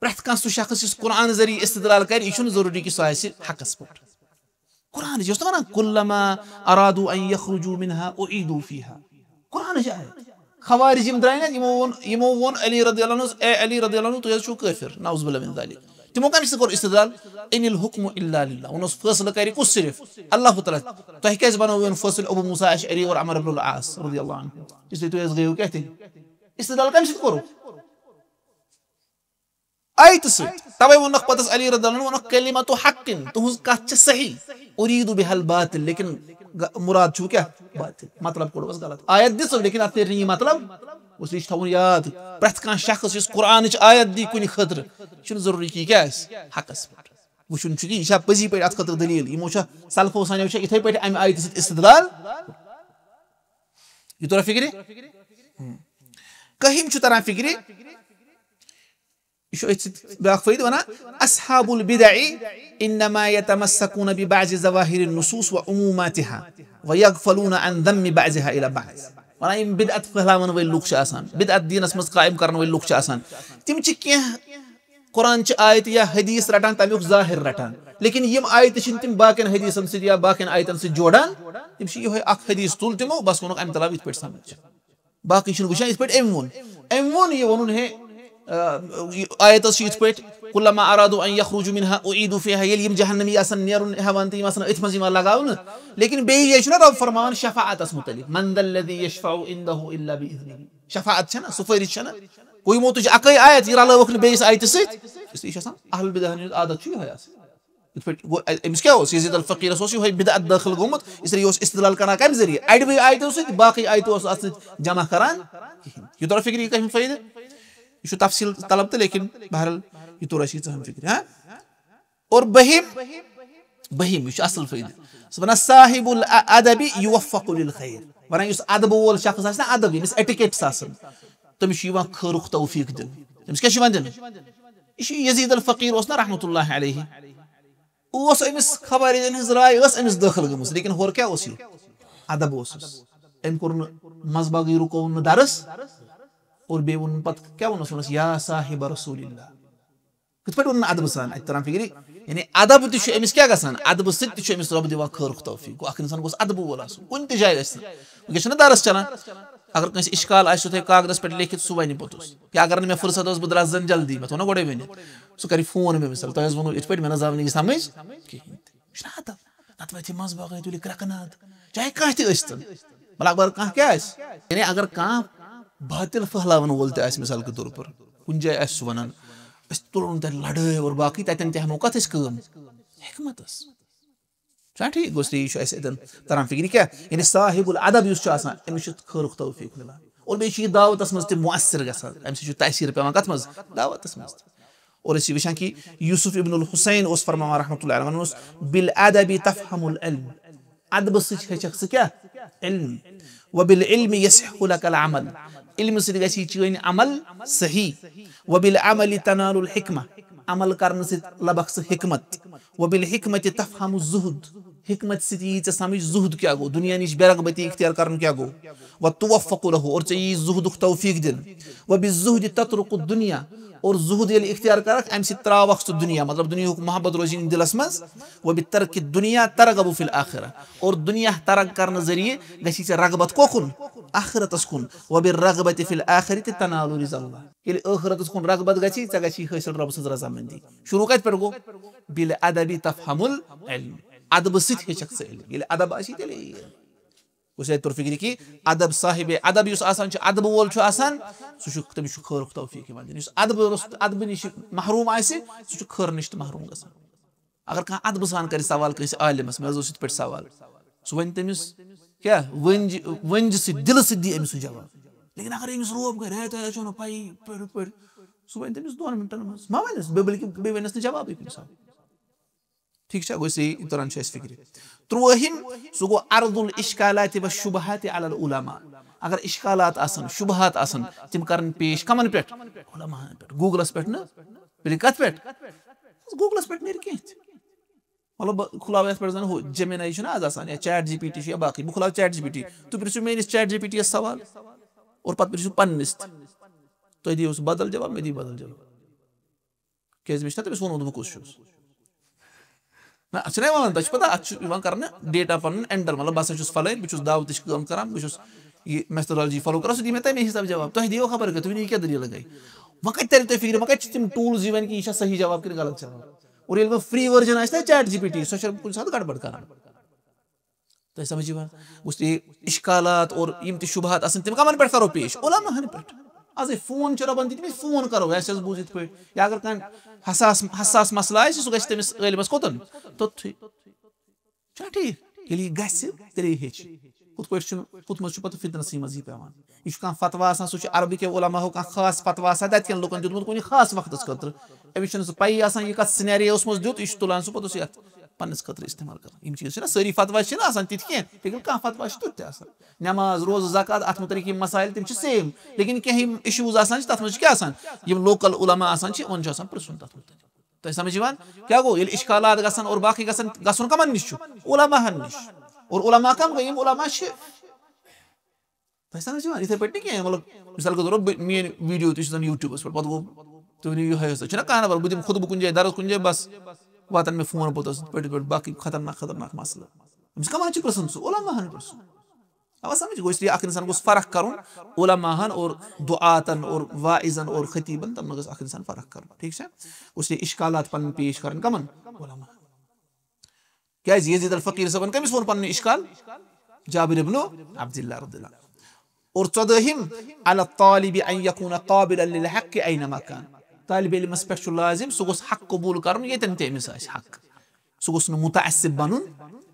پرٛٮ۪تھ کانٛہہ سُہ شخص یُس قرآن ذٔریعہٕ استدلال کرِ، یہِ چھُنہٕ ضروٗری کہِ سُہ آسہِ حقس پٮ۪ٹھ۔ قرآن چھُ، یہِ اوس نہ وَنان، "کلما ارادوا ان یخرجوا منها اعیدوا فیها"۔ قرآن چھِ آیت۔ خوارج یِم درٛاے نہ، یِمو ووٚن، یِمو ووٚن علی رضی اللہ عنہس، "اے علی رضی اللہ عنہ، تُہۍ حظ چھِو کٲفِر، نعوذ باللہ من ذالک۔" تِمو کَمہِ سۭتۍ کوٚر استدلال؟ "ان الحکم الا للہ"۔ ووٚنُس، فٲصلہٕ کرِ کُس؟ صرف اللہ تعالیٰ۔ تۄہہِ کیٛازِ بنووُن فٲصلہٕ ابو موسیٰ اشعری اور عمرو بن العاص رضی اللہ عنہ؟ اس لیے تُہۍ حظ گٔیِو کیٛاہ تیٚلہِ؟ استدلال کَمہِ سۭتۍ کوٚرُکھ؟ آیتہٕ سۭتۍ۔ تَوَے ووٚنُکھ پَتہٕ علی رضی اللہ عنہ، ووٚنُکھ، "کلمۃ حق"، تُہٕنٛز کَتھ چھِ صحیح، "ارید بها الباطل"، لیکن غ-، مُراد چھُو کیٛاہ؟ باطل۔ مطلب کوٚڑوَس غلط۔ آیت دِژٕکھ، لیکن اَتھ نیرِ نہٕ یہِ مطلب۔ اس لیے چھُ تھاوُن یاد، پرٛٮ۪تھ کانٛہہ شخص یُس قرآنٕچ آیت دی کُنہِ خٲطرٕ، یہِ چھُنہٕ ضروٗری کہِ یہِ کیٛاہ آسہِ حقس پٮ۪ٹھ۔ وٕچھُن چھُ کہِ یہِ چھا پٔزی پٲٹھۍ اَتھ خٲطرٕ دٔلیٖل، یِمو چھا سلفو سانیو چھا یِتھَے پٲٹھۍ اَمہِ آیتہِ سۭتۍ استدلال۔ یہِ توٚرا فِکرِ؟ ہم۔ کٔہِم چھُ تران فِکرِ؟ یہِ چھُ أتھۍ سۭتۍ بیٛاکھ فٲیدٕ وَنان، "اصحاب البدع انما یتمسکون ببعض ظواہر النصوص وعموماتها ویغفلون عن ذم بعضها الی بعض۔" وَنان، یِم بدعت پھٔہلاوَن وٲلۍ لُکھ چھِ آسان، بدعت دیٖنَس منٛز قائم کَرَن وٲلۍ لُکھ چھِ آسان، تِم چھِ کینٛہہ قرآن چہِ آیتہٕ یا حدیث رٹان، تمیُک ظاہر رٹان، لیکن یِم آیتہٕ چھِنہٕ تِم باقین حدیثن سۭتۍ یا باقین آیتن سۭتۍ جوڑان۔ تِم چھِ یِہوٚے اکھ حدیث تُل تِمو، بس ووٚنُکھ، امہِ تلہٕ آو یِتھ پٲٹھۍ سمجھ۔ باقٕے چھِنہٕ وٕچھان یِتھ پٲٹھۍ أمۍ ووٚن۔ أمۍ ووٚن یہِ ووٚنُن ہے، آ، یہِ آیت ٲس چھِ یِتھ پٲٹھۍ، "کلما ارادوا ان یخرجوا منها اعیدوا فیها"، ییٚلہِ یِم جہنمی آسن نیرُن ہٮ۪وان تہٕ یِم آسن أتھۍ منٛز یِوان لگاونہٕ۔ لیکن بیٚیہِ جایہِ چھُنہ رب فرماوان شفاعتس متعلق، "من ذا الذی یشفع عنده الا باذنہ"۔ شفاعت چھَنہ، سفٲرِش چھَنہ۔ گوٚو یِمو تُج اَکٕے آیت، یہِ رلٲوٕکھ نہٕ بیٚیِس آیتہِ سۭتۍ۔ اس لیے چھُ آسان اہل بدعن ہُنٛد عادت چھُ یِہوٚے آسان۔ یِتھ پٲٹھۍ گوٚو، أ-، أمِس کیٛاہ اوس؟ یزید الفقیرس اوس یِہوٚے بدعت دٲخل گوٚمُت، اس لیے یہِ اوس استدلال کران کَمہِ ذٔریعہٕ؟ اَڑوٕے آیتو سۭتۍ، باقٕے آیتو اوس اَتھ سۭتۍ جمع کران کِہیٖنۍ۔ یہِ توٚرا فِکرِ، یہِ کَمہِ فٲیدٕ؟ یہِ چھُ تفصیٖل طلب تہٕ، لیکن بہرحال یہِ توٚر اَسہِ ییٖژاہ ہن فِکرِ، ہاں؟ اور بٔہِم، بٔہِم، یہِ چھُ اَصٕل فٲیدٕ۔ سُہ وَنان، "صاحب الادب یوفق للخیر"۔ وَنان، یُس ادبہٕ وول شخص آسہِ نہ، ادب، ییٚمِس ایٹیکیٹس آسن، تٔمِس چھُ یِوان خٲرُک توفیٖق دِنہٕ۔ تٔمِس کیٛاہ چھُ یِوان دِنہٕ؟ یہِ چھُ یزید الفقیر اوس نہ رحمتہ اللہ علیہ، اوس أمِس خوارجن ہٕنٛز راے ٲس أمِس دٲخل گٔمٕژ، لیکن ہورٕ کیٛاہ اوس یہِ؟ ادب اوسُس۔ أمۍ کوٚر نہٕ منٛزباگٕے رُکووُن نہٕ درس، اور بیٚیہِ ووٚنُن پتہٕ کیٛاہ ووٚنُس؟ ووٚنُس، "یا صاحب رسول اللہ"۔ یِتھ پٲٹھۍ ووٚن نہٕ ادبہٕ سان، اتہِ تران فِکرِ، یعنی ادب تہِ چھُ أمِس کیٛاہ گژھان؟ ادبہٕ سۭتۍ تہِ چھُ أمِس رۄب دِوان خٲرُک توفیٖق۔ گوٚو اکھ اِنسان گوٚژھ ادبہٕ وول آسُن، کُنہِ تہِ جایہِ ٲسۍ تن۔ وٕنکیٚس چھُنہ درس چلان، اگر کٲنٛسہِ اِشکال آسہِ، سُہ تھٲوِ کاغذس پٮ۪ٹھ لیکھِتھ، سُہ وَنہِ پوٚتُس۔ یا اگر نہٕ مےٚ فرصت ٲس، بہٕ درٛاس زَن جلدی، مےٚ تھوٚو نہ گۄڈَے ؤنِتھ، سُہ کَرِ فون مےٚ، مِثال، تۄہہِ ٲس ووٚنمُت یِتھ پٲٹھۍ، مےٚ نہ حظ آو نہٕ یہِ سَمٕجھ کِہیٖنۍ تہِ۔ یہِ چھُنہ ادب؟ نَتہٕ وَتھِ منٛزٕ باغے تُلہِ کرٛٮ۪کہٕ ناد، چاہے کانٛہہ تہِ ٲسۍ تن۔ مطلب، اگر کانٛہہ کیٛاہ آسہِ، یعنی اگر کانٛہہ باطل پھٔہلاوَن وول تہِ آسہِ، مِثال کے طور پر، کُنہِ جایہِ آسہِ سُہ وَنان، أسۍ تُلون تَتہِ لڑٲے اور باقٕے، تَتٮ۪ن تہِ ہٮ۪مو کَتھ أسۍ کٲم؟ حکمتس۔ چھا ٹھیٖک؟ گوٚو، یہِ چھُ اَسہِ اَتٮ۪ن تران فِکرِ کیٛاہ؟ یعنی صاحب الادب یُس چھُ آسان، أمِس چھُ خٲرُک توفیٖق مِلان۔ اور بیٚیہِ چھُ یہِ دعوتس منٛز تہِ مؤثر گژھان، اَمہِ سۭتۍ چھُ تاثیٖر پٮ۪وان کَتھ منٛز؟ دعوتس منٛز تہِ۔ اور أسۍ چھِ وٕچھان کہِ یوسف ابن الحسین اوس فرماوان رحمتہ اللہ علیہ، وَنان اوس، "بالادب تفهم العلم"، ادبہٕ سۭتۍ ہیٚچھکھ ژٕ کیٛاہ؟ علم۔ "وبالعلم يصح لك العمل"، علمہٕ سۭتۍ گژھی چٲنۍ عمل صحیح۔ "وبالعمل تنال الحكمة"، عمل کرنہٕ سۭتۍ لبکھ ژٕ حکمت۔ "وبالحكمة تفهم الزهد"، حکمت سۭتۍ یی ژےٚ سمجھ زہد کیٛاہ گوٚو، دُنیا نِش بے رغبتی اختیار کرُن کیٛاہ گوٚو۔ "وتوفق له"، اور ژےٚ یی زہدُک توفیٖق دِنہٕ۔ "وبالزهد تترك الدنيا"، اور زہد ییٚلہِ اختیار کرکھ، امہِ سۭتۍ تراوکھ ژٕ دُنیا، مطلب دُنیاہُک محبت روزِ نہٕ دِلس منٛز۔ "وبترك الدنيا ترغب في الآخرة"، اور دُنیا ترک کرنہٕ ذٔریعہٕ گژھی ژےٚ رغبت کوکُن؟ آخرتس کُن۔ "وبالرغبة في الآخرة تنال رضا الله"، ییٚلہِ ٲخرتس کُن رغبت گژھی، ژےٚ گژھی حٲصِل رۄبہٕ سٕنٛز رضامندی۔ شروع کتہِ پٮ۪ٹھ گوٚو؟ "بالادب تفهم العلم"، ادبہٕ سۭتۍ ہیٚچھکھ ژٕ علم۔ ییٚلہِ ادب آسی، تیٚلے یی علم۔ گوٚو سا توٚر فِکرِ کہِ ادب، صاحب ادب یُس آسان چھُ، ادبہٕ وول چھُ آسان، سُہ چھُ، تٔمِس چھُ خٲرُک توفیٖق یِوان دِنہٕ۔ یُس ادبہٕ روٚس-، ادبہٕ نِش محروٗم آسہِ، سُہ چھُ خٲرٕ نِش تہِ محروٗم گژھان۔ اگر کانٛہہ ادبہٕ سان کرِ سوال کٲنٛسہِ عالمس، مےٚ حظ اوس یِتھ پٲٹھۍ سوال، سُہ وَنہِ تٔمِس کیٛاہ؟ ؤنجہِ، ؤنجہِ سۭتۍ، دِلہٕ سۭتۍ دی أمِس سُہ جواب۔ لیکن اگر أمِس روب کرِ، ہے، تۄہہِ حظ چھو نہٕ پَیی، یِتھ پٲٹھۍ، یِتھ پٲٹھۍ، سُہ وَنہِ تٔمِس دۄن مِنٹَن منٛز۔ ما وَنٮ۪س، بیٚیہِ بلکہِ بیٚیہِ وَنٮ۪س نہٕ جوابٕے کُنہِ ساتہٕ۔ ٹھیٖک چھا؟ گوٚو، صحیح، یہِ تران چھُ اَسہِ فِکرِ۔ ترٛوٲہِم، سُہ گوٚو عرض الاشکالات والشبہات علی العلماء۔ اگر اِشکالات آسَن، شُبہات آسَن، تِم کَرَن پیش کَمَن پٮ۪ٹھ؟ علماء ہَن پٮ۪ٹھ۔ گوٗگلَس پٮ۪ٹھ نہٕ، بلکہِ کَتھ پٮ۪ٹھ؟ گوٗگلَس پٮ۪ٹھ نیرِ کینٛہہ تہِ۔ مطلب، بہٕ کھُلاوٕ یَتھ پٮ۪ٹھ زَن ہُہ جیمِناے چھُنہ آز آسان، یا چیٹ جی پی ٹی چھُ، یا باقٕے۔ بہٕ کھُلاوٕ چیٹ جی پی ٹی، تُہۍ پرٛژھِو میٛٲنِس چیٹ جی پی ٹی یَس سوال، اور پَتہٕ پرٛژھِو پَنٕنِس تہِ۔ تُہۍ دِیِو سُہ بدل جواب، مےٚ دِیِو بدل جواب۔ کیٛازِ مےٚ چھُنہ تٔمِس ووٚنمُت بہٕ کُس چھُس۔ نہ، اَتھ چھُنہ یِوان وَنُن، تۄہہِ چھُ پَتہ، اَتھ چھُ یِوان کَرنہٕ ڈیٹا پَنُن اٮ۪نٹَر، مطلب، بہٕ ہسا چھُس فَلٲنۍ، بہٕ چھُس دعوتٕچ کٲم کَران، بہٕ چھُس یہِ میتھڈالجی فالو کَران، سُہ دی مےٚ تَمے حِساب جواب۔ تۄہہِ دِیو خبر کَتہِ، تُہۍ ؤنِو، یہِ کیٛاہ دٔلیٖل گٔے؟ وۄنۍ کَتہِ تَرِ تۄہہِ فِکرِ، وۄنۍ کَتہِ چھِ تِم ٹوٗلٕز یِوان کہِ یہِ چھا صحیح جواب کِنہٕ غلط جواب؟ اور ییٚلہِ وۄنۍ فرٛی ؤرجَن آسہِ نہ چیٹ جی پی ٹی، سۄ چھےٚ کُنہِ ساتہٕ گڑبڑ کَران۔ تۄہہِ سمجھ یِوان؟ گوٚژھ یہِ اِشکالات اور یِم تہِ شُبہات آسَن، تِم کَمَن پٮ۪ٹھ کَرو پیش؟ علماء ہَن پٮ۪ٹھ۔ آزے فون چھِ رۄبَن دِتمٕتۍ، فون کَرو، اَسہِ حظ بوٗز یِتھ پٲٹھۍ۔ یا اگر کانٛہہ حساس، حساس مسلہٕ آسہِ، سُہ گژھِ تٔمِس عٲلمَس کوٚتَن؟ توٚتتھٕے۔ چھُنہ ٹھیٖک؟ ییٚلہِ یہِ گژھِ، تیٚلے ہیٚچھِ۔ ہُتھ پٲٹھۍ چھُنہٕ، ہُتھ منٛز چھُ پَتہٕ فِتنَسٕے منٛز یہِ پٮ۪وان۔ یہِ چھُ کانٛہہ فتوا آسان، سُہ چھُ عربہٕ کٮ۪و علماءو کانٛہہ خاص فتوا آسان تَتہِ کٮ۪ن لوٗکَن دیُتمُت کُنہِ خاص وقتَس خٲطرٕ۔ أمِس چھَنہٕ سُہ پَیی آسان، یہِ کَتھ سِنیریوَس منٛز دیُت، یہِ چھُ تُلان سُہ پَتہٕ سُہ یَتھ پَنٕنِس خٲطرٕ استعمال کَران۔ یِم چیٖز چھِنہ سٲری فتوا چھِنہ آسان تِتھۍ کینٛہہ، لیکن کانٛہہ فتوا چھُ تیُتھ تہِ آسان۔ نٮ۪ماز، روزٕ، زکوٰۃ، اَتھ مُتعلِق یِم مسائل، تِم چھِ سیم، لیکن کینٛہہ یِم issues آسان چھِ، تَتھ منٛز چھِ کیٛاہ آسان؟ یِم local علماء آسان چھِ، یِمَن چھُ آسان پرٛژھُن تَتھ مُتعلِق۔ تۄہہِ سمجھ یِوان؟ کیٛاہ گوٚو؟ ییٚلہِ اِشکالات گژھن اور باقٕے گژھن، گژھُن کَمَن نِش چھُ؟ علماء ہَن نِش۔ اور علماء کَم گٔے؟ یِم علماء چھِ۔ تۄہہِ سمجھ یِوان؟ یِتھَے پٲٹھۍ نہٕ کینٛہہ، مطلب، مثال کے طور پر بہٕ، میٛٲنۍ video تہِ چھِ زَن YouTubeَس پٮ۪ٹھ، پَتہٕ گوٚو تُہۍ ؤنِو یِہوٚے ہسا چھُنہ کانٛہہ نفر، بہٕ دِمہٕ خطبہٕ کُنہِ جایہِ، درس کُنہِ جایہِ، بَس واتَن مےٚ فون پوٚتُس، یِتھ پٲٹھۍ، یِتھ پٲٹھۍ، باقٕے خطرناک، خطرناک مسلہٕ۔ أمِس کَمَن چھِ پرٛژھُن سُہ؟ علماء ہَن پرٛژھُن۔ اَوا سمجھ گوٚو، اس لیے اکھ اِنسان گوٚژھ فرق کَرُن علماء ہَن اور دُعاتَن اور واعظَن اور خطیٖبَن، تِمَن گوٚژھ اکھ اِنسان فرق کَرُن، ٹھیٖک چھا؟ اس لیے اِشکالات پَنٕنۍ پیش کَرٕنۍ کَمَن؟ علماء ہَن۔ کیٛازِ یزید الفقیٖر صٲبَن کٔمِس ووٚن پَنُن اِشکال؟ جابر ابن عبداللہ رضی اللہ عنہ۔ اور ژۄدٲہِم، علی الطالب ان یکون قابلا للحق اینما کان۔ طالب علمَس پٮ۪ٹھ چھُ لازم، سُہ گوٚژھ حق قبوٗل کَرُن، ییٚتٮ۪ن تہِ أمِس آسہِ حق۔ سُہ گوٚژھ نہٕ متعصب بَنُن،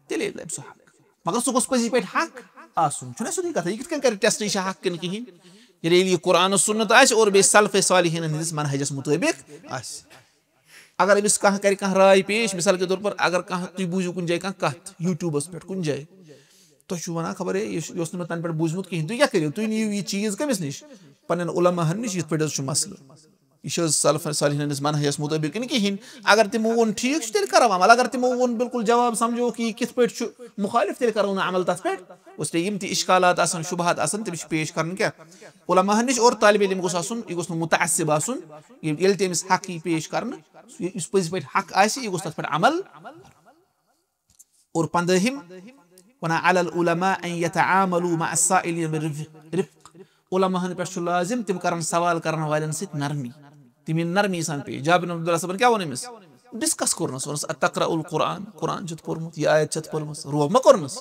تیٚلے لَبہِ سُہ حق۔ مگر سُہ گوٚژھ پٔزی پٲٹھۍ حق آسُن۔ چھُنہ سیوٚدُے کَتھا، یہِ کِتھ کٔنۍ کَرِ ٹیسٹ یہِ چھا حق کِنہٕ کِہیٖنۍ؟ ییٚلہِ، ییٚلہِ یہِ قرآن و سُنت آسہِ اور بیٚیہِ سلف صالحیٖنَن ہٕنٛدِس منہجَس مُطٲبِق آسہِ۔ اگر أمِس کانٛہہ کَرِ کانٛہہ راے پیش، مثال کے طور پر اگر کانٛہہ، تُہۍ بوٗزِو کُنہِ جایہِ کانٛہہ کَتھ YouTubeَس پٮ۪ٹھ کُنہِ جایہِ، تۄہہِ چھُو وَنان خبر ہے یہِ چھُ، یہِ اوس نہٕ مےٚ تَنہٕ پٮ۪ٹھ بوٗزمُت کِہیٖنۍ، تُہۍ کیٛاہ کٔرِو؟ تُہۍ نِیِو یہِ چیٖز کٔمِس نِش؟ پنٛنٮ۪ن علماء ہَن نِش، یِتھ پٲٹھۍ حظ چھُ مسلہٕ۔ یہِ چھِ حظ سلف صالحین ہٕنٛدِس منہجس مُطٲبِق کِنہٕ کِہیٖنۍ؟ اگر تِمو ووٚن ٹھیٖک چھُ، تیٚلہِ کرو عمل۔ اگر تِمو ووٚن بالکل جواب سمجھوکھ یہِ کِتھ پٲٹھۍ چھُ مُخٲلِف، تیٚلہِ کرو نہٕ عمل تَتھ پٮ۪ٹھ۔ اس لیے یِم تہِ اِشکالات آسَن، شُبہات آسَن، تِم چھِ پیش کرٕنۍ کیٛاہ؟ علماہَن نِش۔ اور طالب علم گوٚژھ آسُن، یہِ گوٚژھ نہٕ مُتعصب آسُن۔ ییٚلہِ ییٚلہِ تہِ أمِس حق یی پیش کرنہٕ، یُس پٔزۍ پٲٹھۍ حق آسہِ، یہِ گوٚژھ تَتھ پٮ۪ٹھ عمل۔ اور پندٲہِم، وَنان، "علی العلماء ان یتعاملوا مع السائلین بالرفق۔" علماہن پٮ۪ٹھ چھُ لازم تِم کرن سوال کرن والٮ۪ن سۭتۍ نرمی، تِم یِن نرمی سان پیش۔ جابر بن عبداللہ صٲبن کیٛاہ ووٚن أمِس؟ ڈسکس کوٚرنس، ووٚنس، "اتقرأ القرآن؟" قرآن چھُتھ پوٚرمُت؟ یہِ آیت چھَتھ پٔرمٕژ؟ روب ما کوٚرنس؟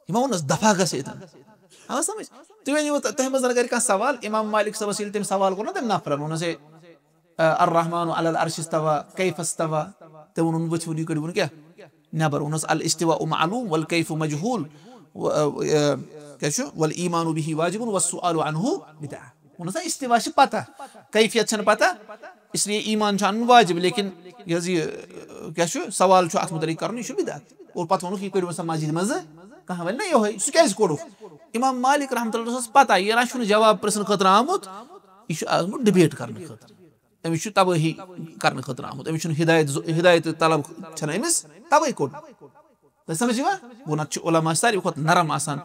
یِمو ووٚنس، "دفعہ گژھ ییٚتٮ۪ن۔" آو سمجھ؟ تُہۍ ؤنِو، تۄہہِ منٛز زن کرِ کانٛہہ سوال، امام مالک صٲبس ییٚلہِ تٔمۍ سوال کوٚر نا تٔمۍ نفرن، ووٚنس، "ہے، الرحمن علی العرش استوى، کیف استوى؟" تٔمۍ ووٚنُن، ؤتھِو ؤنِو، یہِ کٔرِو وُنہِ کیٛاہ؟ نٮ۪بر۔ ووٚنُس، "الاستواء معلوم والکیف مجہول، و-، ا، ا، کیٛاہ چھُ؟ والایمان به واجب والسؤال عنہ بدعہ۔" ووٚنُس نا، استوا چھِ پتہ، کیفیت چھَنہٕ پتہ، اس لیے ایمان چھُ اَنُن واجب، لیکن یہِ حظ یہِ، ا، کیٛاہ چھُ؟ سوال چھُ اَتھ مُتعلق کَرُن، یہِ چھُ بدعت۔ اور پتہٕ ووٚنُکھ، "یہِ کٔڑِو سا مسجدِ منٛزٕ، کانٛہہ وَنہِ نا یِہوٚے، سُہ کیٛازِ کوٚڑُکھ؟" امام مالک رحمتہ اللہ اوس پتہ، یہِ نہ چھُنہٕ جواب پرٛژھنہٕ خٲطرٕ آمُت، یہِ چھُ آمُت ڈِبیٹ کرنہٕ خٲطرٕ۔ أمِس چھُ تبٲہی کرنہٕ خٲطرٕ آمُت، أمِس چھُنہٕ ہدایت ضو-، ہدایت طلب چھَنہٕ أمِس، تَوَے کوٚر۔ تۄہہِ سمجھ یِوان؟ گوٚو نَتہٕ چھُ علماء ساروی کھۄتہٕ نرم آسان،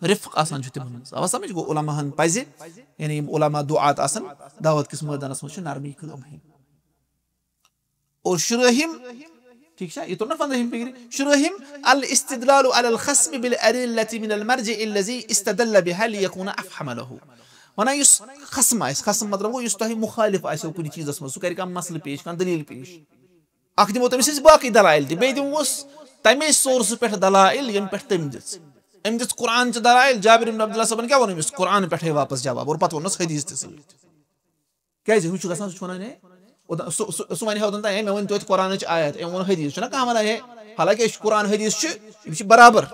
رفق آسان چھُ تِمن منٛز۔ اَوا سمجھ؟ گوٚو علماہن پَزِ، یعنی یِم علماء دُعات آسان، دعوت کِس مٲدانَس منٛز چھُ نرمی کٲم ہیٚنۍ۔ اور شُرٲہِم، ٹھیٖک چھا؟ یہِ توٚر نہ پنٛدٲہِم فِکرِ؟ شُرٲہِم، الاستدلال على الخصم بالأدلة من المرجع الذي استدل بها ليكون أفهم له۔ وَنان یُس خصم آسہِ، خصم مطلب گوٚو یُس تۄہہِ مُخٲلِف آسیو کُنہِ چیٖزَس منٛز، سُہ کَرِ کانٛہہ مسلہٕ پیش، کانٛہہ دٔلیٖل پیش۔ اَکھ دِمو تٔمِس أسۍ باقٕے دلائل تہِ، بیٚیہِ دِموس تَمے سورسہٕ پٮ۪ٹھ دلائل، ییٚمہِ پٮ۪ٹھ تٔمۍ دِژ۔ أمۍ دِژ قرآن چہِ دلائل، جابر بن عبداللہ صٲبن کیٛاہ ووٚن أمِس؟ قرآن پٮ۪ٹھَے واپس جواب، اور پَتہٕ ووٚننَس حدیث تہِ سۭتۍ۔ کیٛازِ؟ ہُہ چھُ گژھان، سُہ چھُ وَنان، ہے، اوٚتام، سُہ، سُہ، سُہ وَنہِ ہا اوٚتام تام، ہے، مےٚ ؤنۍ توتہِ قرآنٕچ آیت، أمۍ ووٚن حدیث، چھُنہ کانٛہہ وَنان، ہے، حالانکہِ أسۍ چھِ قرآن حدیث چھِ، یِم چھِ برابر۔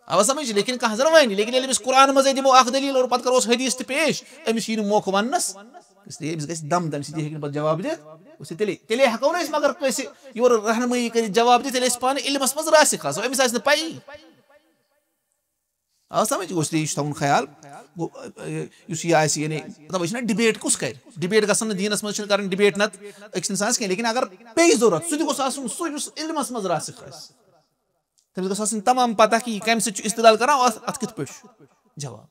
آوا سمجھ؟ لیکن کانٛہہ زَن وَنہِ، لیکن ییٚلہِ أمِس قرآن منٛزٕے دِمو اَکھ دٔلیٖل اور پَتہٕ کَروس حدیث تہِ پیش، أمِس یی نہٕ موقعہٕ وَننَس، اس لیے أمِس گژھِ دم، تَمہِ سۭتۍ ہیٚکہِ نہٕ پَتہٕ جواب دِتھ۔ اس لیے تیٚلے، تیٚلے ہٮ۪کو نہٕ أسۍ مگر کٲنٛسہِ یورٕ رہنمٲیی کٔرِتھ جواب دِتھ، ییٚلہِ أسۍ پانہٕ علمَس منٛز راسِخ آسو، أمِس آسہِ نہٕ پَیی۔ آ، سمجھ؟ گوٚو، اس لیے یہِ چھُ تھاوُن خیال۔ گوٚو، ٲ، یُس یہِ آسہِ، یعنی، مطلب، أسۍ چھِنہ ڈِبیٹ کُس کَرِ؟ ڈِبیٹ گژھن نہٕ دیٖنَس منٛز چھِنہٕ کَرٕنۍ ڈِبیٹ نَتہٕ أکِس اِنسانَس کینٛہہ، لیکن اگر پیٚیہِ ضوٚرَتھ، سُہ تہِ گوٚژھ آسُن سُہ، یُس علمَس منٛز راسِخ آسہِ۔ تٔمِس گٔژھ آسٕنۍ تمام پَتہ کہِ یہِ کَمہِ سۭتۍ چھُ استدلال کَران، اَتھ، اَتھ کِتھ پٲٹھۍ چھُ جواب۔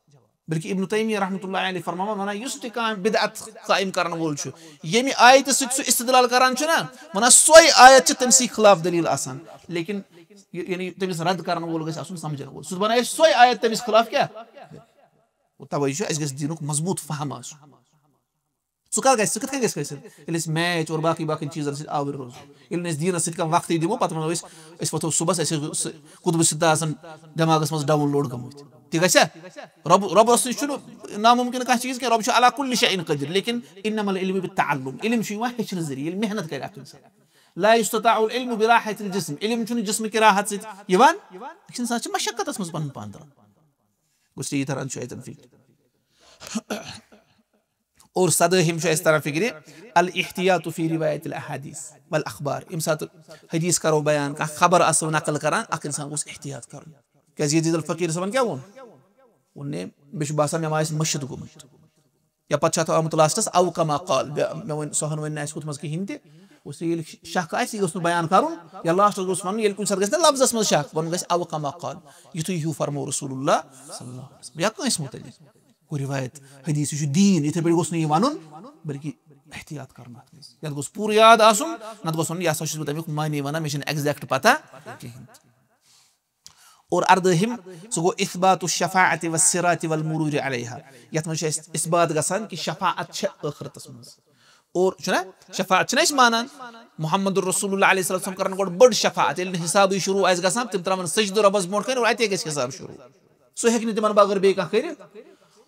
بلکہِ ابن تیمیہ رحمتہ اللہ علیہ فرماوان، وَنان، یُس تہِ کانٛہہ بدعت قائم کَرَن وول چھُ، ییٚمہِ آیتہِ سۭتۍ سُہ استدلال کَران چھُ نا، وَنان، سۄے آیت چھِ تٔمۍ سٕے خلاف دٔلیٖل آسان، لیکن یہِ، یعنی تٔمِس رد کرن وول گژھِ آسُن سمجھن وول۔ سُہ بنایہِ سۄے آیت تٔمِس خلاف کیٛاہ؟ گوٚو، توے چھُ اَسہِ گژھِ دیٖنُک مضبوٗط فہم آسُن۔ سُہ کر گژھِ؟ سُہ کِتھ کٔنۍ گژھِ حٲصِل؟ ییٚلہِ أسۍ میچ اور باقٕے باقٕے چیٖزن سۭتۍ آوٕرۍ روزو، ییٚلہِ نہٕ أسۍ دیٖنس سۭتۍ کانٛہہ وقتٕے دِمو، پتہٕ ونو أسۍ، أسۍ وۄتھو صُبحس، اَسہِ چھِ سُہ قطب سِتہ آسان دٮ۪ماغس منٛز download گٔمٕتۍ۔ تہِ گژھِ؟ رۄب، رۄبس نِش چھُنہٕ نامُمکِن کانٛہہ چیٖز کینٛہہ، رۄب چھُ علی کل شیء قدیر، لیکن انما العلم بالتعلم، علم چھُ یِوان ہیٚچھنہٕ ذٔریعہٕ، ییٚلہِ محنت کرِ اَتھ اِنسان۔ لا يستطاع العلم براحة الجسم، علم چھُنہٕ جسمہٕ کہِ راحت سۭتۍ یِوان۔ أکِس اِنسان چھِ مشقتس منٛز پنُن پان ترٛاوان۔ گوٚو، یہِ تران چھُ اَتٮ۪ن فِکرِ۔ اور سدٲہِم چھُ اَسہِ تران فِکرِ، الاحتیاط فی روایت الاحادیث والاخبار۔ ییٚمہِ ساتہٕ حدیث کرو بیان، کانٛہہ خبر آسو نقل کران، اکھ اِنسان گوٚژھ احتیاط کرُن۔ کیٛازِ یزید الفقیر صٲبن کیٛاہ ووٚن؟ ووٚن نے، مےٚ چھُ باسان مےٚ ما آسہِ مٔشِتھ گوٚمُت۔ یا پتہٕ چھُ اتھ آمُت لاسٹس او کما قال، بے-، مےٚ وۄنۍ سۄ ہن وۄنۍ نہٕ اَسہِ ہُتھ منٛز کِہینۍ تہِ، اس لیے ییٚلہِ شک آسہِ، یہِ گوٚژھ نہٕ بیان کرُن، یا لاسٹس گوٚژھ وَنُن، ییٚلہِ کُنہِ ساتہٕ گژھِ نہ لفظس منٛز شک، وَنُن گژھِ او کما قال، یُتھُے ہیوٗ فرموو رسول اللہ صلی اللہ علیہ وسلم۔ یا کٲنٛسہِ مُتعلق کوٚر رِوایت، حدیث، یہِ چھُ دیٖن، یِتھے پٲٹھۍ گوٚژھ نہٕ یہِ وَنُن، بلکہِ احتیاط کرُن اتھ منٛز۔ یتھ گوٚژھ پوٗرٕ یاد آسُن، نتہٕ گوٚژھ وَنُن، یہِ ہسا چھُس بہٕ تَمیُک معنی وَنان، مےٚ چھُنہٕ exact پتہ کِہینۍ تہِ۔ اور اردٲہِم، سُہ گوٚو اثبات الشفاعة والصراط والمرور عليها۔ یتھ منٛز چھُ اَسہِ اثبات گژھان کہِ شفاعت چھِ ٲخرتس منٛز۔ اور چھُنہ شفاعت چھِنہ أسۍ مانان؟ محمد رسول اللہ علیہ الصلوۃ والسلام کرن گۄڈٕ بٔڑ شفاعت، ییٚلہِ نہٕ حسابٕے شروع آسہِ گژھان، تِم ترٛاوَن سجدٕ رۄبس برونٛٹھ کَنہِ اور اَتے گژھِ حساب شروع۔ سُہ ہیٚکہِ نہٕ تِمن بغٲر بیٚیہِ کانٛہہ کٔرِتھ۔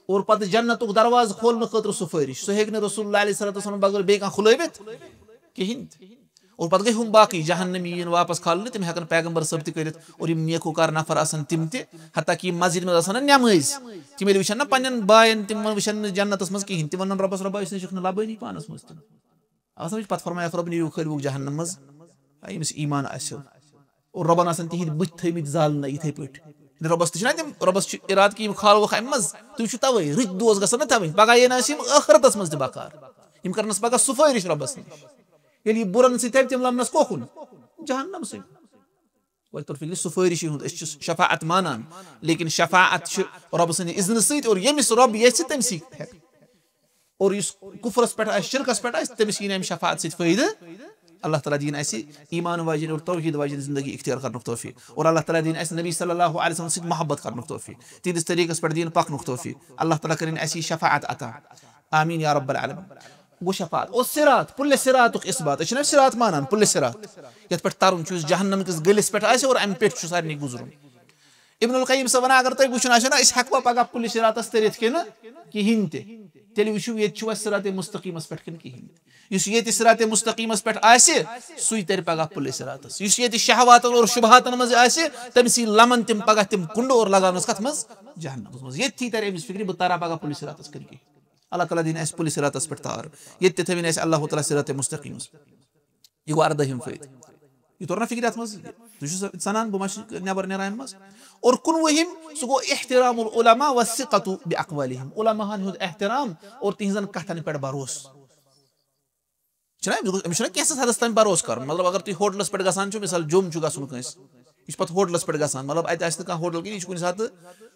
اور پتہٕ جنتُک دروازٕ کھولنہٕ خٲطرٕ سُہ فٲرِش، سُہ ہیٚکہِ نہٕ رسول اللہ علیہ الصلوۃ والسلام بغٲر بیٚیہِ کانٛہہ کھُلٲوِتھ کِہینۍ تہِ۔ اور پتہٕ گٔے ہُم باقٕے جہنمی یِن واپس کھالنہٕ، تِم ہٮ۪کن پیغمبر صٲب تہِ کٔرِتھ اور یِم نیکوکار نفر آسن تِم تہِ، حتیٰ کہ یِم مسجد منٛز آسن نہ نٮ۪مٲزۍ، تِم ییٚلہِ وٕچھن نہ پننٮ۪ن باین، تِم وٕچھن نہٕ جنتس منٛز کِہینۍ، تِم ونن رۄبس، "رۄبا، أسۍ نہ چھِکھ نہٕ لبٲنی پانس منٛز تہِ۔" آو سمجھ؟ پتہٕ فرمایکھ رۄبن، "یِیِو کھٲلِوُکھ جہنم منٛز، آ، ییٚمِس ایمان آسیو۔" اور رۄبن آسن تِہنٛدۍ بٕتھۍ تھٲومٕتۍ زالنہٕ یِتھے پٲٹھۍ۔ یعنی رۄبس تہِ چھُنہ تِم، رۄبس چھُ ارادٕ کہِ یِم کھالوکھ امہِ منٛز، تُہۍ چھِو توے، رٕتۍ دوس گژھن نہ تھاوٕنۍ، پگاہ یی نہٕ اَسہِ یِم ٲخرتس منٛز تہِ بکار۔ یِم کرنس پگاہ سفٲرِش رۄبس نِش۔ ییٚلہِ یہِ بُرن سۭتۍ تھاوِ، تِم لمنس کوکُن؟ جہنم سۭتۍ۔ وۄنۍ توٚر فِکرِ سفٲرِشی ہُنٛد، أسۍ چھِ شفاعت مانان، لیکن شفاعت چھِ رۄبہٕ سٕنٛدِ اذنہٕ سۭتۍ، اور ییٚمِس رۄب یژھِ، تٔمِس یی ہٮ۪کھ۔ اور یُس کُفرس پٮ۪ٹھ آسہِ، شرکس پٮ۪ٹھ آسہِ، تٔمِس یی نہٕ اَمہِ شفاعت سۭتۍ فٲیدٕ۔ اللہ تعالیٰ دِیِن اَسہِ ایمان واجیٚنۍ اور توحید واجیٚنۍ زندگی اختیار کرنُک توفیق، اور اللہ تعالیٰ دِیِن اَسہِ نبی صلی اللہ علیہ وسلم سۭتۍ محبت کرنُک توفیق، تِہنٛدِس طریٖقس پٮ۪ٹھ دِیِن پکنُک توفیق۔ اللہ تعالیٰ کٔرِن اَسہِ یہِ شفاعت عطا۔ آمین یا رب العالمین۔ گوٚو شفاعت۔ اور صراط، پُلِ صراطُک اثبات۔ أسۍ چھِنہ صراط مانان، پُلِ صراط۔ یَتھ پٮ۪ٹھ تَرُن چھُ، یُس جہنم کِس گٔلِس پٮ۪ٹھ آسہِ اور اَمہِ پٮ۪ٹھ چھُ سارنٕے گُزرُن۔ ابن القیم صٲبن اگر تۄہہِ وٕچھُن آسیو نہ، أسۍ ہٮ۪کوا پگاہ پُلِ صراطس تٔرِتھ کِنہٕ کِہیٖنۍ تہِ، تیٚلہِ وٕچھِو، ییٚتہِ چھُوا صراط مستقیمس پٮ۪ٹھ کِنہٕ کِہیٖنۍ تہِ۔ یُس ییٚتہِ صراط مستقیمس پٮ۪ٹھ آسہِ، سُے تَرِ پگاہ پُلِ صراطس۔ یُس ییٚتہِ شہواتن اور شبہاتن منٛز آسہِ، تٔمِس یی لمن تِم پگاہ تِم کُنڈٕ اور لگاونس کتھ منٛز؟ جہنمس منٛز۔ ییٚتھی تَرِ أمِس فِکرِ، بہٕ ترا پگاہ پُلِ صراطس کِنہٕ کِہیٖنۍ۔ اللہ تعالیٰ دِیِن اَسہِ پُلہِ صراطس پٮ۪ٹھ تار۔ ییٚتہِ تہِ تھٲوِن اَسہِ اللہ تعالیٰ صراط مستقیٖمس۔ یہِ گوٚو اردٲہِم فٲیدٕ۔ یہِ توٚر نہ فِکرِ اَتھ منٛز؟ تُہۍ چھِو سا-، سَنان بہٕ ما چھُس نٮ۪بر نیران اَمہِ منٛز؟ اور کُنوُہِم، سُہ گوٚو احترام العلماء والثقة بأقوالهم۔ علماہن ہُنٛد احترام اور تِہنٛزن کتھن پٮ۪ٹھ بھروسہٕ۔ چھُنہ، أمِس گوٚژھ، أمِس چھُنہ کینٛژھس حدس تام بھروسہٕ کرُن۔ مطلب، اگر تُہۍ ہوٹلس پٮ۪ٹھ گژھان چھِو، مثال، جوٚم چھُ گژھُن کٲنٛسہِ، یہِ چھُ پتہٕ ہوٹلس پٮ۪ٹھ گژھان۔ مطلب، اتہِ آسہِ نہٕ کانٛہہ ہوٹل کِہیٖنۍ، یہِ چھُ کُنہِ ساتہٕ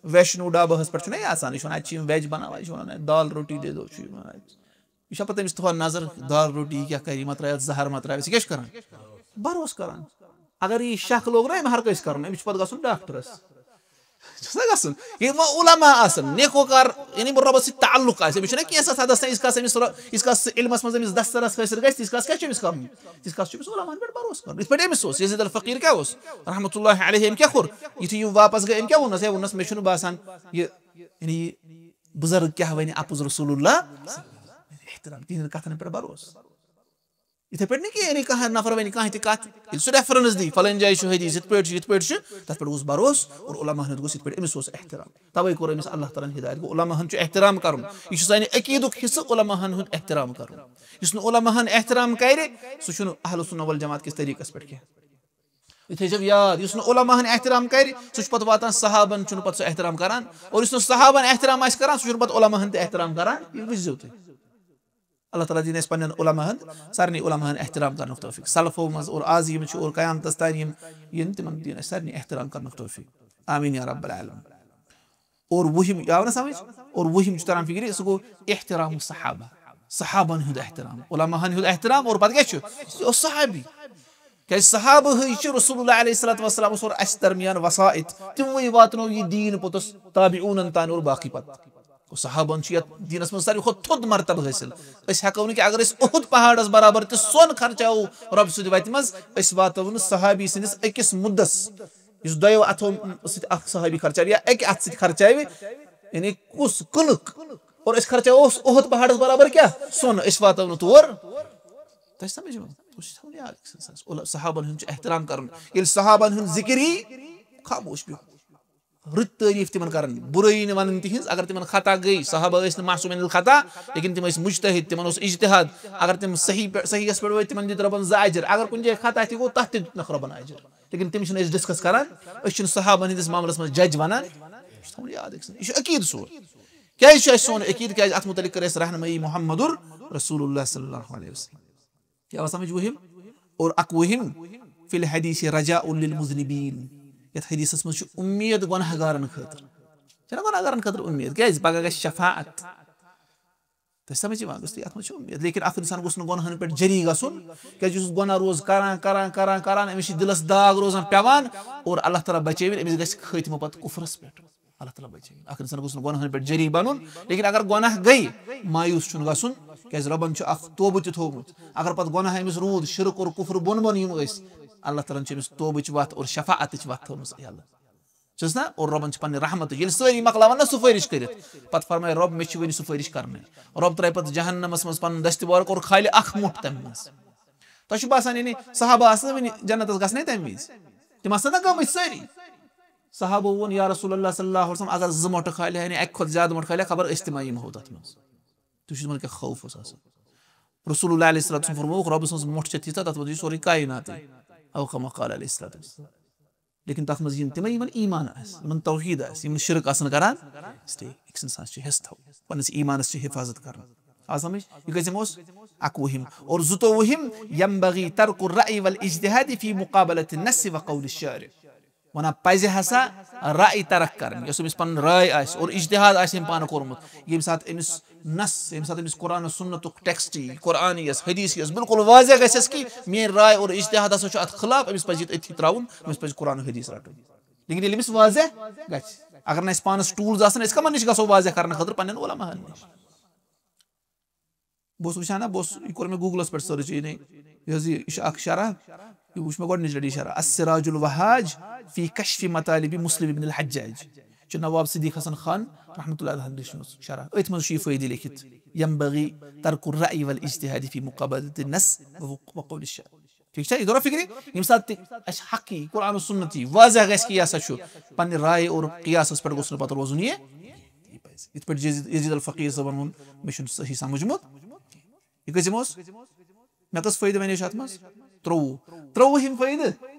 ویشنو ڈابہس پٮ۪ٹھ چھُنہ یہِ آسان، یہِ چھُ ونان، اتہِ چھِ یِم ویج بناوان، یہِ چھُ ونان، اتہِ دال روٹی دے دو، چھُ یہِ ونان اتہِ۔ یہِ چھا پتہٕ أمِس تھاوان نظر، دال روٹی یہِ کیٛاہ کرِ، یہِ ما ترٛایہِ اتھ زہر، ما ترٛایہِ، یہِ کیٛاہ چھُ کران؟ بھروسہٕ کران۔ اگر یہِ شک لوٚگ نہ أمۍ ہر کٲنٛسہِ کرُن، أمِس چھُ پتہٕ گژھُن ڈاکٹرس۔ چھُس نہ گژھُن؟ یِم وۄنۍ علماء آسن، نیکوکار، یعنی یِمن رۄبس سۭتۍ تعلق آسہِ، أمِس چھُنہ کینٛژھس حدس تام، ییٖتِس کالس أمِس رۄ-، ییٖتِس کالس سُہ علمس منٛز أمِس دسترس حٲصِل گژھِ، تیٖتِس کالس کیٛاہ چھُ أمِس کرُن؟ تیٖتِس کالس چھُ أمِس علماہن پٮ۪ٹھ بھروسہٕ کرُن۔ یِتھ پٲٹھۍ أمِس اوس، یزید الفقیر کیٛاہ اوس؟ رحمتہ اللہ علیہ، أمۍ کیٛاہ کوٚر؟ یُتھُے یِم واپس گٔے، أمۍ کیٛاہ ووٚننس؟ ہے، ووٚننس، مےٚ چھُنہٕ باسان یہِ، یعنی یہِ بُزرگ کیٛاہ وَنہِ اَپُز رسول اللہ۔ احترام، تِہنٛدٮ۪ن کتھن پٮ۪ٹھ بھروسہٕ۔ یِتھے پٲٹھۍ نہٕ کینٛہہ، یعنی کانٛہہ نفر وَنہِ کانٛہہ تہِ کتھ، ییٚلہِ سُہ ریفرنس دی، فلٲنۍ جایہِ چھُ حدیث، یِتھ پٲٹھۍ چھُ، یِتھ پٲٹھۍ چھُ، تتھ پٮ۪ٹھ گوٚژھ بھروسہٕ اور علماہن ہُنٛد گوٚژھ یِتھ پٲٹھۍ أمِس اوس احترام۔ توے کوٚر أمِس اللہ تعالیٰ ہن ہدایت۔ گوٚو، علماہن چھُ احترام کرُن۔ یہِ چھُ سانہِ عقیٖدُک حصہٕ، علماہن ہُنٛد احترام کرُن۔ یُس نہٕ علماہن احترام کرِ، سُہ چھُنہٕ اہل سنہ والجماعت کِس طریٖقس پٮ۪ٹھ کینٛہہ۔ یہِ تھٲیزیو یاد، یُس نہٕ علماہن احترام کرِ، سُہ چھُ پتہٕ واتان صحابن، چھُنہٕ پتہٕ سُہ احترام کران، اور یُس نہٕ صحابن احترام آسہِ کران، سُہ چھُنہٕ پتہٕ علماہن تہِ احترام کران۔ یہِ بوٗزِو تُہۍ۔ اللہ تعالیٰ دِیِن اَسہِ پننٮ۪ن علماہن، سارنٕے علماہن احترام کرنُک توفیق۔ سلفو منٛز اور آز یِم چھِ اور قیامتس تام یِم یِن، تِمن دِیِن اَسہِ سارنٕے احترام کرنُک توفیق۔ آمین یا رب العالمین۔ اور وُہِم، یہِ آو نہ سمجھ؟ اور وُہِم چھُ تران فِکرِ، سُہ گوٚو احترام صحابہ، صحابن ہُنٛد احترام، علماہن ہُنٛد احترام، اور پتہٕ کیٛاہ چھُ؟ یہِ اوس صحابی۔ کیٛازِ صحابہٕے چھِ رسول اللہ علیہ الصلوۃ والسلام، سُہ اوس اَسہِ درمیان وسائط، تِموٕے واتنو یہِ دیٖن پوٚتُس تابعوٗنن تام اور باقٕے پتہٕ۔ صحابن چھُ یتھ دیٖنس منٛز ساروی کھۄتہٕ تھوٚد مرتبہٕ حٲصِل۔ أسۍ ہٮ۪کو نہٕ کہِ اگر أسۍ اُحد پہاڑس برابر تہِ سۄن خرچاوو رۄبہٕ سٕنٛدِ وتہِ منٛز، أسۍ واتو نہٕ صحابی سٕنٛدِس أکِس مُدس، یُس دۄیو اتھو سۭتۍ اکھ صحابی خرچاوِ یا اکہِ اتھٕ سۭتۍ خرچاوِ، یعنی کُس کٕلٕک، اور أسۍ خرچاوو اُحد پہاڑس برابر کیٛاہ؟ سۄن، أسۍ واتو نہٕ تور۔ تۄہہِ سمجھ یِوان؟ تُہۍ چھِو تھاوُن یاد أکِس اِنسانس۔ اولا-، صحابن ہُنٛد چھُ احترام کرُن۔ ییٚلہِ صحابن ہُنٛد ذِکِر یی، خاموش بِہُن۔ رٕژ تعریٖف تِمن کرٕنۍ، بُرٲیی نہٕ ونٕنۍ تِہنٛز۔ اگر تِمن خطا گٔے، صحابہ ٲسۍ نہٕ معصوم عن الخطا، لیکن تِم ٲسۍ مجتہد، تِمن اوس اجتہاد۔ اگر تِم صحیح پٮ۪ٹھ، صحیحس پٮ۪ٹھ وٲتۍ، تِمن دیُت رۄبن زٕ اجر۔ اگر کُنہِ جایہِ خطا تہِ گوٚو، تتھ تہِ دیُتنکھ رۄبن اجر۔ لیکن تِم چھِنہٕ أسۍ ڈسکس کران، أسۍ چھِنہٕ صحابن ہٕنٛدِس معاملس منٛز جج ونان۔ یہِ چھُ تھاوُن یاد أکِس، یہِ چھُ عقیٖدٕ سون۔ کیٛازِ چھُ اَسہِ سون عقیٖدٕ؟ کیٛازِ اَتھ مُتعلِق کٔر اَسہِ رہنمٲیی محمد رسول اللہ صلی اللہ علیہ وسلم۔ کیٛاہ آو سمجھ؟ وُہِم اور اَکوُہِم، فی الحدیث رجاء للمذنبین، یَتھ حدیثس منٛز چھُ اُمید گۄناہ گارن خٲطرٕ۔ چھےٚ نہ گۄناہ گارن خٲطرٕ اُمید؟ کیٛازِ؟ پگاہ گژھِ شفاعت۔ تۄہہِ سمجھ یِوان؟ گوٚژھ تُہۍ اَتھ منٛز چھِ اُمید، لیکن اکھ اِنسان گوٚژھ نہٕ گۄناہن پٮ۪ٹھ جٔری گژھُن، کیٛازِ یُس گۄناہ روز کران، کران، کران، کران، أمِس چھِ دِلس داغ روزان پٮ۪وان، اور اللہ تعالیٰ بچٲوِن، أمِس گژھِ خٲتمہٕ پتہٕ کُفرس پٮ۪ٹھ۔ اللہ تعالیٰ بچٲوِن۔ اکھ اِنسان گوٚژھ نہٕ گۄناہن پٮ۪ٹھ جٔری بنُن، لیکن اگر گۄناہ گٔے، مایوس چھُنہٕ گژھُن، کیٛازِ رۄبن چھُ اکھ توبہٕ تہِ تھوٚومُت۔ اگر پتہٕ گۄناہ أمِس روٗد، شرک اور کُفر بۄن بۄن یِم ٲسۍ، اللہ تعالیٰ ہن چھِ أمِس توبٕچ وتھ اور شفاعتٕچ وتھ تھٲومٕژ۔ اللہ چھُس نا، اور رۄبن چھِ پننہِ رحمتٕچ، ییٚلہِ سٲری مۄکلاون نا سُفٲرِش کٔرِتھ، پتہٕ فرمایہِ رۄب، مےٚ چھِ وۄنۍ سُفٲرِش کرنٕے۔ رۄب ترٛایہِ پتہٕ جہنمس منٛز پنُن دستہِ مبارک اور کھالہِ اکھ مۄٹھ تمہِ منٛز۔ تۄہہِ چھُ باسان، یعنی صحابہ آسہٕ نہٕ وُنہِ جنتس گژھنٕے تمہِ وِزِ؟ تِم آسہٕ نا گٔمٕتۍ سٲری؟ صحابو ووٚن، یا رسول اللہ صلی اللہ علیہ وسلم، اگر زٕ مۄٹھٕ کھالہِ ہا، یعنی اکہِ کھۄتہٕ زیادٕ مۄٹھٕ کھالہِ ہا، خبر أسۍ تہِ ما یِمہو تتھ منٛز۔ تُہۍ چھِو دپان، کیٛاہ خوف اوس آسان؟ رسول اللہ علیہ الصلوۃ والسلام فرمووُکھ، رۄبہٕ سٕنٛز مۄٹھ چھےٚ تیٖژاہ، تتھ منٛز چھُ سورُے کائناتٕے۔ او کما قال علیہ الصلوۃ والسلام۔ لیکن تتھ منٛز یِن تِمے، یِمن ایمان آسہِ، یِمن توحید آسہِ، یِم نہٕ شرک آسن کران۔ اس لیے أکِس انسانس چھِ حِصہٕ تھاوُن، پننِس ایمانس چھِ حفاظت کرٕنۍ۔ آ سمجھ؟ یہِ کٔژِم اوس؟ اَکوُہِم۔ اور زٕتووُہِم، ينبغي ترك الرأي والاجتهاد في مقابلة النص وقول الشارع۔ وَنان پَزِ ہسا رأی ترک کَرٕنۍ، یۄس أمِس پَنٕنۍ راے آسہِ اور اجتہاد آسہِ أمۍ پانہٕ کوٚرمُت، ییٚمہِ ساتہٕ أمِس نص، ییٚمہِ ساتہٕ أمِس قرآن و سُنتُک text یی، قرآن یِیَس، حدیث یِیَس، بالکل واضح گژھٮ۪س کہِ میٛٲنۍ راے اور اجتہاد ہسا چھُ اَتھ خلاف، أمِس پَزِ یہِ أتھی ترٛاوُن، أمِس پَزِ قرآن و حدیث رَٹُن۔ لیکن ییٚلہِ أٔمِس واضح گژھِ، اگر نہٕ اَسہِ پانَس tools آسَن، أسۍ کَمَن نِش گژھو واضح کَرنہٕ خٲطرٕ؟ پنٛنٮ۪ن علماہَن نِش۔ بہٕ اوسُس وٕچھان نا، بہٕ اوسُس، یہِ کوٚر مےٚ Google-س پٮ۪ٹھ search، یعنی یہِ حظ یہِ، یہِ چھُ اَکھ شرح، یہِ وٕچھ مےٚ گۄڈٕنِچ لَٹہِ یہِ شرح، السراج الوہاج فی کشف مطالب مسلم ابن الحجاج، چھُ نواب صدیق حسن خان رحمۃ اللہ علیہ لیٚچھمٕژ شرح۔ أتھۍ منٛز چھُ یہِ فٲیدٕ لیٚکھِتھ، ينبغي ترك الرأي والاجتهاد في مقابلة النص وقول الشارع۔ ٹھیٖک چھا؟ یہِ دورا فِکرِ، ییٚمہِ ساتہٕ تہِ اَسہِ حق یی، قرآن و سُنت یی، واضح گژھِ کہِ یہِ ہسا چھُ پننہِ رایہِ اور قیاسَس پٮ۪ٹھ گوٚژھ نہٕ پَتہٕ روزُن یہِ۔ یِتھ پٲٹھۍ یزید، یزید الفقیٖر صٲبَن ووٚن، مےٚ چھُنہٕ صحیح سَمجھمُت۔ یہِ کٔژِم اوس؟ مےٚ کٔژ فٲیدٕ وَنے چھِ اَتھ منٛز؟ ترٛۆوُہ۔ ترٛۆوُہِم فٲیدٕ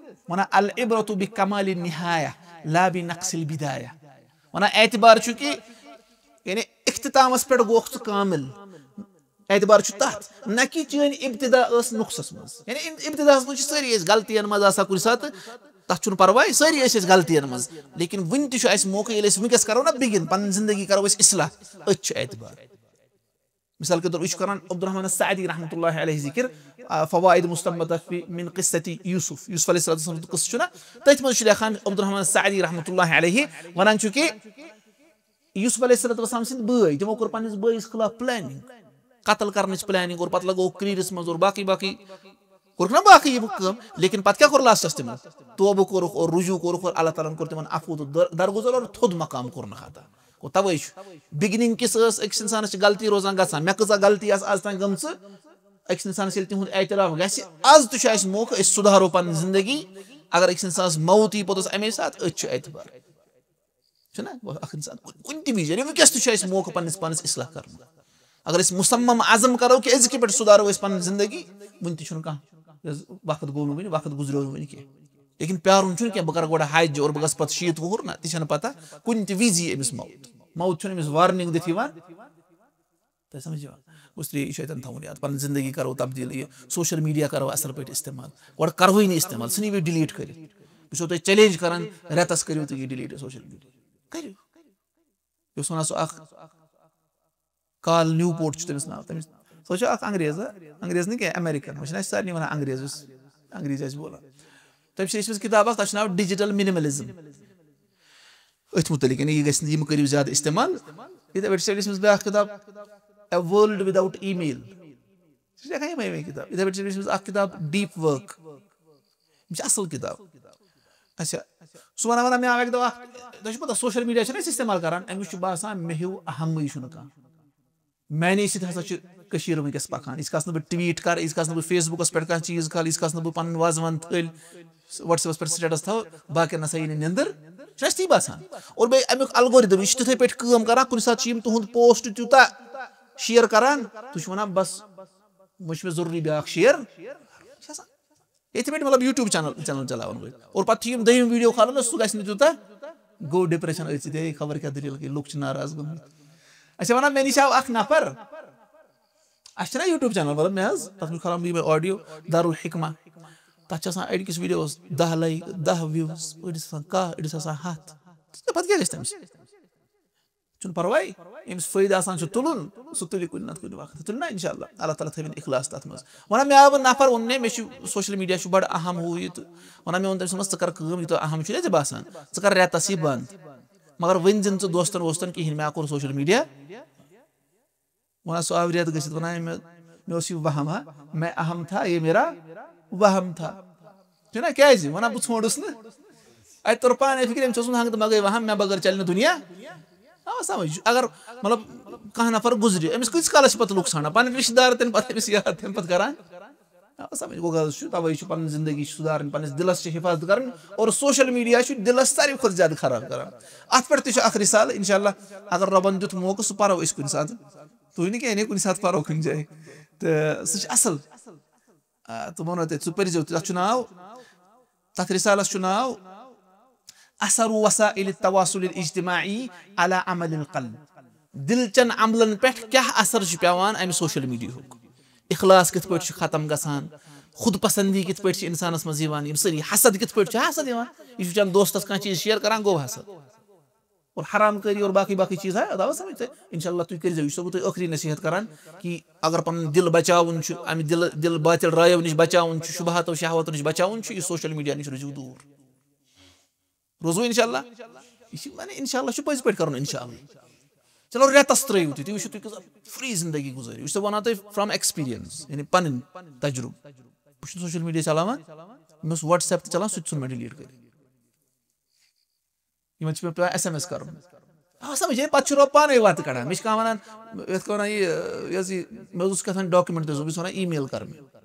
وَنان، العبرة بکمال النہایہ لا بنقص البدایہ۔ وَنان اعتبار چھُ کہِ یعنی اختتامَس پٮ۪ٹھ گوٚکھ ژٕ کامل۔ اعتبار چھُ تَتھ، نہ کہِ چٲنۍ ابتدا ٲس نقصس منٛز۔ یعنی اب-، ابتداہَس منٛز چھِ سٲری أسۍ غلطیَن منٛز آسان کُنہِ ساتہٕ، تَتھ چھُنہٕ پَرواے، سٲری أسۍ ٲسۍ غلطیَن منٛز۔ لیکن وٕنہِ تہِ چھُ اَسہِ موقع، ییٚلہِ أسۍ وٕنکیٚس کَرو نا begin، پَنٕنۍ زندگی کَرو أسۍ اصلاح، أتھۍ چھُ اعتبار۔ مثال کے طور، یہِ چھُ کران عبدالرحمن السعدی رحمۃ اللہ علیہ ذکر، آ، فوائد مستنبطہ فی، من قصۃ یوسف، یوسف علیہ الصلوۃ والسلام قصہٕ چھُنہ، تٔتھۍ منٛز چھُ لیکھان عبدالرحمن السعدی رحمۃ اللہ علیہ، وَنان چھُ کہِ یوسف علیہ الصلوۃ والسلام سٕنٛدۍ بٲے، تِمو کوٚر پننِس بٲیِس خلاف planning، قتل کرنٕچ planning، اور پتہٕ لگوو کریٖرَس منٛز اور باقٕے باقٕے کوٚرُکھ نا باقٕے یِم کٲم، لیکن پتہٕ کیٛاہ کوٚر lastس تِمو؟ توبہٕ کوٚرُکھ اور رجوع کوٚرُکھ اور اللہ تعالیٰ ہن کوٚر تِمن عفو تہٕ در-، درگُزر اور تھوٚد مقام کوٚرنکھ عطا۔ گوٚو توے چھُ beginning کِس ٲس أکِس اِنسانَس چھِ غلطی روزان گژھان، مےٚ کۭژاہ غلطی آسہٕ آز تام گٔمژٕ، أکِس اِنسانَس ییٚلہِ تِہُنٛد اعتراف گژھِ، آز تہِ چھُ اَسہِ موقع، أسۍ سُدھارو پنٕنۍ زندگی۔ اگر أکِس اِنسانَس موت یی پوٚتُس اَمے ساتہٕ، أتھۍ چھُ اعتبار۔ چھُنہ؟ اَکھ اِنسان کُنہِ، کُنہِ تہِ وِزِ، یعنی وٕنکیٚس تہِ چھُ اَسہِ موقع پنٕنِس پانَس اصلاح کَرُن۔ اگر أسۍ مصمم عزم کَرو کہِ أزکہِ پٮ۪ٹھ سُدھارو أسۍ پنٕنۍ زندگی، وٕنہِ تہِ چھُنہٕ کانٛہہ، یۄس وقت گوٚو نہٕ وٕنہِ، وقت گُزریو نہٕ وٕنہِ کینٛہہ۔ لیکن پیارُن چھُنہٕ کینٛہہ، بہٕ کَرٕ گۄڈٕ حج اور بہٕ گژھٕ پَتہٕ شیٖتھ وُہُر، نہ، تہِ چھَنہٕ پَتہ۔ کُنہِ تہِ وِزِ یی أمِس موت۔ موت چھُنہٕ أمِس warning دِتھ یِوان۔ تۄہہِ سَمجھ یِوان؟ گوٚژھ ترٛےٚ یہِ چھُ اَتٮ۪ن تھاوُن یاد۔ پَنٕنۍ زِندگی کَرو تبدیٖل، یہِ social media کَرو اَصٕل پٲٹھۍ استعمال۔ گۄڈٕ کَروٕے نہٕ استعمال، ژھٕنِو یہِ delete کٔرِتھ۔ بہٕ چھُسو تۄہہِ challenge کَران، رٮ۪تَس کٔرِو تُہۍ یہِ delete social media۔ کٔرِو۔ یہِ اوس وَنان سُہ اَکھ Carl Newport چھُ تٔمِس ناو۔ تٔمِس، سُہ چھُ اَکھ انگریز، ہا؟ انگریز نہٕ کینٛہہ، American۔ وۄنۍ چھِنہٕ اَسہِ سارنٕے وَنان انگریز، یُس انگریزی آسہِ بولان۔ تٔمۍ چھِ لیٚچھمٕژ کِتاب اَکھ، تَتھ چھُ ناو Digital Minimalism۔ أتھۍ مُتعلِق، یعنی یہِ گژھِ نہٕ، یِم کٔرِو زیادٕ استعمال۔ یِتھَے پٲٹھۍ چھِ لیٚچھمٕژ بیٛاکھ کِتاب، A World Without Email۔ ژٕ چھُکھ لیکھان یِمَے یِمَے کِتاب۔ یِتھَے پٲٹھۍ چھِ لیٚچھمٕژ اَکھ کِتاب Deep Work۔ یِم چھِ اَصٕل کِتاب۔ اچھا، سُہ وَنان وَنان مےٚ آو اَکہِ دۄہ اَکھ، تۄہہِ چھُ پَتہ social media چھِنہٕ أسۍ استعمال کَران، أمِس چھُ باسان مےٚ ہیوٗ اَہَمٕے چھُنہٕ کانٛہہ۔ میٛانے سۭتۍ ہسا چھِ کٔشیٖر وٕنکیٚس پَکان۔ ییٖتِس کالَس نہٕ بہٕ tweet کَرٕ، ییٖتِس کالَس نہٕ بہٕ Facebookَس پٮ۪ٹھ کانٛہہ چیٖز کھالہٕ، ییٖتِس کالَس نہٕ بہٕ پَنُن وازوان تٔلۍ WhatsAppَس پٮ۪ٹھ status تھاوٕ، باقیَن نہ سا یی نہٕ نیٚنٛدٕر۔ چھُنہٕ اَسہِ تی باسان؟ اور بیٚیہِ اَمیُک algorithm، یہِ چھُ تِتھَے پٲٹھۍ کٲم کَران، کُنہِ ساتہٕ چھِ یِم تُہُنٛد post تیوٗتاہ share کَران، تُہۍ چھِو وَنان، "بَس، وۄنۍ چھُ مےٚ ضروٗری بیٛاکھ share۔" یہِ چھِ آسان یِتھَے پٲٹھۍ مطلب YouTube channel، channel چلاوَن وٲلۍ۔ اور پَتہٕ چھِ یِم دوٚیِم video کھالان، سُہ گژھِ نہٕ تیوٗتاہ، گوٚو depression أتھۍ سۭتۍ، ہے، خبر کیٛاہ دٔلیٖل گٔے، لُکھ چھِ ناراض گٔمٕتۍ۔ اَسہِ چھِ وَنان، مےٚ نِش آو اَکھ نفر، اَسہِ چھِنہ YouTube channel، مطلب مےٚ حظ، تَتھ منٛز کھالان بہٕ یِمَے audio، دارالحکمہ۔ تَتھ چھِ آسان أڑۍ کِس videoَس دَہ like، دَہ views، أڑِس آسان کاہ، أڑِس آسان ہَتھ۔ تہٕ پَتہٕ کیٛاہ گژھِ تَمہِ سۭتۍ؟ چھُنہٕ پَرواے، ییٚمِس فٲیدٕ آسان چھُ تُلُن، سُہ تُلہِ کُنہِ نَتہٕ کُنہِ وقتہٕ، تُلہِ نا اِنشاء اللہ، اللہ تعالیٰ تھٲوِن اِخلاص تَتھ منٛز۔ وَنان مےٚ آو نہٕ نفر، ووٚن مےٚ، مےٚ چھُ social media چھُ بَڑٕ اَہَم ہُہ یہِ تہٕ وَنان مےٚ ووٚن تٔمۍ سُنٛد، ژٕ کَر کٲم، یہِ تۄہہِ اَہَم چھُ نا ژےٚ باسان، ژٕ کَر رٮ۪تَس یہِ بنٛد، مگر ؤنۍ زِ نہٕ ژٕ دوستَن ووستَن کِہیٖنۍ، مےٚ ہا کوٚر social media۔ وَنان سُہ آو رٮ۪تھ گٔژھِتھ، وَنان مےٚ، مےٚ اوس یہِ وَہَم، ہا، میں اہم تھا، یہ میرا وَہَم تھا۔ چھُنہ، کیٛازِ؟ وَنان بہٕ ژھونٛڈُس نہٕ۔ اَتہِ توٚر پانَے فِکرِ، أمِس اوس نہٕ ہنٛگہٕ تہٕ منٛگَے وَہَم، مےٚ بغٲر چَلہِ نہٕ دُنیا۔ آ، سَمٕجھ۔ اگر، مطلب، کانٛہہ نفر گُزرِ، أمِس کۭتِس کالَس چھِ پَتہٕ لُکھ ژھانٛڈان؟ پَنٕنۍ رِشتہٕ دار تَمہِ پَتہٕ أمِس یاد، تَمہِ پَتہٕ کَران۔ آ، سَمٕجھ۔ گوٚو غلط چھُ، تَوَے چھُ پَنٕنۍ زِندگی چھُ سُدھارٕنۍ، پَنٕنِس دِلَس چھِ حِفاظت کَرٕنۍ، اور social media چھُ دِلَس ساروی کھۄتہٕ زیادٕ خراب کَران۔ اَتھ پٮ۪ٹھ تہِ چھُ اَکھ رِسالہٕ، اِنشاء اللہ، اگر رۄبَن دیُت موقعہٕ، سُہ پَرو أسۍ کُنہِ ساتہٕ۔ تُہۍ نہٕ کینٛہہ، یعنی کُنہِ ساتہٕ پَرو کُنہِ جایہِ۔ تہٕ سُہ چھُ اَصٕل۔ آ، تہٕ ووٚنو تۄہہِ، سُہ پٔرۍزیو تُہۍ۔ تَتھ چھُ ناو، تَتھ رِسالَس چھُ ناو اثر وسائل التواصل الاجتماعی علی عمل القلب۔ دِل چٮ۪ن عملن پٮ۪ٹھ کیٛاہ اثر چھُ پٮ۪وان اَمہِ سوشل میڈیاہُک؟ اخلاص کِتھ پٲٹھۍ چھُ ختم گژھان؟ خود پسندی کِتھ پٲٹھۍ چھِ انسانس منٛز یِوان؟ یِم سٲری حسد کِتھ پٲٹھۍ چھُ حسد یِوان؟ یہِ چھُ چٮ۪ن دوستس کانٛہہ چیٖز شیئر کران، گوٚو حسد۔ اور حرام کٲری اور باقٕے باقٕے چیٖز، ہا، ادا سمجھ ژےٚ؟ انشاءاللہ تُہۍ کٔرۍزیو، یہِ چھُسو بہٕ تۄہہِ ٲخری نصیحت کران کہِ اگر پنُن دِل بچاوُن چھُ، اَمہِ دِل، دِل باطل رایو نِش بچاوُن چھُ، شبہاتو شہواتو نِش بچاوُن چھُ، یہِ سوشل میڈیا نِش روٗزِو دوٗر۔ روزو انشاءاللہ۔ یہِ چھِ، معنی، انشاءاللہ چھُ پٔزۍ پٲٹھۍ کرُن انشاءاللہ۔ چلو، رٮ۪تس ترٲیِو تُہۍ، تُہۍ وٕچھِو تُہۍ کۭژاہ free زندگی گُزٲرِو۔ یہِ چھُسو وَنان تۄہہِ from experience، یعنی پنٕنۍ تجربہٕ۔ بہٕ چھُس social media چلاوان، مےٚ اوس WhatsApp تہِ چلان، سُہ تہِ ژھُن مےٚ delete کٔرِتھ۔ یِمن چھُ مےٚ پٮ۪وان S M S کرُن۔ آ، سمجھ، ہے، پتہٕ چھُ رۄب پانے وَتہٕ کڑان۔ مےٚ چھِ کانٛہہ وَنان، یَتھ کیٛاہ وَنان یہِ، یہِ حظ یہِ، مےٚ اوس کیٛاہ تام document تہِ اوس، بہٕ چھُس وَنان email کر مےٚ۔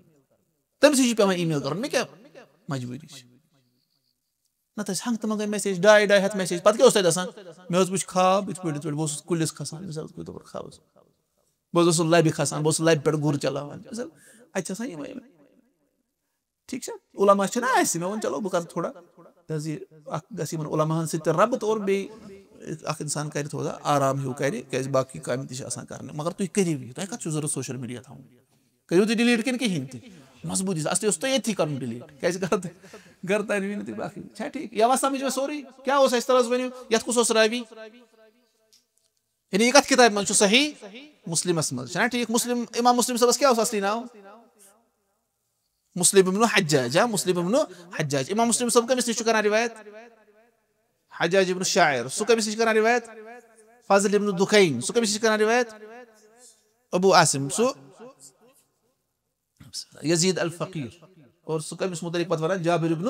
تٔمِسٕے چھُ پٮ۪وان email کرُن، مےٚ کیٛاہ مجبوٗری چھِ؟ نَتہٕ ٲسۍ ہنٛگہٕ تہٕ منٛگَے message، ڈاے ڈاے ہَتھ message۔ پَتہٕ کیٛاہ اوس تۄہہِ دَسان؟ مےٚ حظ وٕچھ خواب، یِتھ پٲٹھۍ، یِتھ پٲٹھۍ بہٕ اوسُس کُلِس کھسان، مثال کے طور پر خوابَس۔ بہٕ حظ اوسُس لَبہِ کھسان، بہٕ اوسُس لَبہِ پٮ۪ٹھ گُر چلاوان۔ مثال، اَتہِ چھِ آسان یِمَے یِمَے۔ ٹھیٖک چھا؟ علماء چھِنہ اَسہِ، مےٚ ووٚن، چلو، بہٕ کَرٕ تھوڑا، کیٛازِ اَکھ گژھِ یِمَن علماءَ ہَن سۭتۍ تہِ ربط اور بیٚیہِ اَکھ اِنسان کَرِ تھوڑا آرام ہیوٗ کَرِ، کیٛازِ باقٕے کامہِ تہِ چھِ آسان کَرنہِ۔ مگر تُہۍ کٔرِو یہِ، تۄہہِ کَتھ چھُو ضوٚرَتھ social media تھاوُن؟ کٔرِو تُہۍ delete کِنہٕ کِہیٖنۍ تہِ؟ مضبوٗطی سان، اَصلی اوس تۄہہِ ییٚتھی کَرُن delete۔ کیٛازِ گَرٕ تہٕ، گَرٕ تانۍ ؤنِو تُہۍ باقٕے۔ چھا ٹھیٖک؟ یَوٕ سَمٕجھ مےٚ سورُے؟ کیٛاہ اوس اَسہِ تَلہٕ حظ ؤنِو؟ یَتھ کُس اوس راوی؟ یعنی یہِ کَتھ کِتابہِ منٛز چھُ؟ صحیح مسلمس منٛز۔ چھُنہ ٹھیٖک؟ مسلم، امام مسلم صٲبس کیٛاہ اوس اصلی ناو؟ مسلم ابن حجاج، ہا، مسلم ابن حجاج۔ امام مسلم صٲب کٔمِس نِش چھُ کران روایت؟ حجاج ابن شاعر۔ سُہ کٔمِس نِش چھُ کران روایت؟ فضل ابن دُکین۔ سُہ کٔمِس نِش چھُ کران روایت؟ ابو عاصم۔ سُہ یزید الفقیر۔ اور سُہ کٔمِس متعلق پتہٕ ونان؟ جابر ابن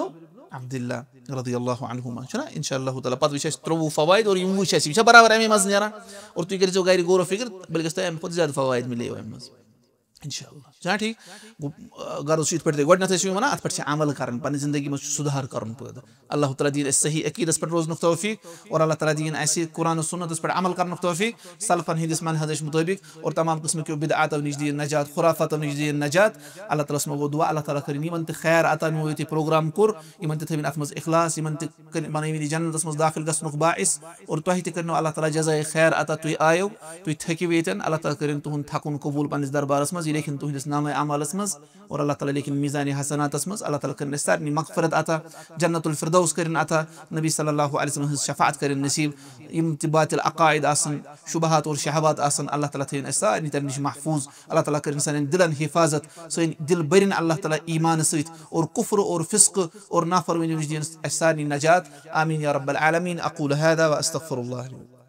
عبداللہ رضی اللہ عنہما۔ چھُنہ؟ انشاءاللہ تعالیٰ پتہٕ وٕچھ اَسہِ ترٛوٚوُہ فوائد اور یِم وٕچھ اَسہِ، یِم چھا برابر اَمے منٛز نیران؟ اور تُہۍ کٔرۍزیو گرِ غور و فکر، بلکہِ تۄہہِ اَمہِ کھۄتہٕ زیادٕ فوائد مِلیو اَمہِ منٛز۔ انشاءاللہ۔ چھا ٹھیٖک؟ گوٚو، آ، غرض چھُ یِتھ پٲٹھۍ تۄہہِ گۄڈٕنیتھ ٲسِو وَنان، اَتھ پٮ۪ٹھ چھِ عمل کَرٕنۍ، پننہِ زندگی منٛز چھُ سُدھار کَرُن پٲدٕ۔ اللہ تعالیٰ دِیِن اَسہِ صحیح عقیٖدَس پٮ۪ٹھ روزنُک توفیٖق، اور اللہ تعالیٰ دِیِن اَسہِ قرآن و سُنتَس پٮ۪ٹھ عمل کَرنُک توفیٖق، سلفَن ہٕنٛدِس منہجَس مُطٲبِق، اور تمام قٕسمٕکیو بدعاتو نِش دِیِن نجات، خُرافاتو نِش دِیِن نجات۔ اللہ تعالیٰ ہَس منٛز گوٚو دُعا، اللہ تعالیٰ کٔرِنۍ یِمَن تہِ خیر عطا، یِمو یہِ تہِ پروگرام کوٚر، یِمَن تہِ تھٲوِن اَتھ منٛز اخلاص، یِمَن تہِ کٔرِنۍ، بَنٲوِن یہِ جنتَس منٛز دٲخِل گژھنُک باعث، اور تۄہہِ تہِ کٔرِنو اللہ تعالیٰ جزائے خیر عطا، تُہۍ آیو، تُہۍ تھٔکِو ییٚتٮ۪ن، اللہ تعالیٰ کٔرِنۍ تُہُنٛد تھکُن قبول پننِس دربارس منٛز، یہِ لیکھِن تُہنٛدِس نامہ اعمالس منٛز، اور اللہ تعالیٰ لیکھِن میزانِ حسناتس منٛز۔ اللہ تعالیٰ کٔرِنۍ اَسہِ سارنٕے مغفرت عطا، جنت الفردوس کٔرِنۍ عطا، نبی صلی اللہ علیہ وسلم ہٕنٛز شفاعت کٔرِنۍ نصیب۔ یِم تہِ باطل عقائد آسن، شبہات اور شہوات آسن، اللہ تعالیٰ تھٲیِن اَسہِ سارنٕے تَمہِ نِش محفوٗظ۔ اللہ تعالیٰ کٔرِنۍ سانٮ۪ن دِلن حفاظت، سٲنۍ دِل بٔرِنۍ اللہ تعالیٰ ایٖمانہٕ سۭتۍ، اور کفر اور فسق اور نافرمٲنی نِش دِیِن اَسہِ سارنٕے نجات۔ آمین یا رب العالمین۔ اقول هذا واستغفر الله لي ولكم۔